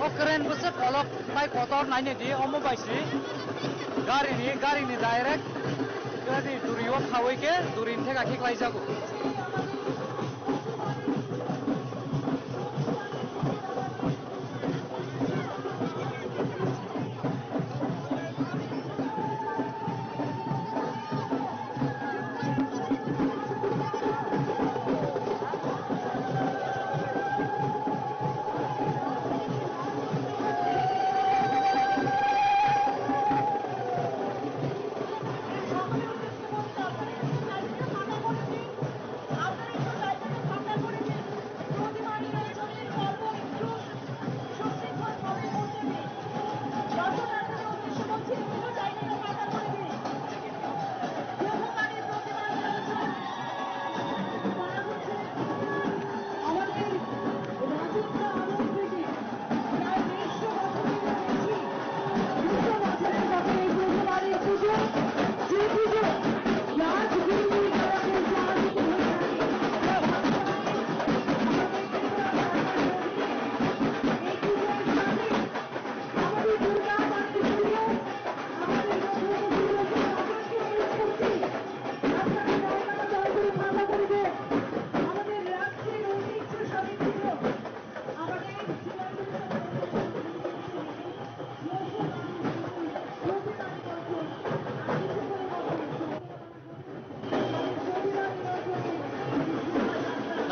O crane bwswk kolok tai kotor nainai di, omo bai si gari ni, gari ni direct gari duri o khaui khe duri ni theka khiklai jago.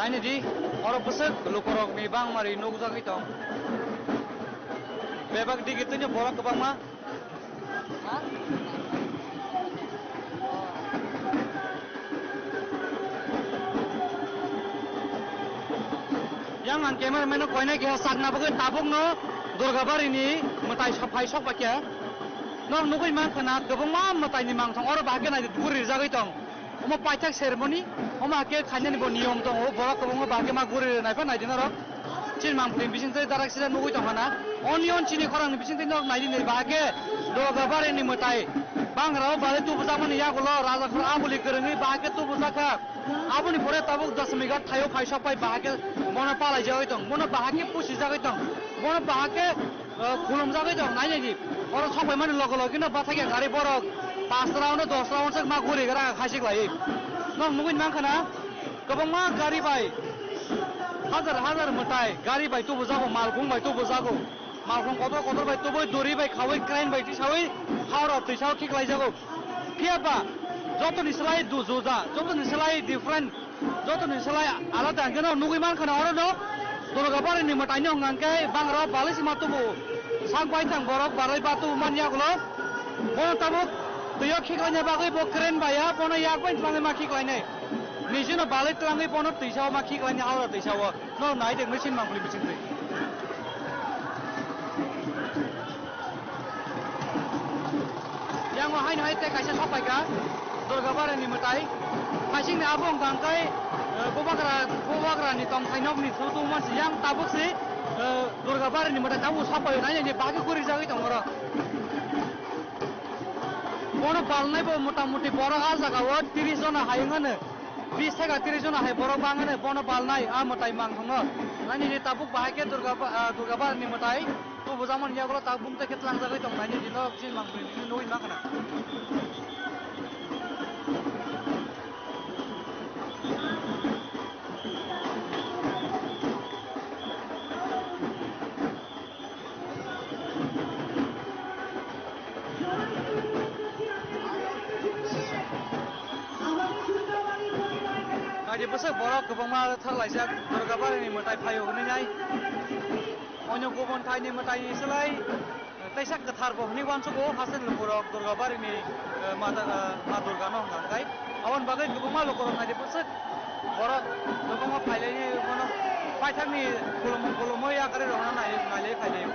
Naini di, oro bwswk lukurokni bangmari nukjagwi tong. Bebak digi twino borok kwbangma. Yang ang cameraman no koinai keha sakna bagwi tabukno Durgabari ni mwtai sok phai sok bai khe. Nok nugwi mankha na kwbangma mwtai ni mangthong oro bahai khe nai guri rijagwi tong. Omo paithak ceremony, omo hake khainani bo niyom tongo, borok kwbangma bahai khe ma guri rwnai pha naidi norok. Chini mangpili bising twi darak sida nugwi tongkha na. Onion chini khorang ni bising twi norok naidi nai bahai khe Durgabari ni mwtai. Bangra o balai tubujakmani yagulo raja khor abuli kwrwngwi bahai khe tubujakha. Aboni pore tabuk Dashami Ghat thaio phaisok pai bahai khe bono palaijagwi tong, bono bahai khe pusijagwi tong, bono bahai khe o, khulumjagwi tong, nainai di. Oro sokphaimani loge loge no bathakya gari borok pas round, dos round swk ma guri gra khaisik lai. Nok nugwi mankha na, kwbangma gari bai hajar hajar mwtai gari bai tubujago, malkhung bai tubujago, malkhung kotor kotor bai tubui duri bai khaui crane bai tisaui Howrah twisao khiklaijago. Phiya ba jotoni slai du juda, jotoni slai different, jotoni slai alada hwnkhe no nugwi mankha na oro no Durgabari ni mwtai no hwnkha hwnkhe bangra o balai se ma tubu. Sak baithang borok balai ba tubu man yagulo. Bono tabuk twi o khiklaina bagwi bo crane bai ya, bono yak bai twlangwi ma khiklainai. Niji no balai twlangwi bono twisa o ma khiklainai Howrah twisa o. No nai de machine mangpili bising twi. Yang o haino hai tei kaisa sokphaikha Durgabari ni mwtai. Haising ni abo wngkha hwnkhe, eh, bubagra, bubagra ni tongthai nok ni thu tungma si yang tabuk si, eh, Durgabari ni mwtai tabuk sokphai nai ni bagwi guri jagwi tong oro. Bono balnai bo mota moti borok ah jaga o tris jona hai wng mano. Bis theka tris jona hai borok bang mano bono balnai ah mwtai mangthong no. Nai ni tabuk bahai khe Durga ba-, ah, Durgabari ni mwtai. Tubujakmani yagulo tabuk tei khe tlangjagwi tong nai ni no chini mangpili ni nugwi mankha na. Bwswk borok kwbangma thanglaijak Durgabari ni mwtai phaio hwnwi nai. Onyo kubun thaini mwtai ni slai teisa kwthar bo hwnwi uansugo haste ni lukurok Durgabari ni, eh, ma, eh, ma Durga no hwnkha khe. Aboni bagwi kwbangma lukurok naidi bwswk borok kwbangma phailaini bono paithakni khulumung khulumwi yakarwi rwna nai, nailai phailaio.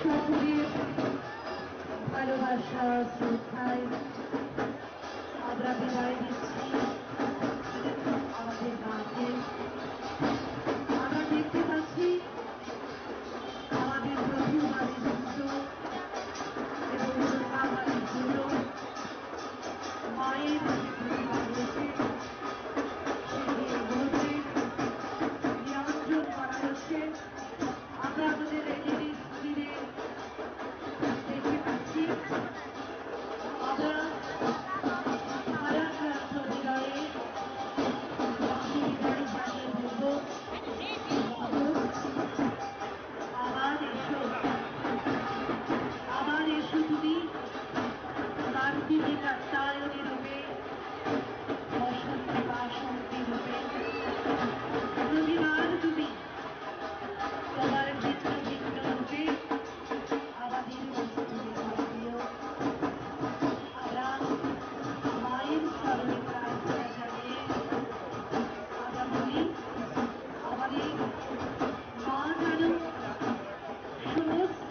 সকলের ভালোবাসা, শ্রদ্ধায় আমরা বিদায় দিচ্ছি আমাদের মাকে। আমরা দেখতে পাচ্ছি আমাদের প্রভু, আমাদের পুত্র এবং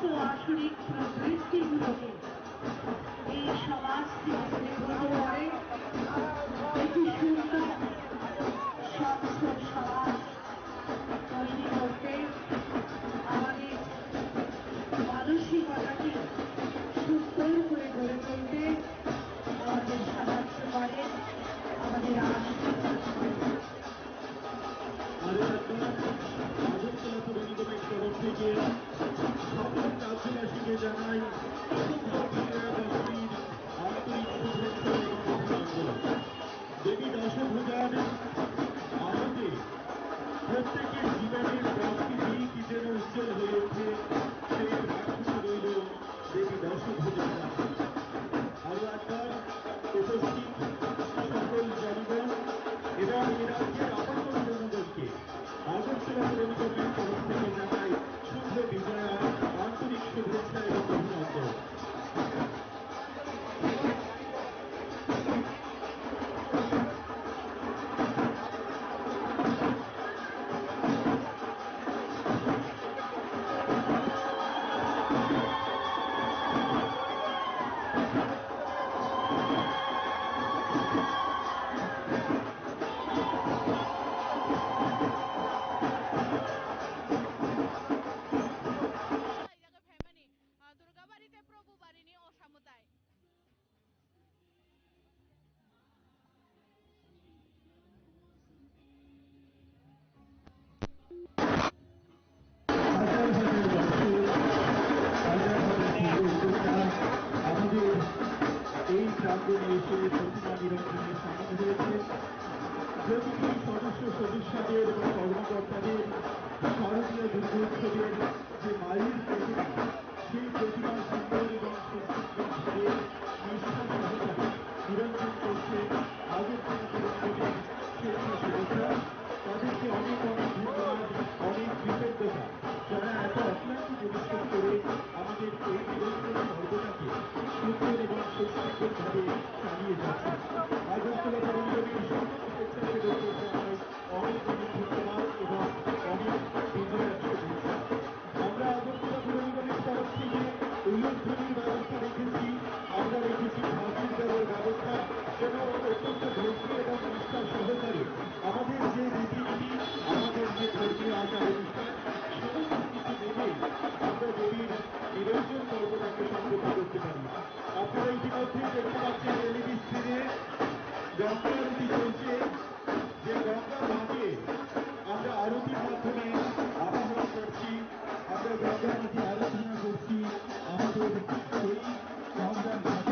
আসরিক প্রবৃত্তিগুলোকে এই সমাজ থেকে দূরে করতে পারে, একটি সুন্দর স্বচ্ছ সমাজ তৈরি করতে, আমাদের মানসিকতাকে সুন্দর করে গড়ে তুলতে আমাদের সাহায্য করে আমাদের আশীর্বাদ। আরো একবার আগরতলা পৌর নিগমের তরফ থেকে সকল রাজ্যবাসীকে জানাই শুভ বিজয়া দশমীর আন্তরিক শুভেচ্ছা এবং অভিনন্দন। দেবী দশভুজার আলোতে প্রত্যেকের জীবনের প্রাপ্তি দিক যেন উজ্জ্বল হয়ে ওঠে, সেই প্রার্থনা রইল দেবী দশভুজার কাছে। আরো একবার উপস্থিত সকল জনগণ এবং এই রাজ্যের আপামর জনগণকে আগরতলা পৌর নিগমের তরফ থেকে জানাই শুভ বিজয়া আন্তরিক শুভেচ্ছা এবং অভিনন্দন। Durgabari tei Probubari ni osamutai. হাজার হাজার দর্শক, হাজার হাজার যুব উদ্যোক্তা আমাদের এই প্রাঙ্গণে এসে প্রতিমা নিরঞ্জনে সামিল হয়েছে। প্রতিটি সদস্য সদস্যদের এবং কর্মকর্তাদের শারদীয় দুর্গোৎসবের যে মায়ের প্রতিমা, সেই প্রতিমার সুন্দর এবং স্বস্তিকর ভাবে নিষ্ঠা সহকারে নিরঞ্জন করছে আগরতলা পৌর নিগমের স্বেচ্ছাসেবকরা। তাদেরকে অনেক অনেক ধন্যবাদ, অনেক কৃতজ্ঞতা, যারা এত অক্লান্ত পরিশ্রম করে আমাদের এই নিরঞ্জন পর্বটাকে সুন্দর এবং স্বস্তিকর ভাবে চালিয়ে যাচ্ছে। আগরতলা পৌর নিগমের সমস্ত স্বেচ্ছাসেবকদের জানাই অনেক অনেক ধন্যবাদ এবং অনেক বিজয়ের শুভেচ্ছা। আমরা আগরতলা পৌর নিগমের তরফ থেকে উলুধ্বনির ব্যবস্থা রেখেছি, আমরা রেখেছি ভাজির দেওয়ার ব্যবস্থা, যেন অত্যন্ত ধৈর্য এবং নিষ্ঠা সহকারে আমাদের যে রীতিনীতি, আমাদের যে ধর্মীয় আচার অনুষ্ঠান, সমস্ত কিছু মেনে আমরা দেবীর নিরঞ্জন পর্বটাকে সম্পন্ন করতে পারি। আপনারা ইতিমধ্যে দেখতে পাচ্ছেন এলইডি স্ক্রিনে গঙ্গা আরতি চলছে। যে গঙ্গা মাকে আমরা আরতির মাধ্যমে আবাহন করছি, আমরা গঙ্গা মাকে আরাধনা করছি আমাদের এই গঙ্গা মাকে।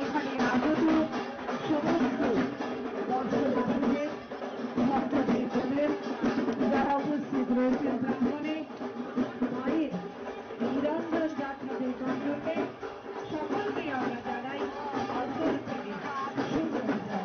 এখানে আগত সমস্ত দর্শনার্থীদের, ভক্তদের, যারা উপস্থিত রয়েছেন প্রাঙ্গণে, মায়ের নিরঞ্জন যাত্রা দেখার জন্য সকলকে আমরা জানাই অন্তর থেকে শুভেচ্ছা।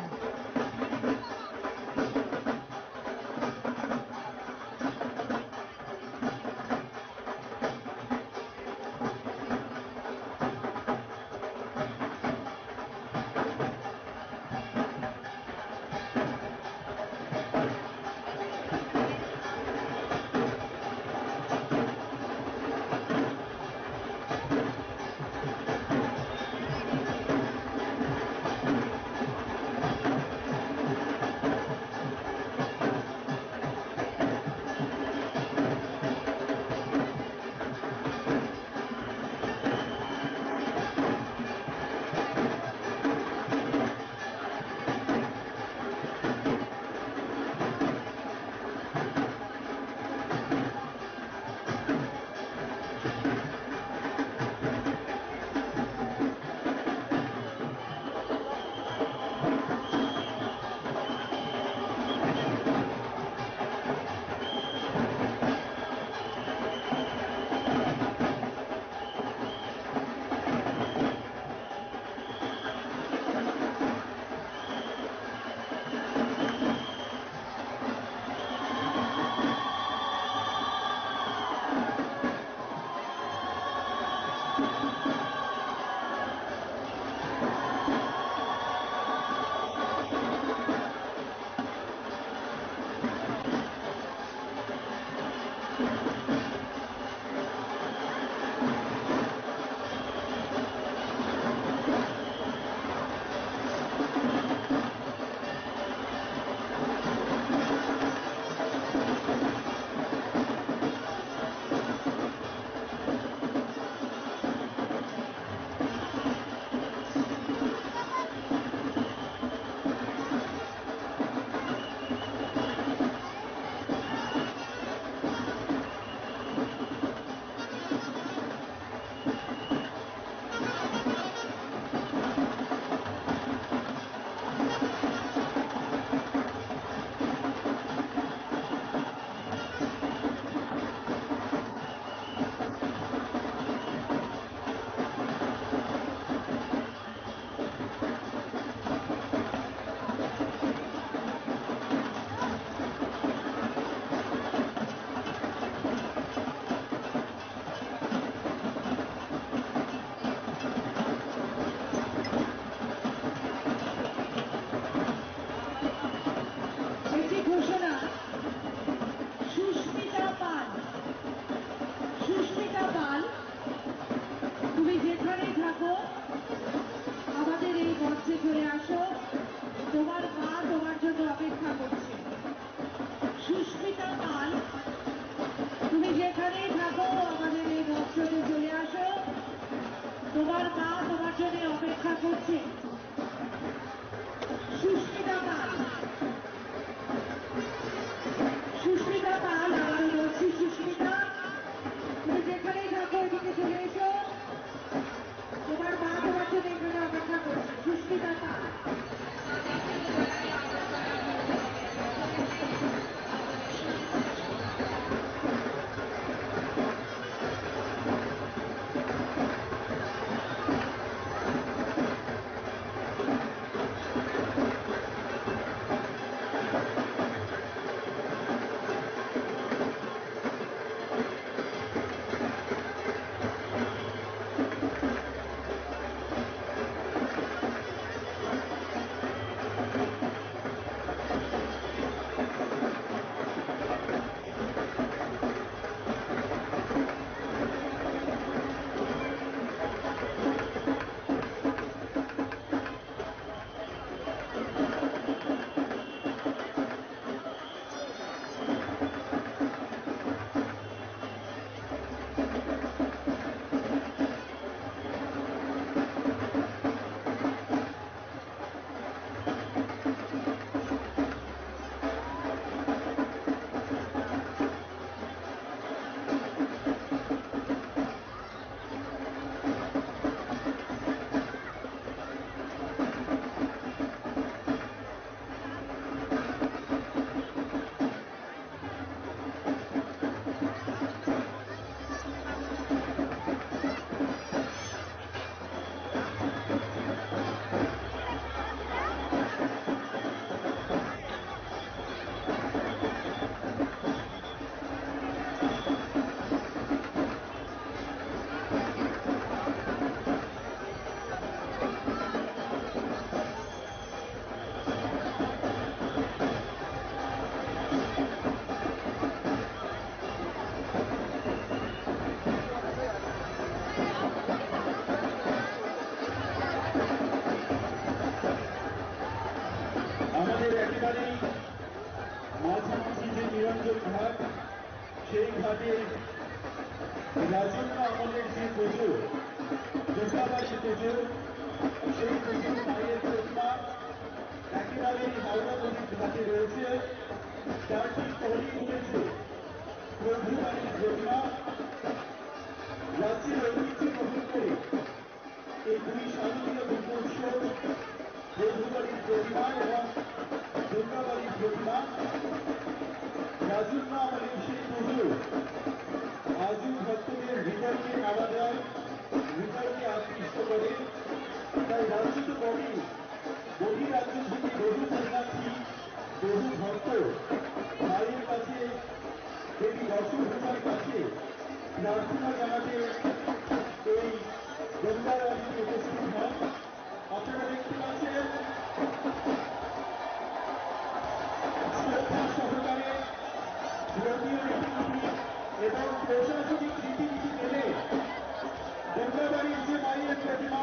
একটি ঘোষণা, সুস্মিতা পাল, সুস্মিতা পাল, তুমি যেখানেই থাকো, আমাদের এই মঞ্চে চলে আসো, তোমার মা তোমার জন্য অপেক্ষা করছে। সুস্মিতা পাল, তুমি যেখানেই থাকো, আমাদের এই মঞ্চে চলে আসো, তোমার মা তোমার জন্য অপেক্ষা করছে। সুস্মিতা পাল, সুস্মিতা পাল, আবারও বলছি, সুস্মিতা, তুমি যেখানেই থাকো, এদিকে চলে এসো। তোমার মা তোমার জন্য এখানে অপেক্ষা করছে, সুস্মিতা পাল। সেই ঘাটে রাজন্য আমলের যে পুজো, দুর্গাবাড়ির পুজো, সেই পুজোর মায়ের প্রতিমা একেবারেই হাওড়া নদীর ঘাটে রয়েছে। তার ঠিক পরেই রয়েছে প্রভুবাড়ির প্রতিমা। রাজ্যের ঐতিহ্য বহন করে এই দুই শারদীয় দুর্গোৎসব, প্রভুবাড়ির প্রতিমা এবং দুর্গাবাড়ির প্রতিমা, রাজন্য আমলের সেই পুজো আজও ভক্তদের হৃদয়কে নাড়া দেয়, হৃদয়কে আকৃষ্ট করে। তাই রাজ্য তো বটেই, বহিরাজ্য থেকে বহু পুণ্যার্থী, বহু ভক্ত মায়ের কাছে, দেবী দশভুজার কাছে প্রার্থনা জানাতে এই দুর্গাবাড়িতে উপস্থিত হন। আপনারা দেখতে পাচ্ছেন, শ্রদ্ধা সহকারে ধর্মীয় রীতিনীতি এবং প্রশাসনিক রীতিনীতি মেনে দুর্গাবাড়ির যে মায়ের প্রতিমা,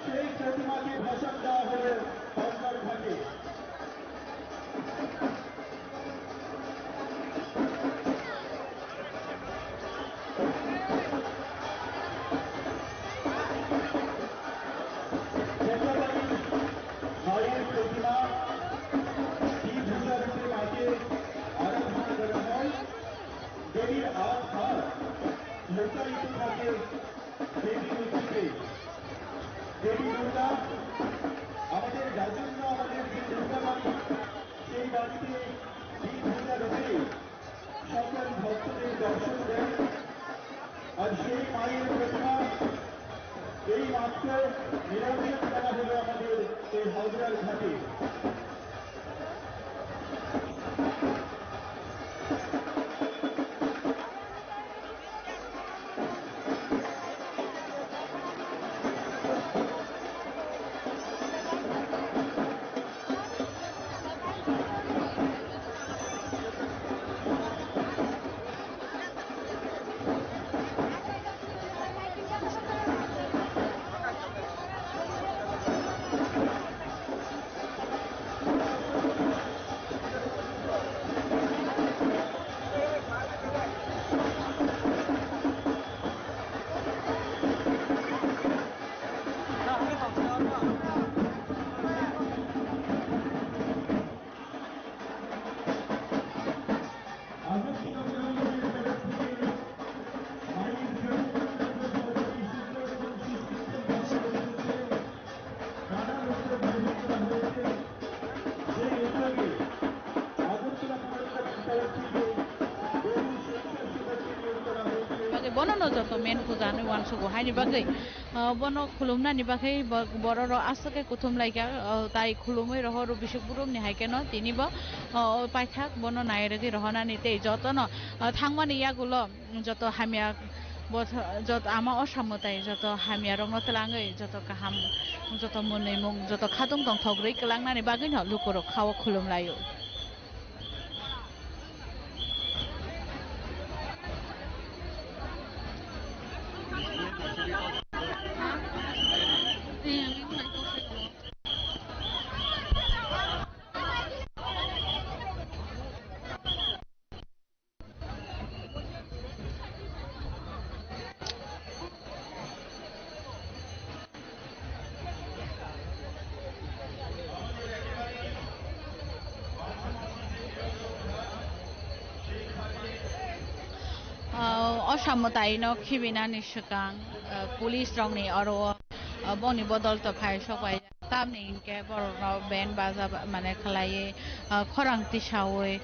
সেই প্রতিমাকে ভাষণ দেওয়া হলো গঙ্গার ঘাটে। মায়ের প্রতিমা, দ্বিভুজা রূপে মাকে আরাধনা করা হয়। দেবীর আট হাত লুকায়িত থাকে দেবী মূর্তিতে। দেবী দুর্গা, আমাদের রাজন্য আমলের যে দুর্গা বাড়ি, সেই বাড়িতে দ্বিভুজা রূপে সকল ভক্তদের দর্শন দেন। আর সেই মায়ের প্রতিমা এই মাত্র নিরঞ্জন করা হলো আমাদের এই হাওড়ার ঘাটে। Bagwi bono no joto men puja hinwi uansugo, haini bagwi, ah, bono khulumnani bagwi bo-, borok rok aswk khe kuthum laikha, ah, tai khulumwi rohoro bisik burumni hai kheno tini bo, ah, o paithak bono nai rwgwi rohornani tei jotono, ah, thangmani yagulo joto hamya bo, joto ama osa mwtai joto hamya rokno twlangwi joto kaham, joto mwnwimung, joto khatung tongthok rwi kwlangnani bagwino lukurok khao khulum laio. Ah, o samwtaino khibinani swkang, ah, police rokni oro o, ah, boni bodol to phai sok bai, tamni hinkhe borokno band baja ba-, mane khlaiwi, ah, khorang tisaui.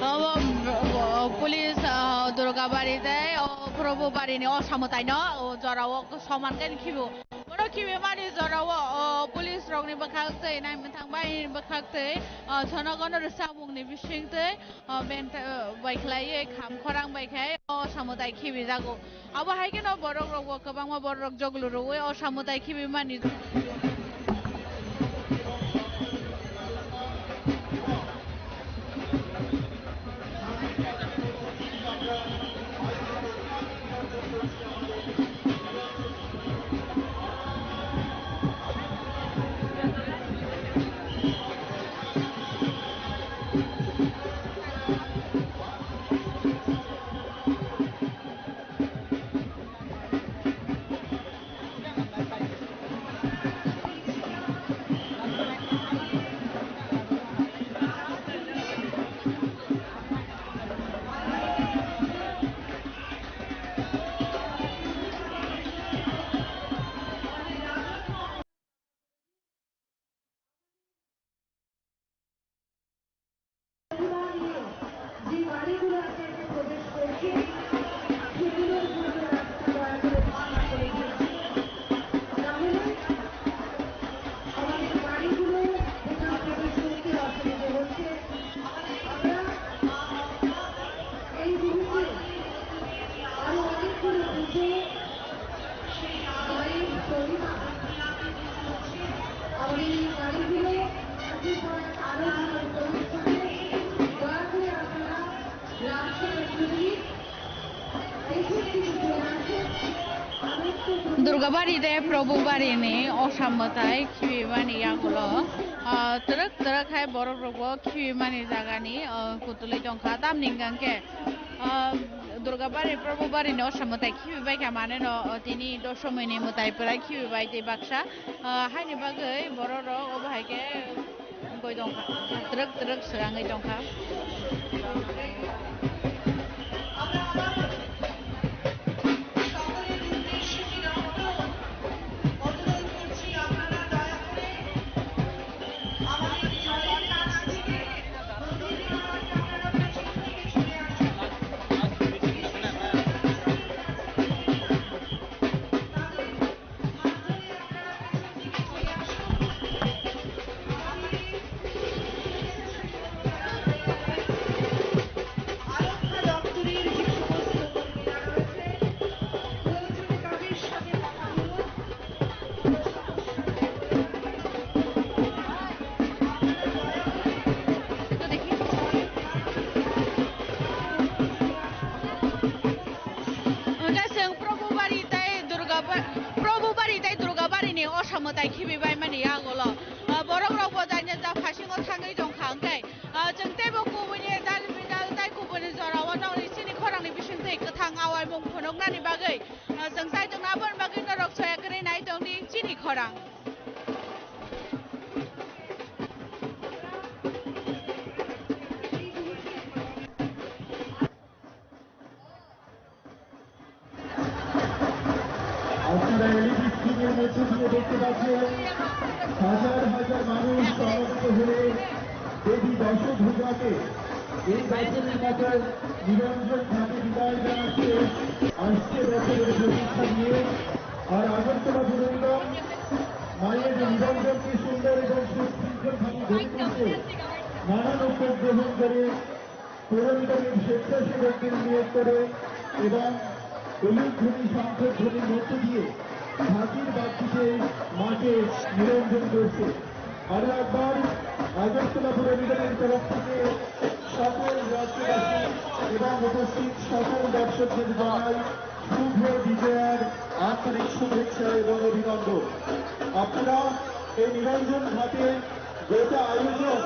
Obo, o, police, ah, Durgabari tei o Probubari ni o samwtaino o jorao soman khe khibi o. Khibi mani jorao, o, police rokni bwkhak twi, naimwthang baini bwkhak twi, o, jonogono rwchapmungni bising twi, o, benta, o, bai khlaiwi kham khorang bai khai o samwtai khibi jago. Abo hai kheno borok rokbo kwbangma borok rok joglo rwui o samwtai khibi mani. যে বাড়িগুলো আস্তে আস্তে প্রবেশ করছে, সেগুলোর জন্য রাস্তা দয়া করে বন্ধ করে দিন। তাহলে আমাদের বাড়িগুলো ভেতরে প্রবেশ করতে অসুবিধা হচ্ছে। আমরা এই মুহূর্তে আরো অনেকগুলো পুজো, মায়ের প্রতিমা, আমাদের এই বাড়িগুলো আরো ভালো করে তুলতে, দয়া করে আপনারা রাস্তায় প্রতিদিন Durgabari de Probubari ni osamwtai khibimani yagulo, ah, twrwk twrwk hai borok rokbo khibimani jagani, ah, kutulwi tongkha. Tamni hwnkha khe, ah, Durgabari Probubari ni osamwtai khibibai kha, maneno, ah, tini doshomini mwtai pwrai khibibai tei baksa, ah, haini bagwi borok rok obo hai khe. Wngwi tongkha, twrwk twrwk swrangwi tongkha. Hwnkhe chwng Probubari tei Durga ba-, Probubari tei Durgabari ni osamwtai khibibai mani yagulo. Ah, borok rok bo daini ja phasingo thangwi tongkha, hwnkhe, ah, chwng teibo kubuni dal bidal tei kubuni jorao nokni chini khorangni bisingtwi kwthang awaimung phunuknani bagwi, ah, chwng chai tongna aboni bagwi norok soya kwrwi nai tongdi chini khorang. আপনারা এলইডি স্ক্রিনের মধ্য দিয়ে দেখতে পাচ্ছেন হাজার হাজার মানুষ সমবেত হয়ে দেবী দশভুজাকে এই বছরের মতো নিরঞ্জন ঘাটে বিদায় জানাচ্ছে আসছে বছরের প্রতীক্ষা নিয়ে। আর আগরতলা পুরনিগম মায়ের নিরঞ্জনকে সুন্দর এবং সুশৃঙ্খলভাবে গড়ে তুলতে নানান উদ্যোগ গ্রহণ করে পুরনিগমের স্বেচ্ছাসেবকদের নিয়োগ করে এবং উলুধ্বনি শঙ্খধ্বনির মধ্য দিয়ে ঘাটির বাদ্যিতে মাকে নিরঞ্জন করছে। আরো একবার আগরতলা পুরনিগমের তরফ থেকে সকল রাজ্যবাসী এবং উপস্থিত সকল দর্শকদের জানাই শুভ বিজয়ার আন্তরিক শুভেচ্ছা এবং অভিনন্দন। আপনারা এই নিরঞ্জন ঘাটে গোটা আয়োজন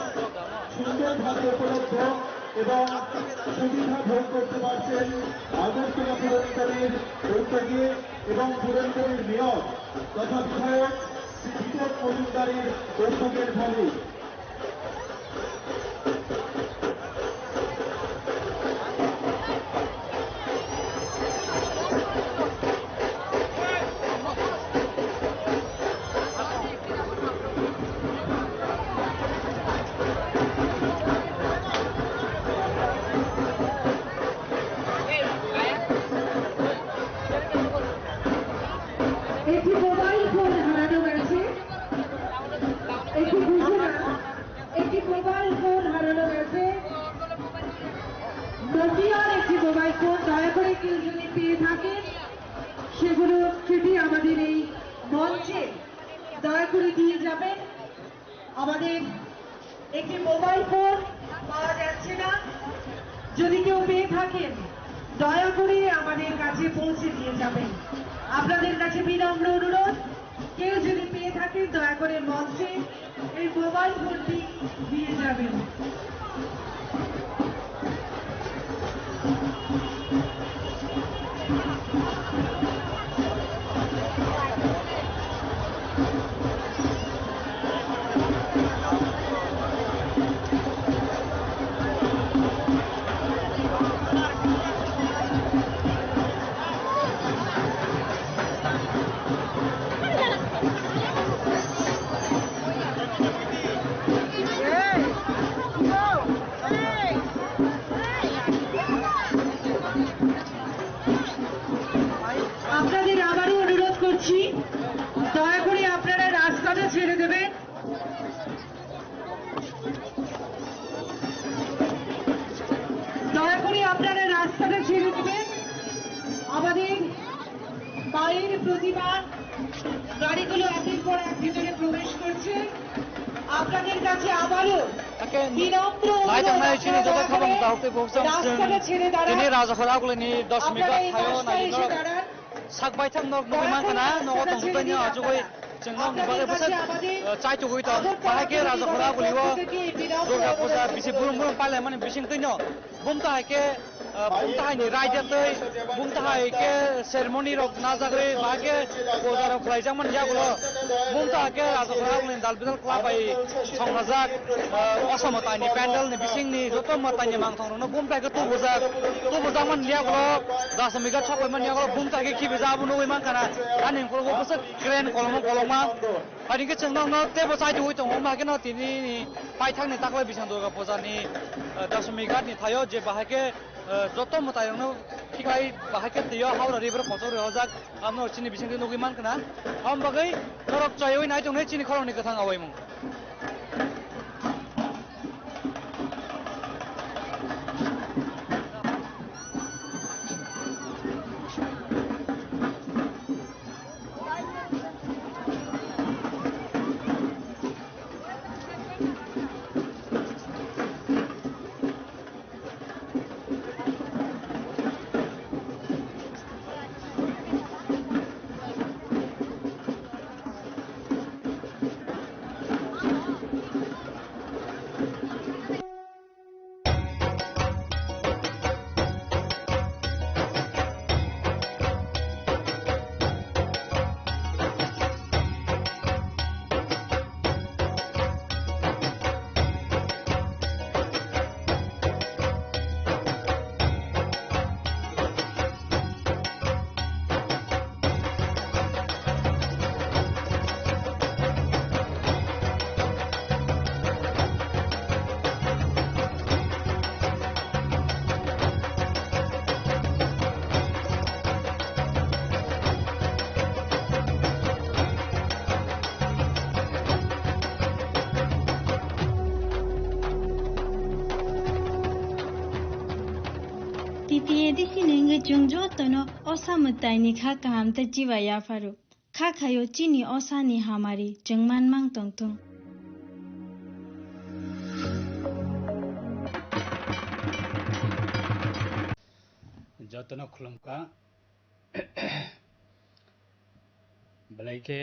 সুন্দরভাবে উপলব্ধ এবং সুবিধা ভোগ করতে পারছেন আগরতলা পুরনিগমের উদ্যোগে এবং পুরনিগমের মেয়র তথা বিধায়ক শ্রী দীপক মজুমদারের উদ্যোগের ফলে। একটি মোবাইল ফোন নোকিয়ার একটি মোবাইল ফোন দয়া করে কেউ যদি পেয়ে থাকেন, সেগুলো কেটে আমাদের এই মঞ্চে দয়া করে দিয়ে যাবেন। আমাদের একটি মোবাইল ফোন পাওয়া যাচ্ছে না, যদি কেউ পেয়ে থাকেন দয়া করে আমাদের কাছে পৌঁছে দিয়ে যাবেন। আপনাদের কাছে বিনম্র অনুরোধ, কেউ যদি পেয়ে থাকেন দয়া করে মঞ্চে এই মোবাইল ফোনটি দিয়ে যাবেন। আপনাদের আবারও অনুরোধ করছি, দয়া করে আপনারা রাস্তাটা ছেড়ে দেবেন। দয়া করে আপনারা রাস্তাটা ছেড়ে দেবেন। আমাদের মায়ের প্রতিমা গাড়িগুলো একের পর এক ভিতরে প্রবেশ করছে। আপনাদের কাছে আবারও বিনম্র অনুরোধ, আপনারা দয়া করে রাস্তাটা ছেড়ে দাঁড়ান। Tini Rajakhor Agulini dos mega thaio nai norok sak baithang nok nugwi mankha na, nogo tongthokgwi no achugwi chwng nokni bagwi bwswk, eh, chaitugwi tong. Bahai khe Rajakhor Agulio Durga Puja bisi burum burum pailaimani bisingtwino bumtahai khe, eh, bumtahaini raida twi, bumtahai khe ceremony rok najagwi, bahai khe puja rok khlaijakmani yagulo bumtahai khe Rajakhor Agulini dal bidal Kla bai songrajak, ah, osa mwtaini pandal ni bisingni joto mwtaini mangthong rokno bumthai khe tubujak, tubujak man liya ulo, dasomika sok bai man liya ulo, bumthai khe khibijak abo nugwi mankha na, ani ukulok o bwswk crane kolokma kolokma. Bai hwnkhe chwng nokno teibo chaitugwi tongo, wngma khe no tini ni paithakni taklai bising Durga puja ni, ah, dasomika ni thaio je bahai khe, ah, joto mwtai rokno khiklai bahai khe twi o Howrah river kochok rwi hojak. Amno chini bisingtwi nugwi mankha na. Am bagwi norok chaywi nai tongnai chini khoroknwi kwthang awaimung. T T A D C ni wngwi chwng jotono o samwtaini kha kaham tei chiba yapharo. Kha khaio chini o sani hamari chwng manmang tongthung. Jotono khulumkha. Belai khe